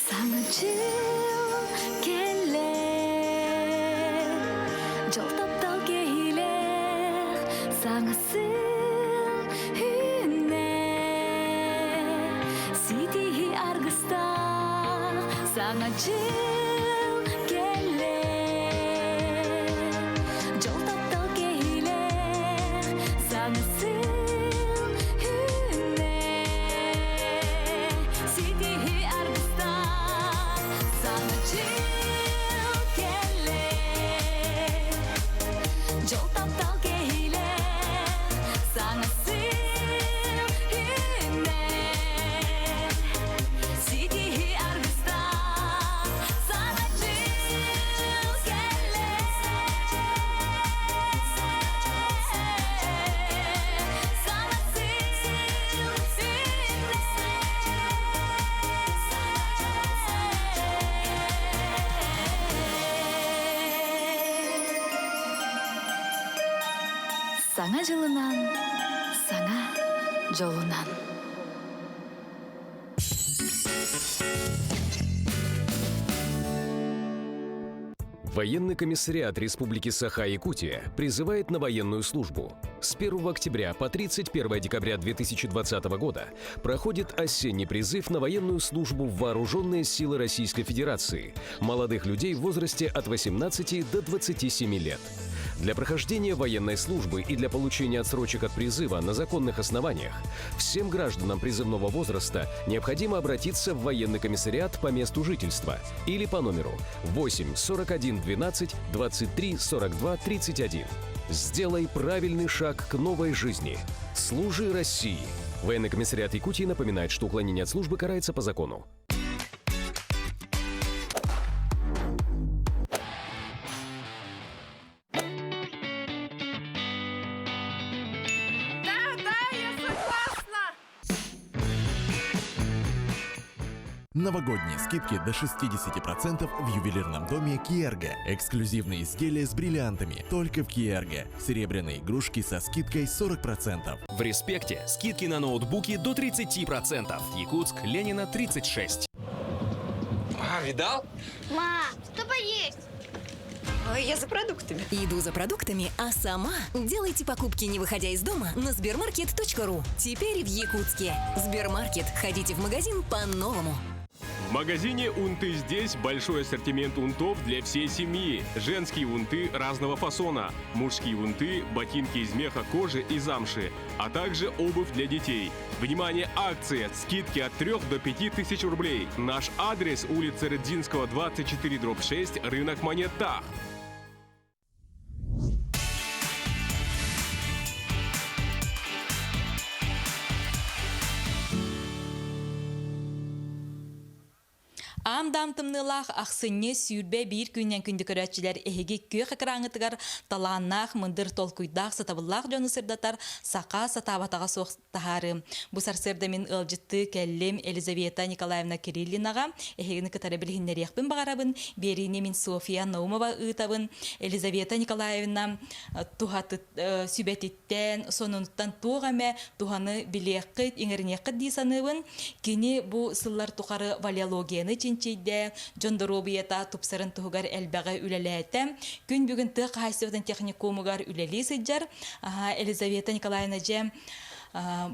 Саҥа дьыл кэллэ, дьол таптал кэһиилээх, Саҥа сыл үүннэ, ситиһии аргыстаах, Саҥа дьыл кэллэ, дьол таптал кэһиилээх, Саҥа сыл үүннэ, ситиһии аргыстаах, Саҥа дьыл кэллэ, дьол таптал кэһиилээх, Саҥа сыл үүннэ, ситиһии аргыстаах, Саҥа дьыл кэллэ. Саҥа сыл Саҥа дьылынан, саҥа дьолунан. Военный комиссариат Республики Саха-Якутия призывает на военную службу. С 1 октября по 31 декабря 2020 года проходит осенний призыв на военную службу в Вооруженные силы Российской Федерации молодых людей в возрасте от 18 до 27 лет. Для прохождения военной службы и для получения отсрочек от призыва на законных основаниях всем гражданам призывного возраста необходимо обратиться в военный комиссариат по месту жительства или по номеру 8 41 12 23 42 31. Сделай правильный шаг к новой жизни. Служи России! Военный комиссариат Якутии напоминает, что уклонение от службы карается по закону. Да, да, я согласна! Новогодние скидки до 60% в ювелирном доме Киерго. Эксклюзивные изделия с бриллиантами только в Киерго. Серебряные игрушки со скидкой 40%. В Респекте скидки на ноутбуки до 30%. Якутск, Ленина, 36. А, видал? Ма, что поесть? Я за продуктами. Иду за продуктами, а сама делайте покупки, не выходя из дома, на сбермаркет.ру. Теперь в Якутске. Сбермаркет. Ходите в магазин по-новому. В магазине «Унты здесь» большой ассортимент унтов для всей семьи. Женские унты разного фасона, мужские унты, ботинки из меха, кожи и замши, а также обувь для детей. Внимание, акция! Скидки от 3 до 5 тысяч рублей. Наш адрес – улица Рыдзинского, 24, дробь 6, рынок монет Тах. Аам-даам тымныылаах ахсынньы 21 күнүнэн күндү көрөөччүлэр эһиги күөх экраҥҥытыгар талааннаах, мындыр толкуйдаах, сатабыллаах дьону сырдатар саха сатаабатаҕа суох таһаарыым. Бу сарсыарда мин ыалдьыттыы кэллим Елизавета Николаевна Кириллинаҕа эһигини кытары билиһиннэриэхпин баҕарабын. Биэриини мин Софья Наумова ыытабын. Елизавета Николаевна туһатыт сүбэтиттэн, сонунуттан туох эмэ туһаны билиэххит, иҥэриниэххит дии саныыбын. Кини бу сыллар тухары валеологияны чинчийдэ, дьон доруобуйата тупсарын туһугар элбэҕи үлэлээтэ. Күн бүгүн тыа хаһаайыстыбатын техникумугар үлэлии сылдьар. Елизавета Николаевна дьэ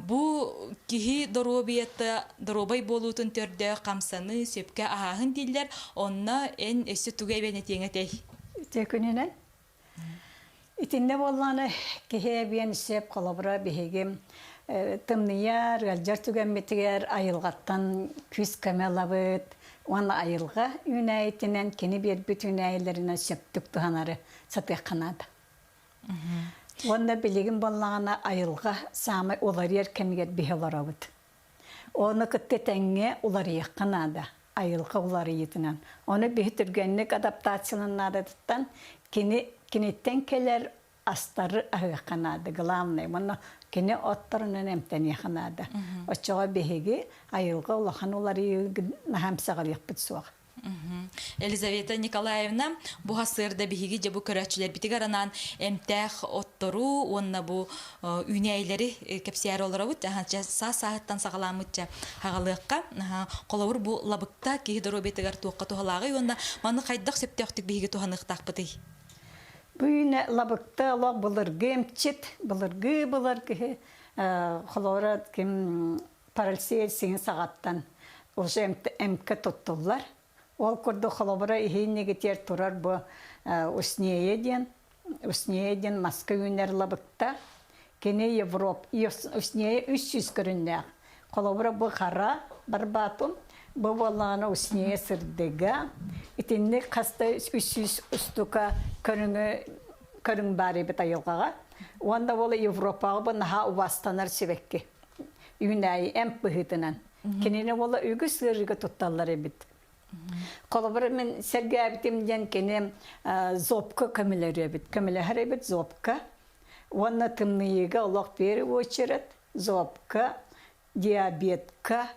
бу киһи доруобуйата доруобай буолуутун төрдө хамсаныы, сөпкө аһааһын дииллэр. Онно эн өссө тугу эбэн этиэҥ этэй? Үтүө күнүнэн. Итиннэ буоллаҕына киһи эбиэн сөп, холобура биһиги тымныйар, ыалдьар түгэммитигэр айылҕаттан күүс-көмө ылабыт уонна айылҕа үүнээйитинэн, кини биэрбит үүнээйилэринэн сөптүк туһанары сатыахха наада. Уонна билигин буоллаҕына айылҕа саамай уларыйар кэмигэр биһи олоробут. Ону кытта тэҥҥэ уларыйыахха наада, айылҕа уларыйыытынан. Ону биһи түргэнник адаптациялан наадатыттан кини киниттэн кэлэр астары аһыахха наада, главное. Уонна кини отторунан эмтэниэххэ наада. Оччоҕо биһиги айылҕа улахан уларыйыыгын наһаа эмсэҕэлиэхпит суох. Елизавета Николаевна, бу сарсыарда биһиги дьэ бу көрөөччүлэрбитигэр анаан эмтээх оттору уонна бу үүнээйилэри кэпсээри олоробут. Саас сааһыттан саҕалааммытча хаҕалыахха. Холобур, бу лабыкта киһи доруобуйатыгар туохха туһалааҕый уонна маны хайдах сөптөөхтүк биһиги туһаныахтаахпытый? Бу үүнэ лабыкта олох былыргы эмчит, былыргы былыргы холобура ким паралсия сиҥи саҕаттан уже эмкэ туттуллар. Ол курдук холобура иһииннигитиэр турар бу Уснея диэн, Уснея диэн маска үүнэр лабыкта. Кини Европ, Уснея 300 көрүннээх. Холобура бу хара барбаатым, бу буоллаҕына Уснея сырдыга. Итинник хаста 300 устука көрүҥү көрүҥ баар эбит айылҕаҕа. Уонна ол Европаҕа бу наһаа убаастанар сибэкки. үүнээйи эмп быһыытынан. Кинини уола үгүс ыарыыга тутталлар эбит. Холобура мин сэргээбитим диэн кини зобка көмөлөрү эбит. Көмөлөһөр эбит зобка. Уонна тымныйыыга олох биир очередь зобка, диабетка,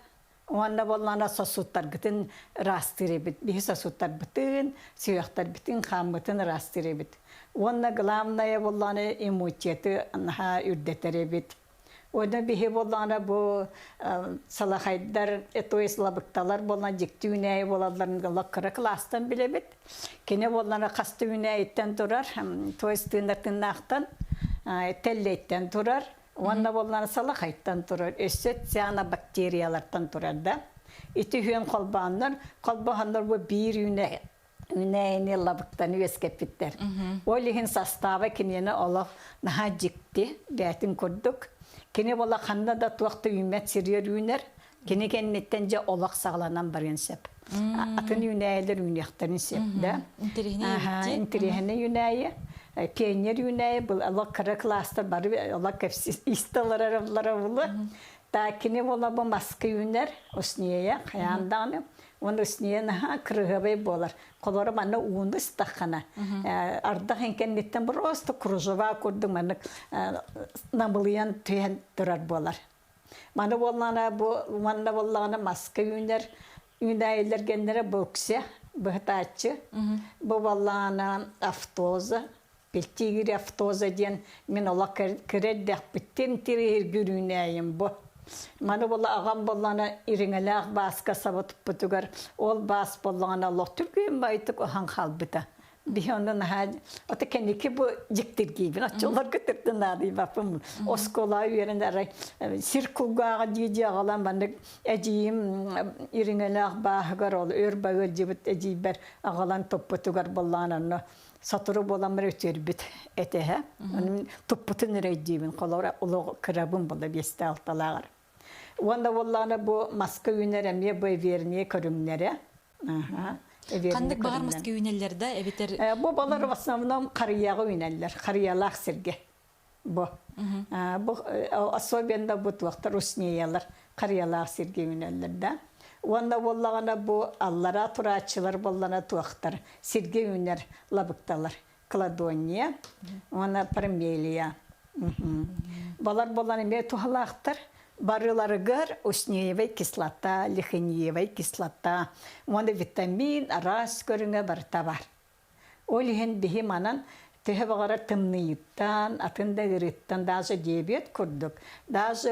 уонна буоллаҕына сосудтаргытын ыраастыыр эбит. Биһи сосудтарбытын, сүһүөхтэрбитин, хааммытын ыраастыыр эбит. Уонна главное буоллаҕына иммунитеты наһаа үрдэтэр эбит. Уонна биһи буоллаҕына бу салахайдар, то есть лабыкталар буолан дьикти үүнээйи буолалларын олох кыра кылаастан билэбит. Кини буоллаҕына хаста үүнээйиттэн турар, то есть тыынар тыыннаахтан, тэллэйтэн турар, уонна буоллаҕына салахайтан турар, өссө цианобактериялартан турар да. Ити үһүөн холбооннор, холбоһоннор бу биир үүнээйи үүнээйини лабыктаны үөскэппиттэр. Ол иһин састааба киниэнэ олох наһаа дьикти, бээтин курдук. Кини буола ханна да туох да үүммэт сиригэр үүнэр. Кини кэнниттэн дьэ олох саҕаланан барыан сөп. Атын үүнээйилэр үүнүөхтэрин сөп да. Интэриэһинэй үүнээйи. Пионер үүнээйи был олох кыра класстар бары олох кэпси исталарар булу. Та кини буола бу маска үүнэр, уснея, хайаан даҕаны Уонна снея наһаа кырыһыабай буолар. Холоро манна ууну ыстаххына, ардах кэнниттэн просто кружева курдук маннык намылыйан түһэн турар буолар. Маны буоллаҕына бу манна буоллаҕына маска үүнэр. Үүнээйилэргэннэрэ буксе, быһытааччы. Бу баллаана автоза, Пельтигири автоза диэн мин олох кыра эрдэхпиттэн тириһиргир үүнээйим бу. Маны була аҕам боллана ириҥэлээх бааска саба туппутугар ол баас боллаҕына олох түргэн байтык уһан хаалбыта. Биһи онно наһаа ото кэнники бу дьиктиргиибин оччолорго тыртын наадыйбаппын. Оскуола үөрэн арай сир кулгааҕа дии-дии аҕалан маннык эдьиийим ириҥэлээх бааһыгар ол өр ыалдьыбыт эдьиийбэр аҕалан туппутугар боллаан онно сотору буоламмар үтүөрбүт этэһэ. Туппутун эрэйдиибин холобура олох кырабын була биэстэ алталааҕар. Уонна буоллаҕына бу маска үүнэр эмиэ бу эверния көрүҥнэрэ. Ханнык баҕар маска үүнэллэр да эбэтэр Бу балар в основном харыйаҕа үүнэллэр, харыйалаах сиргэ. Бу. Бу особенно бу туохтар уснеялар харыйалаах сиргэ үүнэллэр да. Уонна буоллаҕына бу аллараа турааччылар буоллана туохтар сиргэ үүнэр лабыкталар. Кладония уонна пармелия. Балар буолан эмиэ туһалаахтар. Барыларыгар уснеевай кислота, лихениевай кислота уонна витамин араас көрүҥэ барыта бар. Ол иһин биһи манан төһө баҕарар тымныйыттан, атын да ыарыыттан даже диабет курдук, даже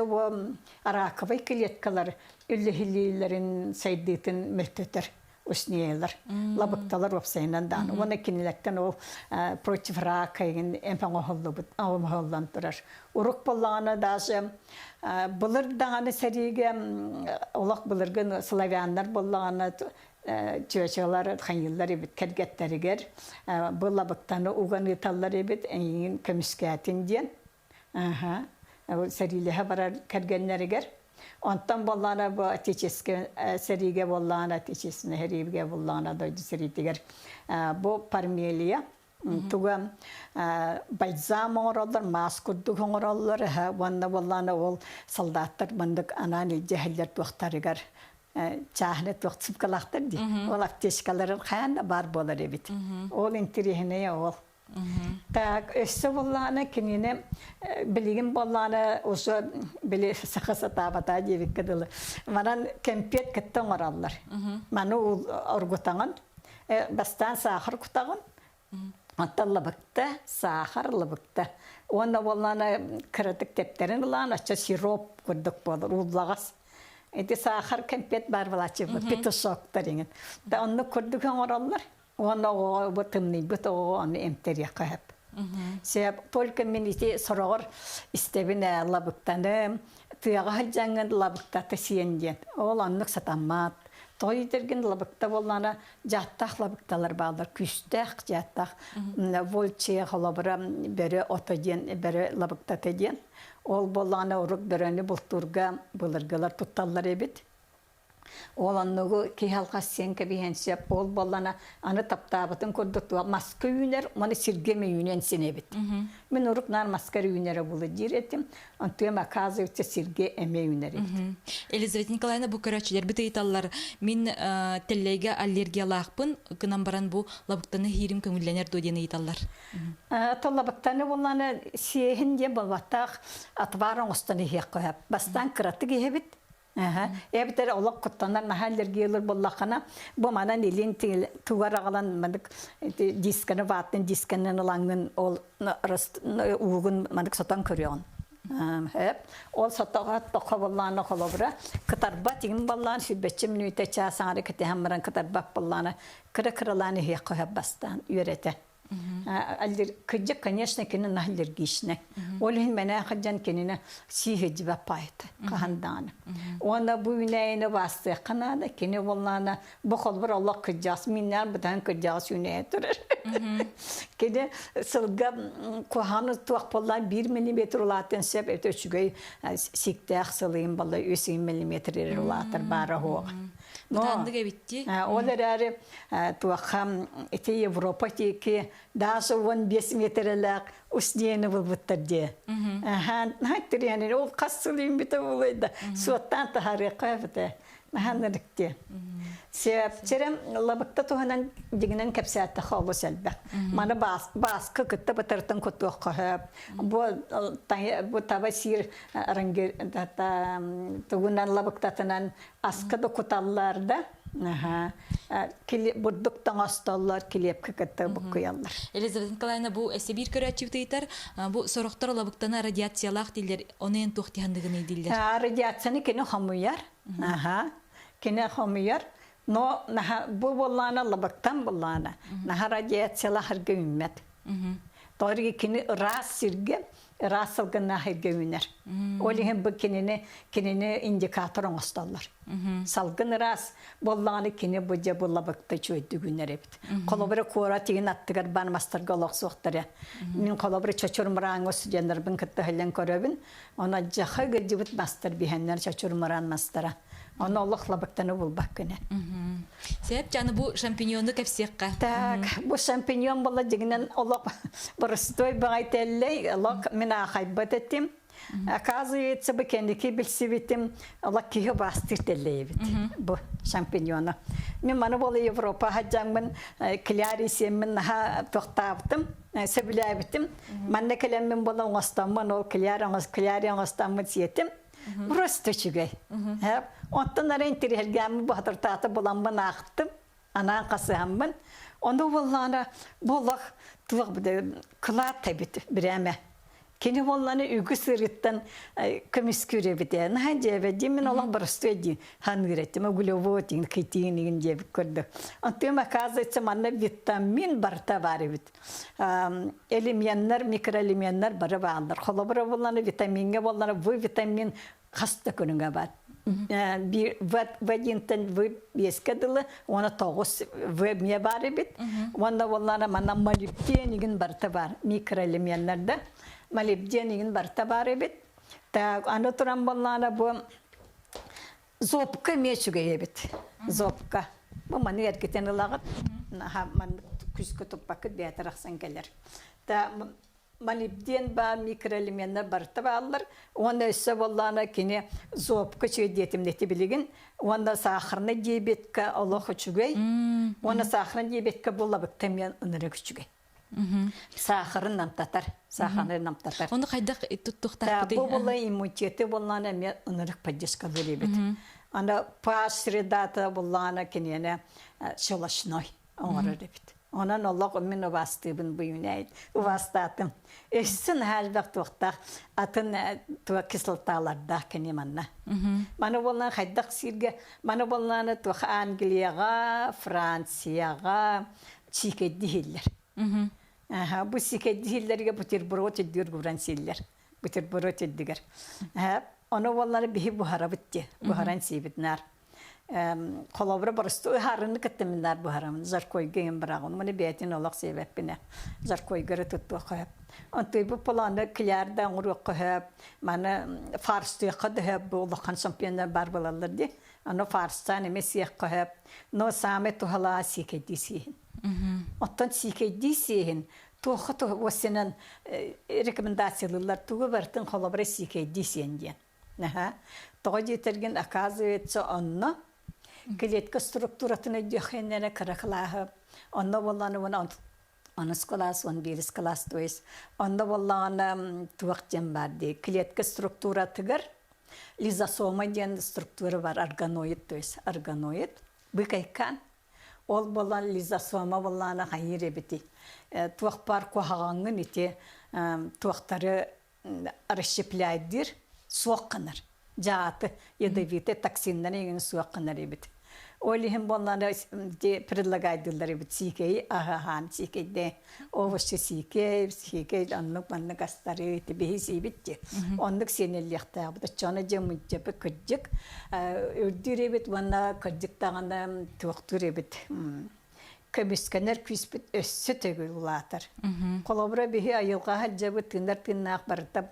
раковай клеткалар үллэһиллиилэрин сайдыытын мөлтөтөр уснеялар, лабыкталар уопсайынан даҕаны. Уонна кинилэртэн ол против рака игин эмп оҥоһуллубут, оҥоһуллан турар. Урук буоллаҕына даже былыр даҕаны сэриигэ олох былыргы славяннар буоллаҕына чүөчэлэр хайыыллар эбит кэргэттэригэр бу лабыктаны уган ыыталлар эбит эйигин көмүскээтин диэн сэриилэһэ барар кэргэннэригэр онтон буоллаҕына бу отеческай сэриигэ буоллаҕына отечественнай сэриигэ буоллаҕына дойду сэриитигэр бу пармелия туга бальзам оҥороллор маас курдук оҥороллор уонна буоллаҕына ол солдаттар маннык анаан илдьэ иһэллэр туохтарыгар чааһына туох цыпкалаахтар дии. Ол аптечкаларын хайаан да баар буолар эбит. Ол интириэһинэйэ ол. Так, өссө буоллаҕына кинини билигин буоллаҕына уже били саха сатаабата диэбиккэ дылы. Манан кэмпиэт кытта оҥороллор. Маны оргутаҕын, бастаан саахар кутаҕын, Оттон лабыкта, саахар лабыкта. Уонна буоллаҕына кыратык тэптэрин ылаан, оччо сироп курдук буолар, ууллаҕас. Ити саахар кэмпиэт баар буолааччы петушоктар иҥин. Да оннук курдук оҥороллор. Уонна оҕоҕо бу тымныйбыт оҕоҕо ону эмтэриэххэ сөп. Сөп. Только мин ити сороҕор истэбин ээ лабыктаны тыаҕа сылдьаҥҥын лабыктата сиэн диэн. Ол оннук сатаммат. Тоҕо диэтэргин лабыкта буоллаҕына дьааттаах лабыкталар бааллар күүстээх дьааттаах вольчия холобура бөрө ото диэн бөрө лабыктата диэн ол буоллаҕына урук бөрөнү бултуурга былыргылар тутталлар эбит ол оннугу киһи алҕас сиэн кэбиһэн сөп ол буоллана аны таптаабытын курдук туох маска үүнэр уонна сиргэ эмэ үүнэн син эбит мин урук наар маска үүнэрэ буолу диир этим Онтуем оказывается сиргэ эмиэ үүнэр эбит. Елизавета Николаевна бу көрөөччүлэрбит ыйыталлар мин тэллэйгэ аллергиялаахпын гынан баран бу лабыктаны иһиирим көҥүллэнэр дуо диэн ыйыталлар. То лабыктаны булланы сиэһин диэн буолбаттаах отвар оҥостон иһиэххэ сөп. Бастаан кыратык иһэбит Эбэтэр олох куттанар наһаа аллергиялар буоллаххына, бу манан илин тугар аҕалан манык дисканы ваттын дисканан ылаҥҥын ол уугун манык сотон көрүөҕүн. Ол сотоҕо тохо боллаана холобура кытарбат игин боллаан сүрбэччэ мүнүүтэ чаас аҥары кэтэһэн баран кытарбат боллаана кыра кыралаан иһиэххэ сөп бастаан үөрэтэ. Кырдьык, конечно, кини наһаа аллергичнай. Ол иһин мэнэ сылдьан кинини сииһирдьибэт паайыта хаһан даҕаны. Уонна бу үүнээйини баастыахха наада, кини буоллаҕына бу холбор олох кырдьаҕас, миннээн бытаан кырдьаҕас үүнээйи турар. Кини сылга куһаҕаны туох буоллаан биир миллиметр улаатыан сөп, это үчүгэй сиктээх сылыйын балла үс миллиметр улаатар баара суоҕа. Бытааннык эбитти. Ол эрээри туохха ити Европа тиэки даже 15 метрэлээх ус диэни булбуттар дии. Наһаа ол хас сыл үүммүтэ буолуой да суоттаан таһаарыахха эбитэ. Наһаа ынырык Сиэпчэрем лабыкта туһунан дьиҥинэн кэпсээтэххэ олус элбэх. Маны бааска кытта бытартан кутуохха сөп. Бу бу таба сиир тугунан лабыктатынан аска да куталлар да. Аха. Бурдук тоҥостоллор, килиэпкэ кытта буккуйаллар. Елизавета Николаевна, бу эссе биир көрөөччүбүт ыйытар, бу сорохтор лабыктаны радиациялаах дииллэр, ону эн туох тиһанныгыный дииллэр? Радиацияны кини хомуйар. Аха. Кини хомуйар. Но бу буоллаана лабыктан буоллаана. Наха радиациялаах үүммэт. Тоҕо кини ыраас сиргэ ыраас сылгыннаах сиргэ үүнэр. Ол иһин бу кинини кинини индикатор оҥостоллор. Салгын ыраас буоллаҕына кини бу дьэ бу лабыкта үчүгэйдик үүнэр эбит. Холобура куорат игин аттыгар баар мастарга олохсуохтара. Мин холобура Чочур Мырааҥҥа студеннарбын кытта иһиллэн көрөбүн. Онон дьаха ыгылдьыбыт мастар биһэннэр Чочур Мыраан мастара. Ону олох лабыктаны булбаккын. Сеп, аны бу шампиньону кэпсиэххэ. Так, бу шампиньон була дьигинэн олох боростуой баҕай тэллэй, олох мин аахайбат этим. Оказывается, бу кэнники билсибитим, олох киһи убаастыыр тэллэйэбит бу шампиньону. Мин маны буола Европа хаджаҥмын кляри сиэммин наһаа тохтаабытым, сөбүлээбитим. Манна кэлэммин буола оҥостоммун, ол кляр кляри оҥостоммун сиэтим. Просто үчүгэй. Оттон эрэ интириһэргээммин баһатыртаата буламмын аахтым, анаан хасыһаммын. Ону буоллаҕына бу олох туох кылаат эбит бирээмэ. Кини буоллаҕына үгүс ыарыыттан көмүскүүр эбит ээ. Наһаа дьиэбэ дии мин олох боростуой дии ханыыр этим. Углевод игин китин игин диэбит көрдө. Онтуом оказывается манна витамин барыта баар эбит. Элеменнэр, микроэлеменнэр бары бааллар. Холобура буоллаҕына витамиҥҥа буоллаҕына В витамин хас да көрүҥэ баар. В диэнтэн В биэскэ дылы уонна тоҕус В эмиэ баар эбит. Уонна буоллаҕына манна молибден игин барыта баар. Микроэлеменнэр да молибден игин барыта баар эбит. Так, аны туран буоллаҕына бу Зобка эмиэ үчүгэй эбит. Зобка. Бу маны эргитэн ылаҕыт. Наһаа маннык күскэ туппаккыт бэйэтэ арахсан кэлэр. Та молибден баар, микроэлеменнэр барыта бааллар. Уонна өссө буоллаҕына кини зобка үчүгэй диэтим ити билигин. Уонна сахарный диабетка олох үчүгэй. Уонна сахарный диабетка бу лабыкта эмиэ ынырык үчүгэй. Саахарын намтатар, сааханы намтатар. Ону хайдах туттуохтаахпытый? Бу була иммунитеты буоллаана эмиэ ынырык поддержкалыыр эбит. Аны pH средата буоллаана киниэнэ щелочной оҥорор эбит. Онон олох мин убаастыыбын бу үүнээйит. Убаастаатым. Өссө наһаа элбэх туохтаах атын туох кислоталардаах кини манна. Маны буоллаан хайдах сииргэ, маны буоллаана туох Англияҕа, Францияҕа, сиикэйди иһиллэр. Аха, бу сиикэйди иһиллэргэ бутерброд үрдүгэр гуран сииллэр. Бутерброд үрдүгэр. Ону буоллар биһи буһарабыт дии. Буһаран сиибит наар. Холобура боростуой ыһаарыны кытта мин наар буһарамын. Жаркойга иҥин быраҕын. Маны бэйэтин олох сиэбэппинэ. Жаркойга эрэ туттуохха сөп. Онтуйбут полону клярда оҥоруохха сөп. Маны фарштыахха да сөп. Бу улахан шампионнар бар буолаллар дии. Аны фарстаан эмиэ сиэххэ сөп. Но саамай туһалаах сиикэйдии сиэһин. Оттон сиикэйдии сиэһин туохха уоссанан рекомендациялыыллар тугу барытын холобура сиикэйдии сиэн диэн. Аха. Тоҕо диэтэргин оказывается онно клетка структуратын өйдүөххэ кыра кылааһы онно буоллаҕына уонна онус кылаас, он биирис кылаас, то есть онно буоллаҕына туох диэн баар дии клетка структуратыгар лизосома диэн структура бар органоид, то есть органоид быкайкаан ол буолан лизосома буоллаҕына хайыыр эбитий туох баар куһаҕаҥҥын ити туохтары расщепляйдыыр суох гынар дьааты ядовитый токсиннары иҥин суох гынар эбит ол иһин буоллаҕына предлагайдыыллар эбит сиикэйи аһаһаан сиикэйдээ овощи сиикэй сиикэй оннук маннык астары ити биһи сиибит дии оннук сиэниллиэхтээхпит оччоҕуна дьэ мунчапы кырдьык үрдүүр эбит уонна кырдьык даҕаны туохтуур эбит көмүскэнэр күүспүт өссө төгүл улаатар. Холобура, биһи айылҕа сылдьабыт тыынар тыыннаах барыта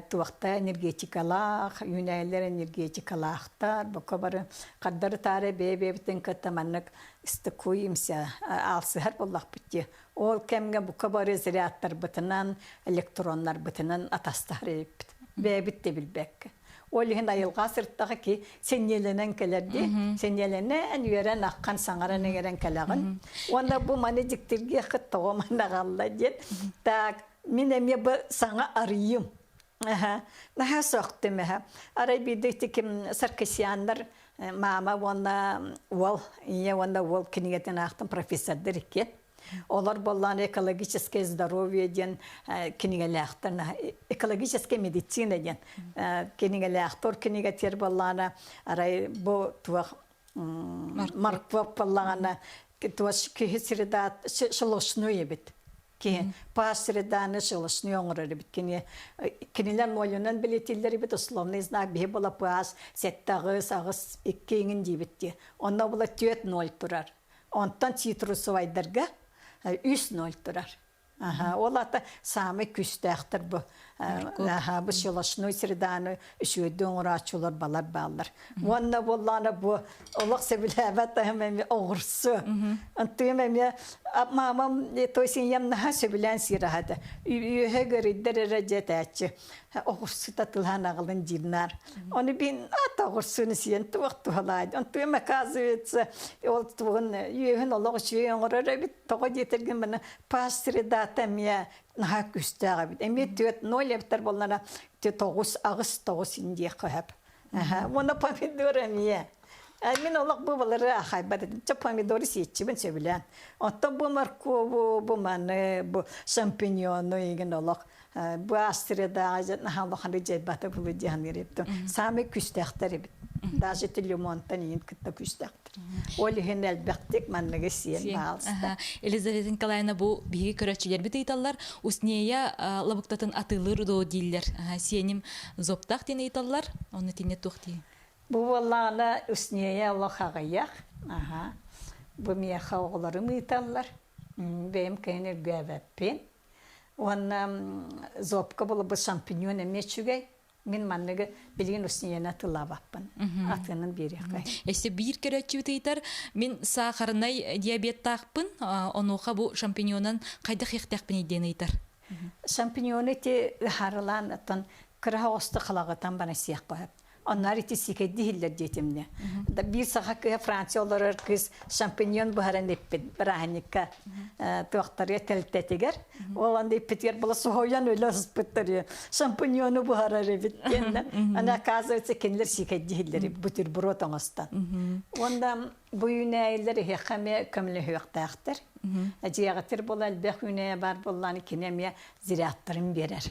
туохта энергетикалаах, үүнээйилэр энергетикалаахтар, бука бары хардары таары бэйэ-бэйэбитин кытта маннык стыкуемся, аалсыһар буоллахпыт дии. Ол кэмҥэ бука бары зарядтарбытынан, электроннарбытынан атастаһар эбиппит. Бэйэбит да билбэккэ. Ол иһин айылҕа сырыттаҕа ки сэниэлэнэн кэлэр дии. Сэниэлэнэн, үөрэн, аххан, саҥаран иҥэрэн кэлэҕин. Уонна бу маны дьиктиргиэххит тоҕо манна аҕалла диэн. Так, мин эмиэ бу саҥа арыйым. Аха, наһаа сөхтүм эһэ. Арай биирдэ ити ким Саркисяннар Мама уонна уол, ийэ уонна уол кинигэтин аахтым профессордар иккиэн. Олор буоллаан экологическое здоровье диэн кинигэлээхтэр, экологическая медицина диэн кинигэлээхтэр кинигэтигэр буоллаана арай бу туох морковь буоллаҕына туос киһи среда щелочной эбит киһи паас среданы щелочной оҥорор эбит кини кинилэр нолунан билетиллэр эбит условный знак биһи була паас сэттэ аҕыс аҕыс икки иҥин диибит дии онно була түөрт ноль турар онтон цитрусовайдарга үс ноль турар Аха, ол ата саамай күүстээхтэр бу. Аха, бу щелочной среданы үчүгэйдик оҥорооччулар балар бааллар. Уонна буоллаана бу олох сөбүлээбэт аһым эмиэ оҕурсу. Антыым эмиэ мамам то есть ийэм наһаа сөбүлээн сиир аһа этэ. Үөһэ гөрүйдэр эрэ дьиэтээччи. Оҕурсута тылаан аҕалын диирнаар. Оны бин ата оҕурсуну сиэн туох туһалаай. Онтуем оказывается ол тугун үөһүн олох үчүгэй оҥорор эбит. Тоҕо диэтэргин маны пастридата эмиэ наһаа күүстээх эбит. Эмиэ түөрт ноль эбитэр буоллана тоҕус аҕыс тоҕус индиэххэ сөп. Уонна помидор эмиэ. Мин олох бу балары ахайбат этим. Чэ помидоры сиэччибин сөбүлээн. Оттон бу моркову, бу маны, бу шампиньону игин олох бу астредаҕа наһаа улаханнык дьайбата булу дии саныыр эбитим. Саамай күүстээхтэр эбит. Даже ити лимонтан иин кытта күүстээхтэр. Ол иһин элбэхтик манныгы сиэн баалыста. Елизавета Николаевна бу биһиги көрөөччүлэрбит ыйыталлар. Уснея лабыктатын атыылыыр доо дииллэр. Сиэним зоптаах диэн ыйыталлар. Онно тинне туох дии? Бу буоллаҕына Уснея олох аҕыйах. Аха. Бу миэхэ оҕолорум ыыталлар. Бэйэм кыһын үргээбэппин. Уонна зобка булбут шампиньон эмиэ үчүгэй. Мин манныгы билигин уснияны атыылаабаппын. Атыынан биэриэххэ. Өссө биир көрөөччүбүт ыйытар, мин саахарынай диабеттаахпын, онуоха бу шампиньонан хайдах иэхтээхпиний диэн ыйытар. Шампиньону ити ыһаарылаан оттон кыра оҕусты халагытан баран сиэххэ сөп. Онноор ити сиикэйди иһиллэр диэтимне. Биир саха кыыһа Франция олорор кыыс шампиньон буһаран иппит бырааһынньыкка туохтарыа тэлтэтигэр. Ол анда иппитигэр була соһуйан өлө сыспыттар шампиньону буһарар эбит диэннэ. Аны оказывается кинилэр сиикэйди иһиллэр бутерброд оҥостон. Уонна бу үүнээйилэр иһиэххэ эмиэ көмөлөһүөхтээхтэр. Дьиэҕитир була элбэх үүнээйи баар буоллаҕына кини эмиэ зарядтарын биэрэр.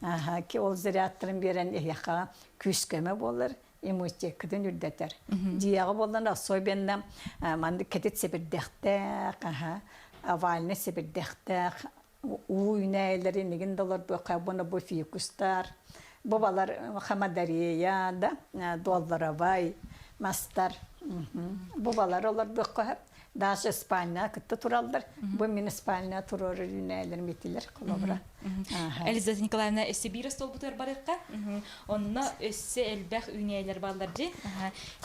Аха, ол зарядтарын биэрэн эһиэхэ күүс-көмө буолар, иммунитеккытын үрдэтэр. Дьиэҕэ буоллан особенно маннык кэтит сэбирдэхтээх, аха, овальный сэбирдэхтээх уу үүнээйилэрин игин да олордуохха буна бу фикустар, бу балар хамадарея да, долларовай мастар. Бу балар олордуохха Даже спальня кытта тураллар. Бу мин спальня турар үүнээлэрим итилер холобура. Элиза Николаевна өссө биир остуолбутугар барыахха. Онно өссө элбэх үүнээлэр бааллар дии.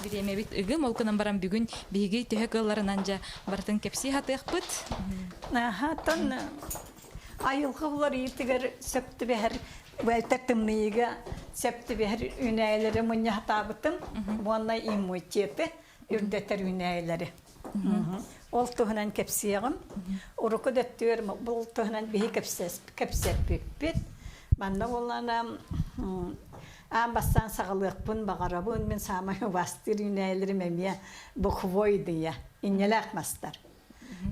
Бириэмэбит ыгым, ол гынан баран бүгүн биһиги төһө кыалларынан дьэ барытын кэпсии сатыахпыт. Аха, тон айылҕа уларыйыытыгар сөп түбэһэр бэлтэр тымныйыга сөп түбэһэр үүнээйилэри мунньа сатаабытым уонна иммунитеты үрдэтэр үүнээйилэри. Ол туһунан кэпсиэҕим. Урукку да өттүгэр бұл туһунан биһи кэпсэппиппит. Манна буоллаана аан бастаан саҕалыахпын баҕарабын. Мин саамай убаастыыр үүнээйилэрим эмиэ бухвойдыя, инньэлээх мастар.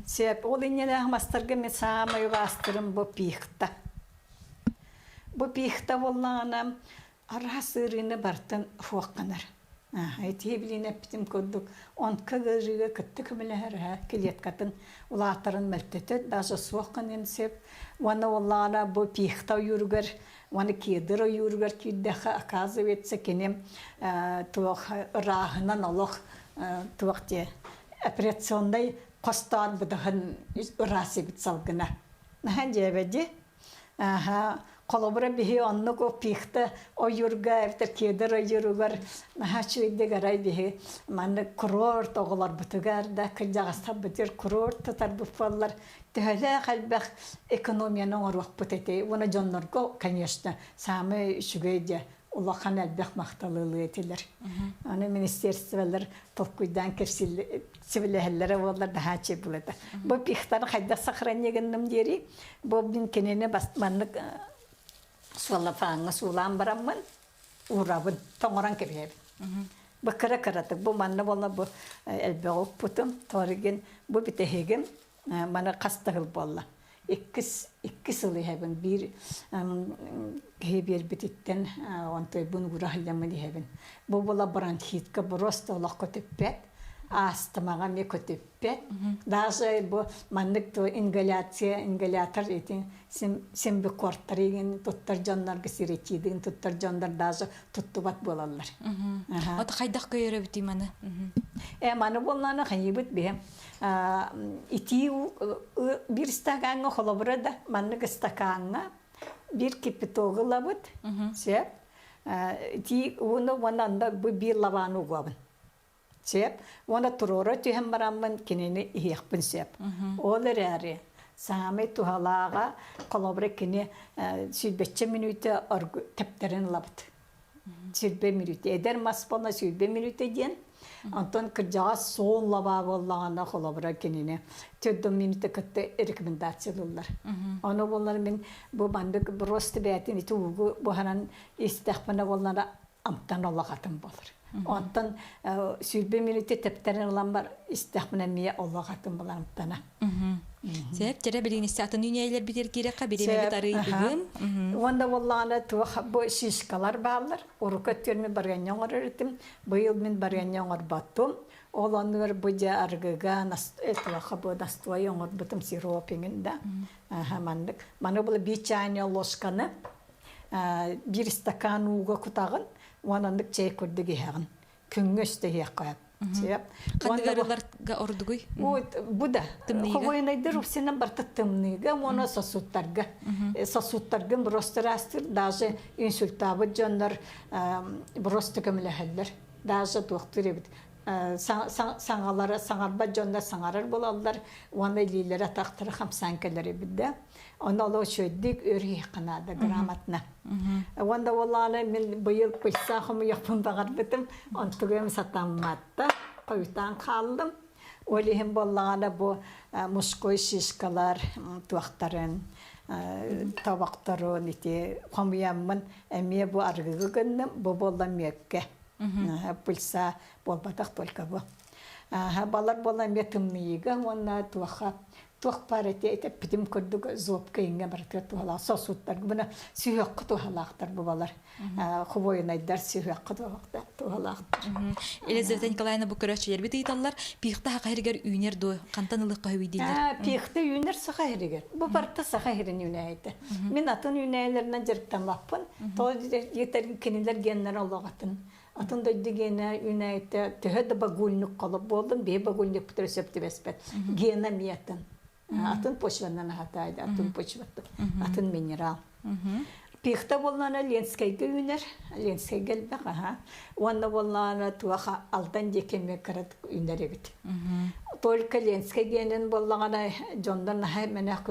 Сөп, ол инньэлээх мастарга мин саамай убаастырым бу пихта. Бу пихта буоллаҕына араас ыарыыны бартын суохханар. Ити билин эппитим курдук, онтка ыарыыга кытта көмөлөһөр клеткатын улаатарын мөлтөтөр, даже суох гыныан сөп. Уонна уоллаҕына бу пихта ойууругар, уонна кедр ойууругар киирдэххэ, оказывается, кини туох ырааһынан олох туох диэ операционнай хостоон быдаһын ыраас эбит салгына. Наһаа дьиэбэди. Аха, холобура биһи оннук пихта ойуурга эбэтэр кедр ойууругар наһаа үчүгэйдик арай биһи маннык курорт оҕолорбутугар да кырдьаҕастарбытыгар курорт тутарбыт буоллар төһөлөөх элбэх экономияны оҥоруохпут этэй уонна дьоннорго конечно саамай үчүгэй дьэ улахан элбэх махталы ылыа этилэр. Аны министерстволар толкуйдаан кэпсилэһэллэрэ буоллар наһаа был этэ. Бу пихтаны хайдах сохранение гынным диэри, бу мин кинини маннык суоллафааҥҥа суулаан бараммын уурабын, тоҥорон кэбиһэбин. Бу кыра-кыратык бу манна буолла бу элбэҕи укпутум. Торигин бу бүтэһигим маны хас да сыл буолла. Иккис икки сыл иһэбин. Биир киһи биэрбититтэн онтуйбун уура сылдьаммын иһэбин. Бу була бронхитка просто олох көтүппэт. Астымаҕа эмиэ көтүппэт. Даже бу маннык то ингаляция, ингалятор ити симбикортары игин туттар дьоннорго сиретидин туттар дьоннор даже туттубат буолаллар. Ото хайдах көйөрөбүтүй маны? Э маны буоллаана хайыбыт биһи итии бир стакаҥҥа холобура да маннык стакаҥҥа бир кипятогы ылабыт сөп итии ууну уонна онно бу биир лабааны угабын сөп уонна туруора түһэн бараммын кинини иһиэхпин сөп ол эрээри саамай туһалааҕа холобура кини сүүрбэччэ мүнүүтэ тэптэрин ылабыт сүүрбэ мүнүүтэ эдэр мас буолла сүүрбэ мүнүүтэ диэн онтон кырдьаҕас суон лабаа буоллаҕына холобура кинини төрдөн мүнүүтэ кытта рекомендациялыыллар ону буоллар мин бу маннык просто бэйэтин ити уугу буһаран истэхпинэ буоллара амтан олох атын буолар. Онтон сүүрбэ мүнүүтэ тэптэрин ылан бар истэхпинэ эмиэ олох атын буолар амтана. Сеп, терэ билигин атын үүнээйлер битер кирэххэ бириэмэбит арый ыгым. Уонна буоллаҕына туох бу шишкалар бааллар. Урукку өттүгэр мин барыанньа оҥорор этим. Быйыл мин барыанньа оҥорботтум. Ол оннугар бу дьэ арыгыга туохха бу настой оҥорбутум сироп иҥин да. Маннык. Маны була биир чайная ложканы биир стакан ууга кутаҕын уонна оннук чэй курдук иһэҕин. Күҥҥэ үстэ иһиэххэ сөп. Ханнык арыыларга ордугуй? Бу да. Хвойнайдар упсинан барта тымныыга уонна сосудтарга. Сосудтаргын просто растыр, даже инсультаабыт дьоннор просто көмөлөһөллөр. Даже туохтуур эбит. Саҥалара саҥарбат дьоннор саҥарар буолаллар уонна илиилэрэ атахтара хамсаан кэлэр эбит да. Ону олох үчүгэйдик өрүһүөххэ наада грамотно. Уонна уоллааны мин быйыл пыльца хомуйуохпун баҕарбытым, онтугум сатамматта, хойутаан хааллым. Ол иһин буоллаҕына бу мужской шишкалар туохтарын, тобохторун ити хомуйаммын эмиэ бу арыгыга гынным, бу буолла мүөккэ. Пыльца буолбатах только бу. Балар буолла эмиэ тымныйыыга уонна туохха туох баар эти этэппитим курдук зобка иҥҥэ барытыгар туһалаах сосудтарга мына сүһүөххэ туһалаахтар бубалар хвойнайдар сүһүөххэ туһалаахтар Елизавета Николаевна бу көрөөччүлэрбит ыйыталлар пихта саха сиригэр үүнэр дуо хантан ылыахха сөбүй дииллэр пихта үүнэр саха сиригэр бу барыта саха сирин үүнээйитэ мин атын үүнээйилэринэн дьарыктаммаппын тоҕо диэтэр кинилэр геннэр олох атын Атын дойду гиэнэ үүнээйитэ төһө да багульник холоп буоллун, биһи багульникпытыгар сөп түбэспэт. Гена эмиэ атын. Атын почванан аһатаайды, атын почваттан, атын минерал. Пихта буоллаана Ленскэйгэ үүнэр, Ленскэйгэ элбэх аха. Уонна буоллаана туох Алдан диэки эмиэ кыратык үүнэр эбит. Только Ленскэй диэнин буоллаҕына дьоннор наһаа мэнэх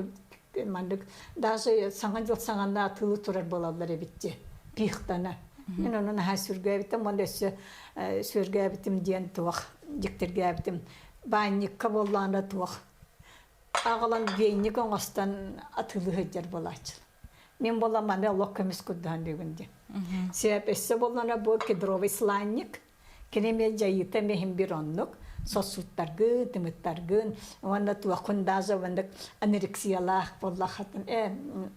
маннык даже саҥа дьыл саҥана атыылыы турар буолаллар эбит дии пихтана мин ону наһаа сүргээбитим уонна өссө сүргээбитим диэн туох дьиктиргээбитим баанньыкка буоллаҕына туох аҕалан веник оҥостон атыылыы сылдьар буолааччылар мин буолла маны олох көмүс курдаһан бүгүн диэн сөп өссө буоллаҕына бу кедровый сланник Кини эмиэ дьайыыта эмиэ иһин биир оннук сосудтаргын, тымыттаргын уонна туоххун даже маннык анорексиялаах буоллаххытын э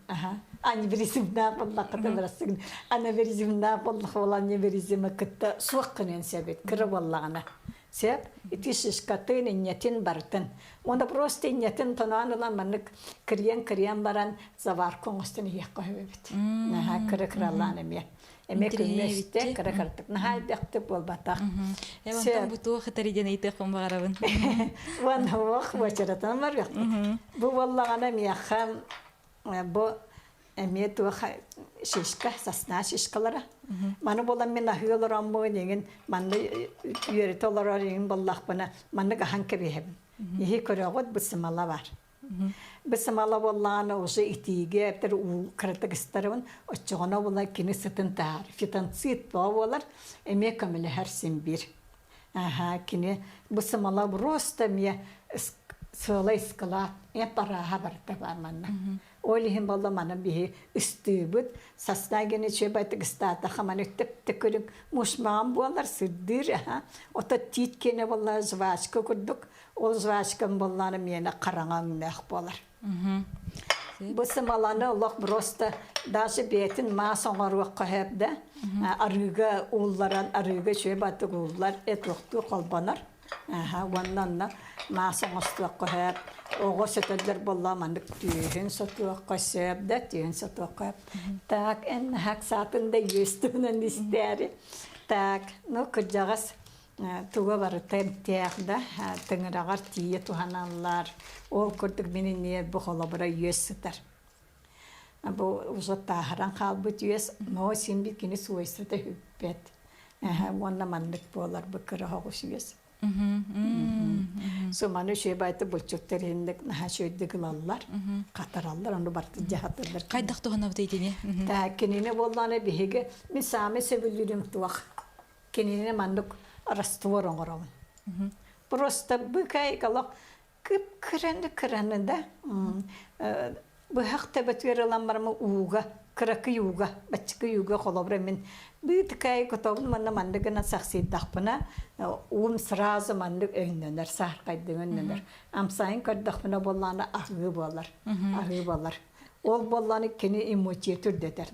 аха аневризмнаах буоллаххытын бырастыгын аневризмнаах буоллах ол аневризмы кытта суох гыныан сөбүт кыра буоллаҕына сөп ити шишкатын инньэтин барытын уонна просто инньэтин тоноон ылан маннык кырыйан-кырыйан баран заварка оҥостон иһиэххэ сөп эбит наһаа кыра-кыралаан эмиэ Эмиэ күҥҥэ үстэ кыра кырдык наһаа элбэхтик буолбатах. Э онтон бу туох ытары диэн ыйытыахпын баҕарабын. Уонна уох уочаратынан барыахпыт. Бу буоллаҕына миэхэ бу эмиэ туох шишка, сосна шишкалара. Маны буолан мин аһыы олороммун иҥин манна үөрэтэ олорор иҥин буоллахпына маннык аһан кэбиһэбин. Иһи көрөҕүт бу сымала бар. Бысымала буоллаҕына уже итиигэ эбэтэр уу кыратык ыстарабын, оччоҕуна буолар кини сытын таһаар. Фитонцид тоҕо буолар, эмиэ көмөлөһөр син биир. Аха, кини бысымала просто эмиэ Сыалай ыскылаат, эп арааһа барыта бар манна. Ол иһин болла маны биһи ыстыыбыт, сосна гене чөбайтык ыстаатаха маны төп-төкүрүк мушмаҕан буолар, сырдыыр, аха. Ото тиит киэнэ болла жвачка курдук, ол жвачкам боллааны миэнэ хараҥа өҥнөөх буолар. Бу сымаланы олох просто даже бэйэтин маас оҥоруохха сөп да, арыыга уулларан, арыыга үчүгэй баттык ууллар, эт уохтуу холбонор. Аха, уонна онно маас оҥостуохха сөп. Оҕо сөтөллөр буолла маннык түөһүн сотуохха сөп да, түөһүн сотуохха сөп. Так, эн наһак саатын да үөстүнэн истээри. Так, ну кырдьаҕас туга барыта эмтээх да, тыҥыраҕар тиийэ туһаналлар. Ол курдук мин иннигэр бу холобура үөс сытар. Бу уже тааһыран хаалбыт үөс, но син бир кини свойствота сүппэт. Уонна маннык буолар бу кыра оҕус үөс. Суманы үчүгэй булчуттар иһинник наһаа үчүгэйдик ылаллар, хатараллар, ону барытын дьаһаталлар. Хайдах туһанабыт итини? Та кинини буоллаана биһиги мин саамай сөбүлүүрүм туох. Кинини маннык раствор оҥоробун. Просто быкай олох кып-кыраны кыраны да быһах төбөтүгэр ылан барамы ууга кыракый ууга баччыкый ууга холобура мин быытыкай котобун манна маннык гынан сахсыйдахпына уум сразу маннык өҥнөнөр саһархайдыҥ өҥнөнөр амсайын көрдөхпүнэ буоллаҕына аһыы буолар аһыы буолар Ол буоллаҕына кини иммунитеты үрдэтэр.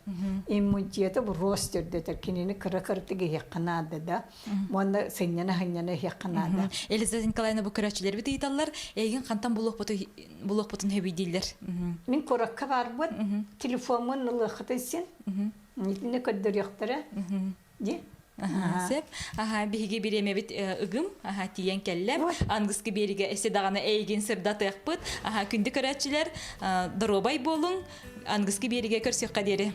Иммунитеты рост үрдэтэр. Кинини кыра-кыратык иһиэххэ наада да. Уонна сынньана-сынньана иһиэххэ наада. Елизавета Николаевна бу көрөөччүлэрбит ыйыталлар, эйигин хантан булуохпутун сөбүй дииллэр. Мин куоракка барбыт, телефоммун ылыаххытын син. Итини көрдөрүөхтэрэ. Ди. Сеп. Аха, биһиги бириэмэбит ыгым, аха, тиийэн кэллэм. Ангыскы биэригэ эссе даҕаны эйигин сырдатыахпыт. Аха, күндү көрөөччүлэр, доруобай буолуҥ. Ангыскы биэригэ көрсүөххэ диэри.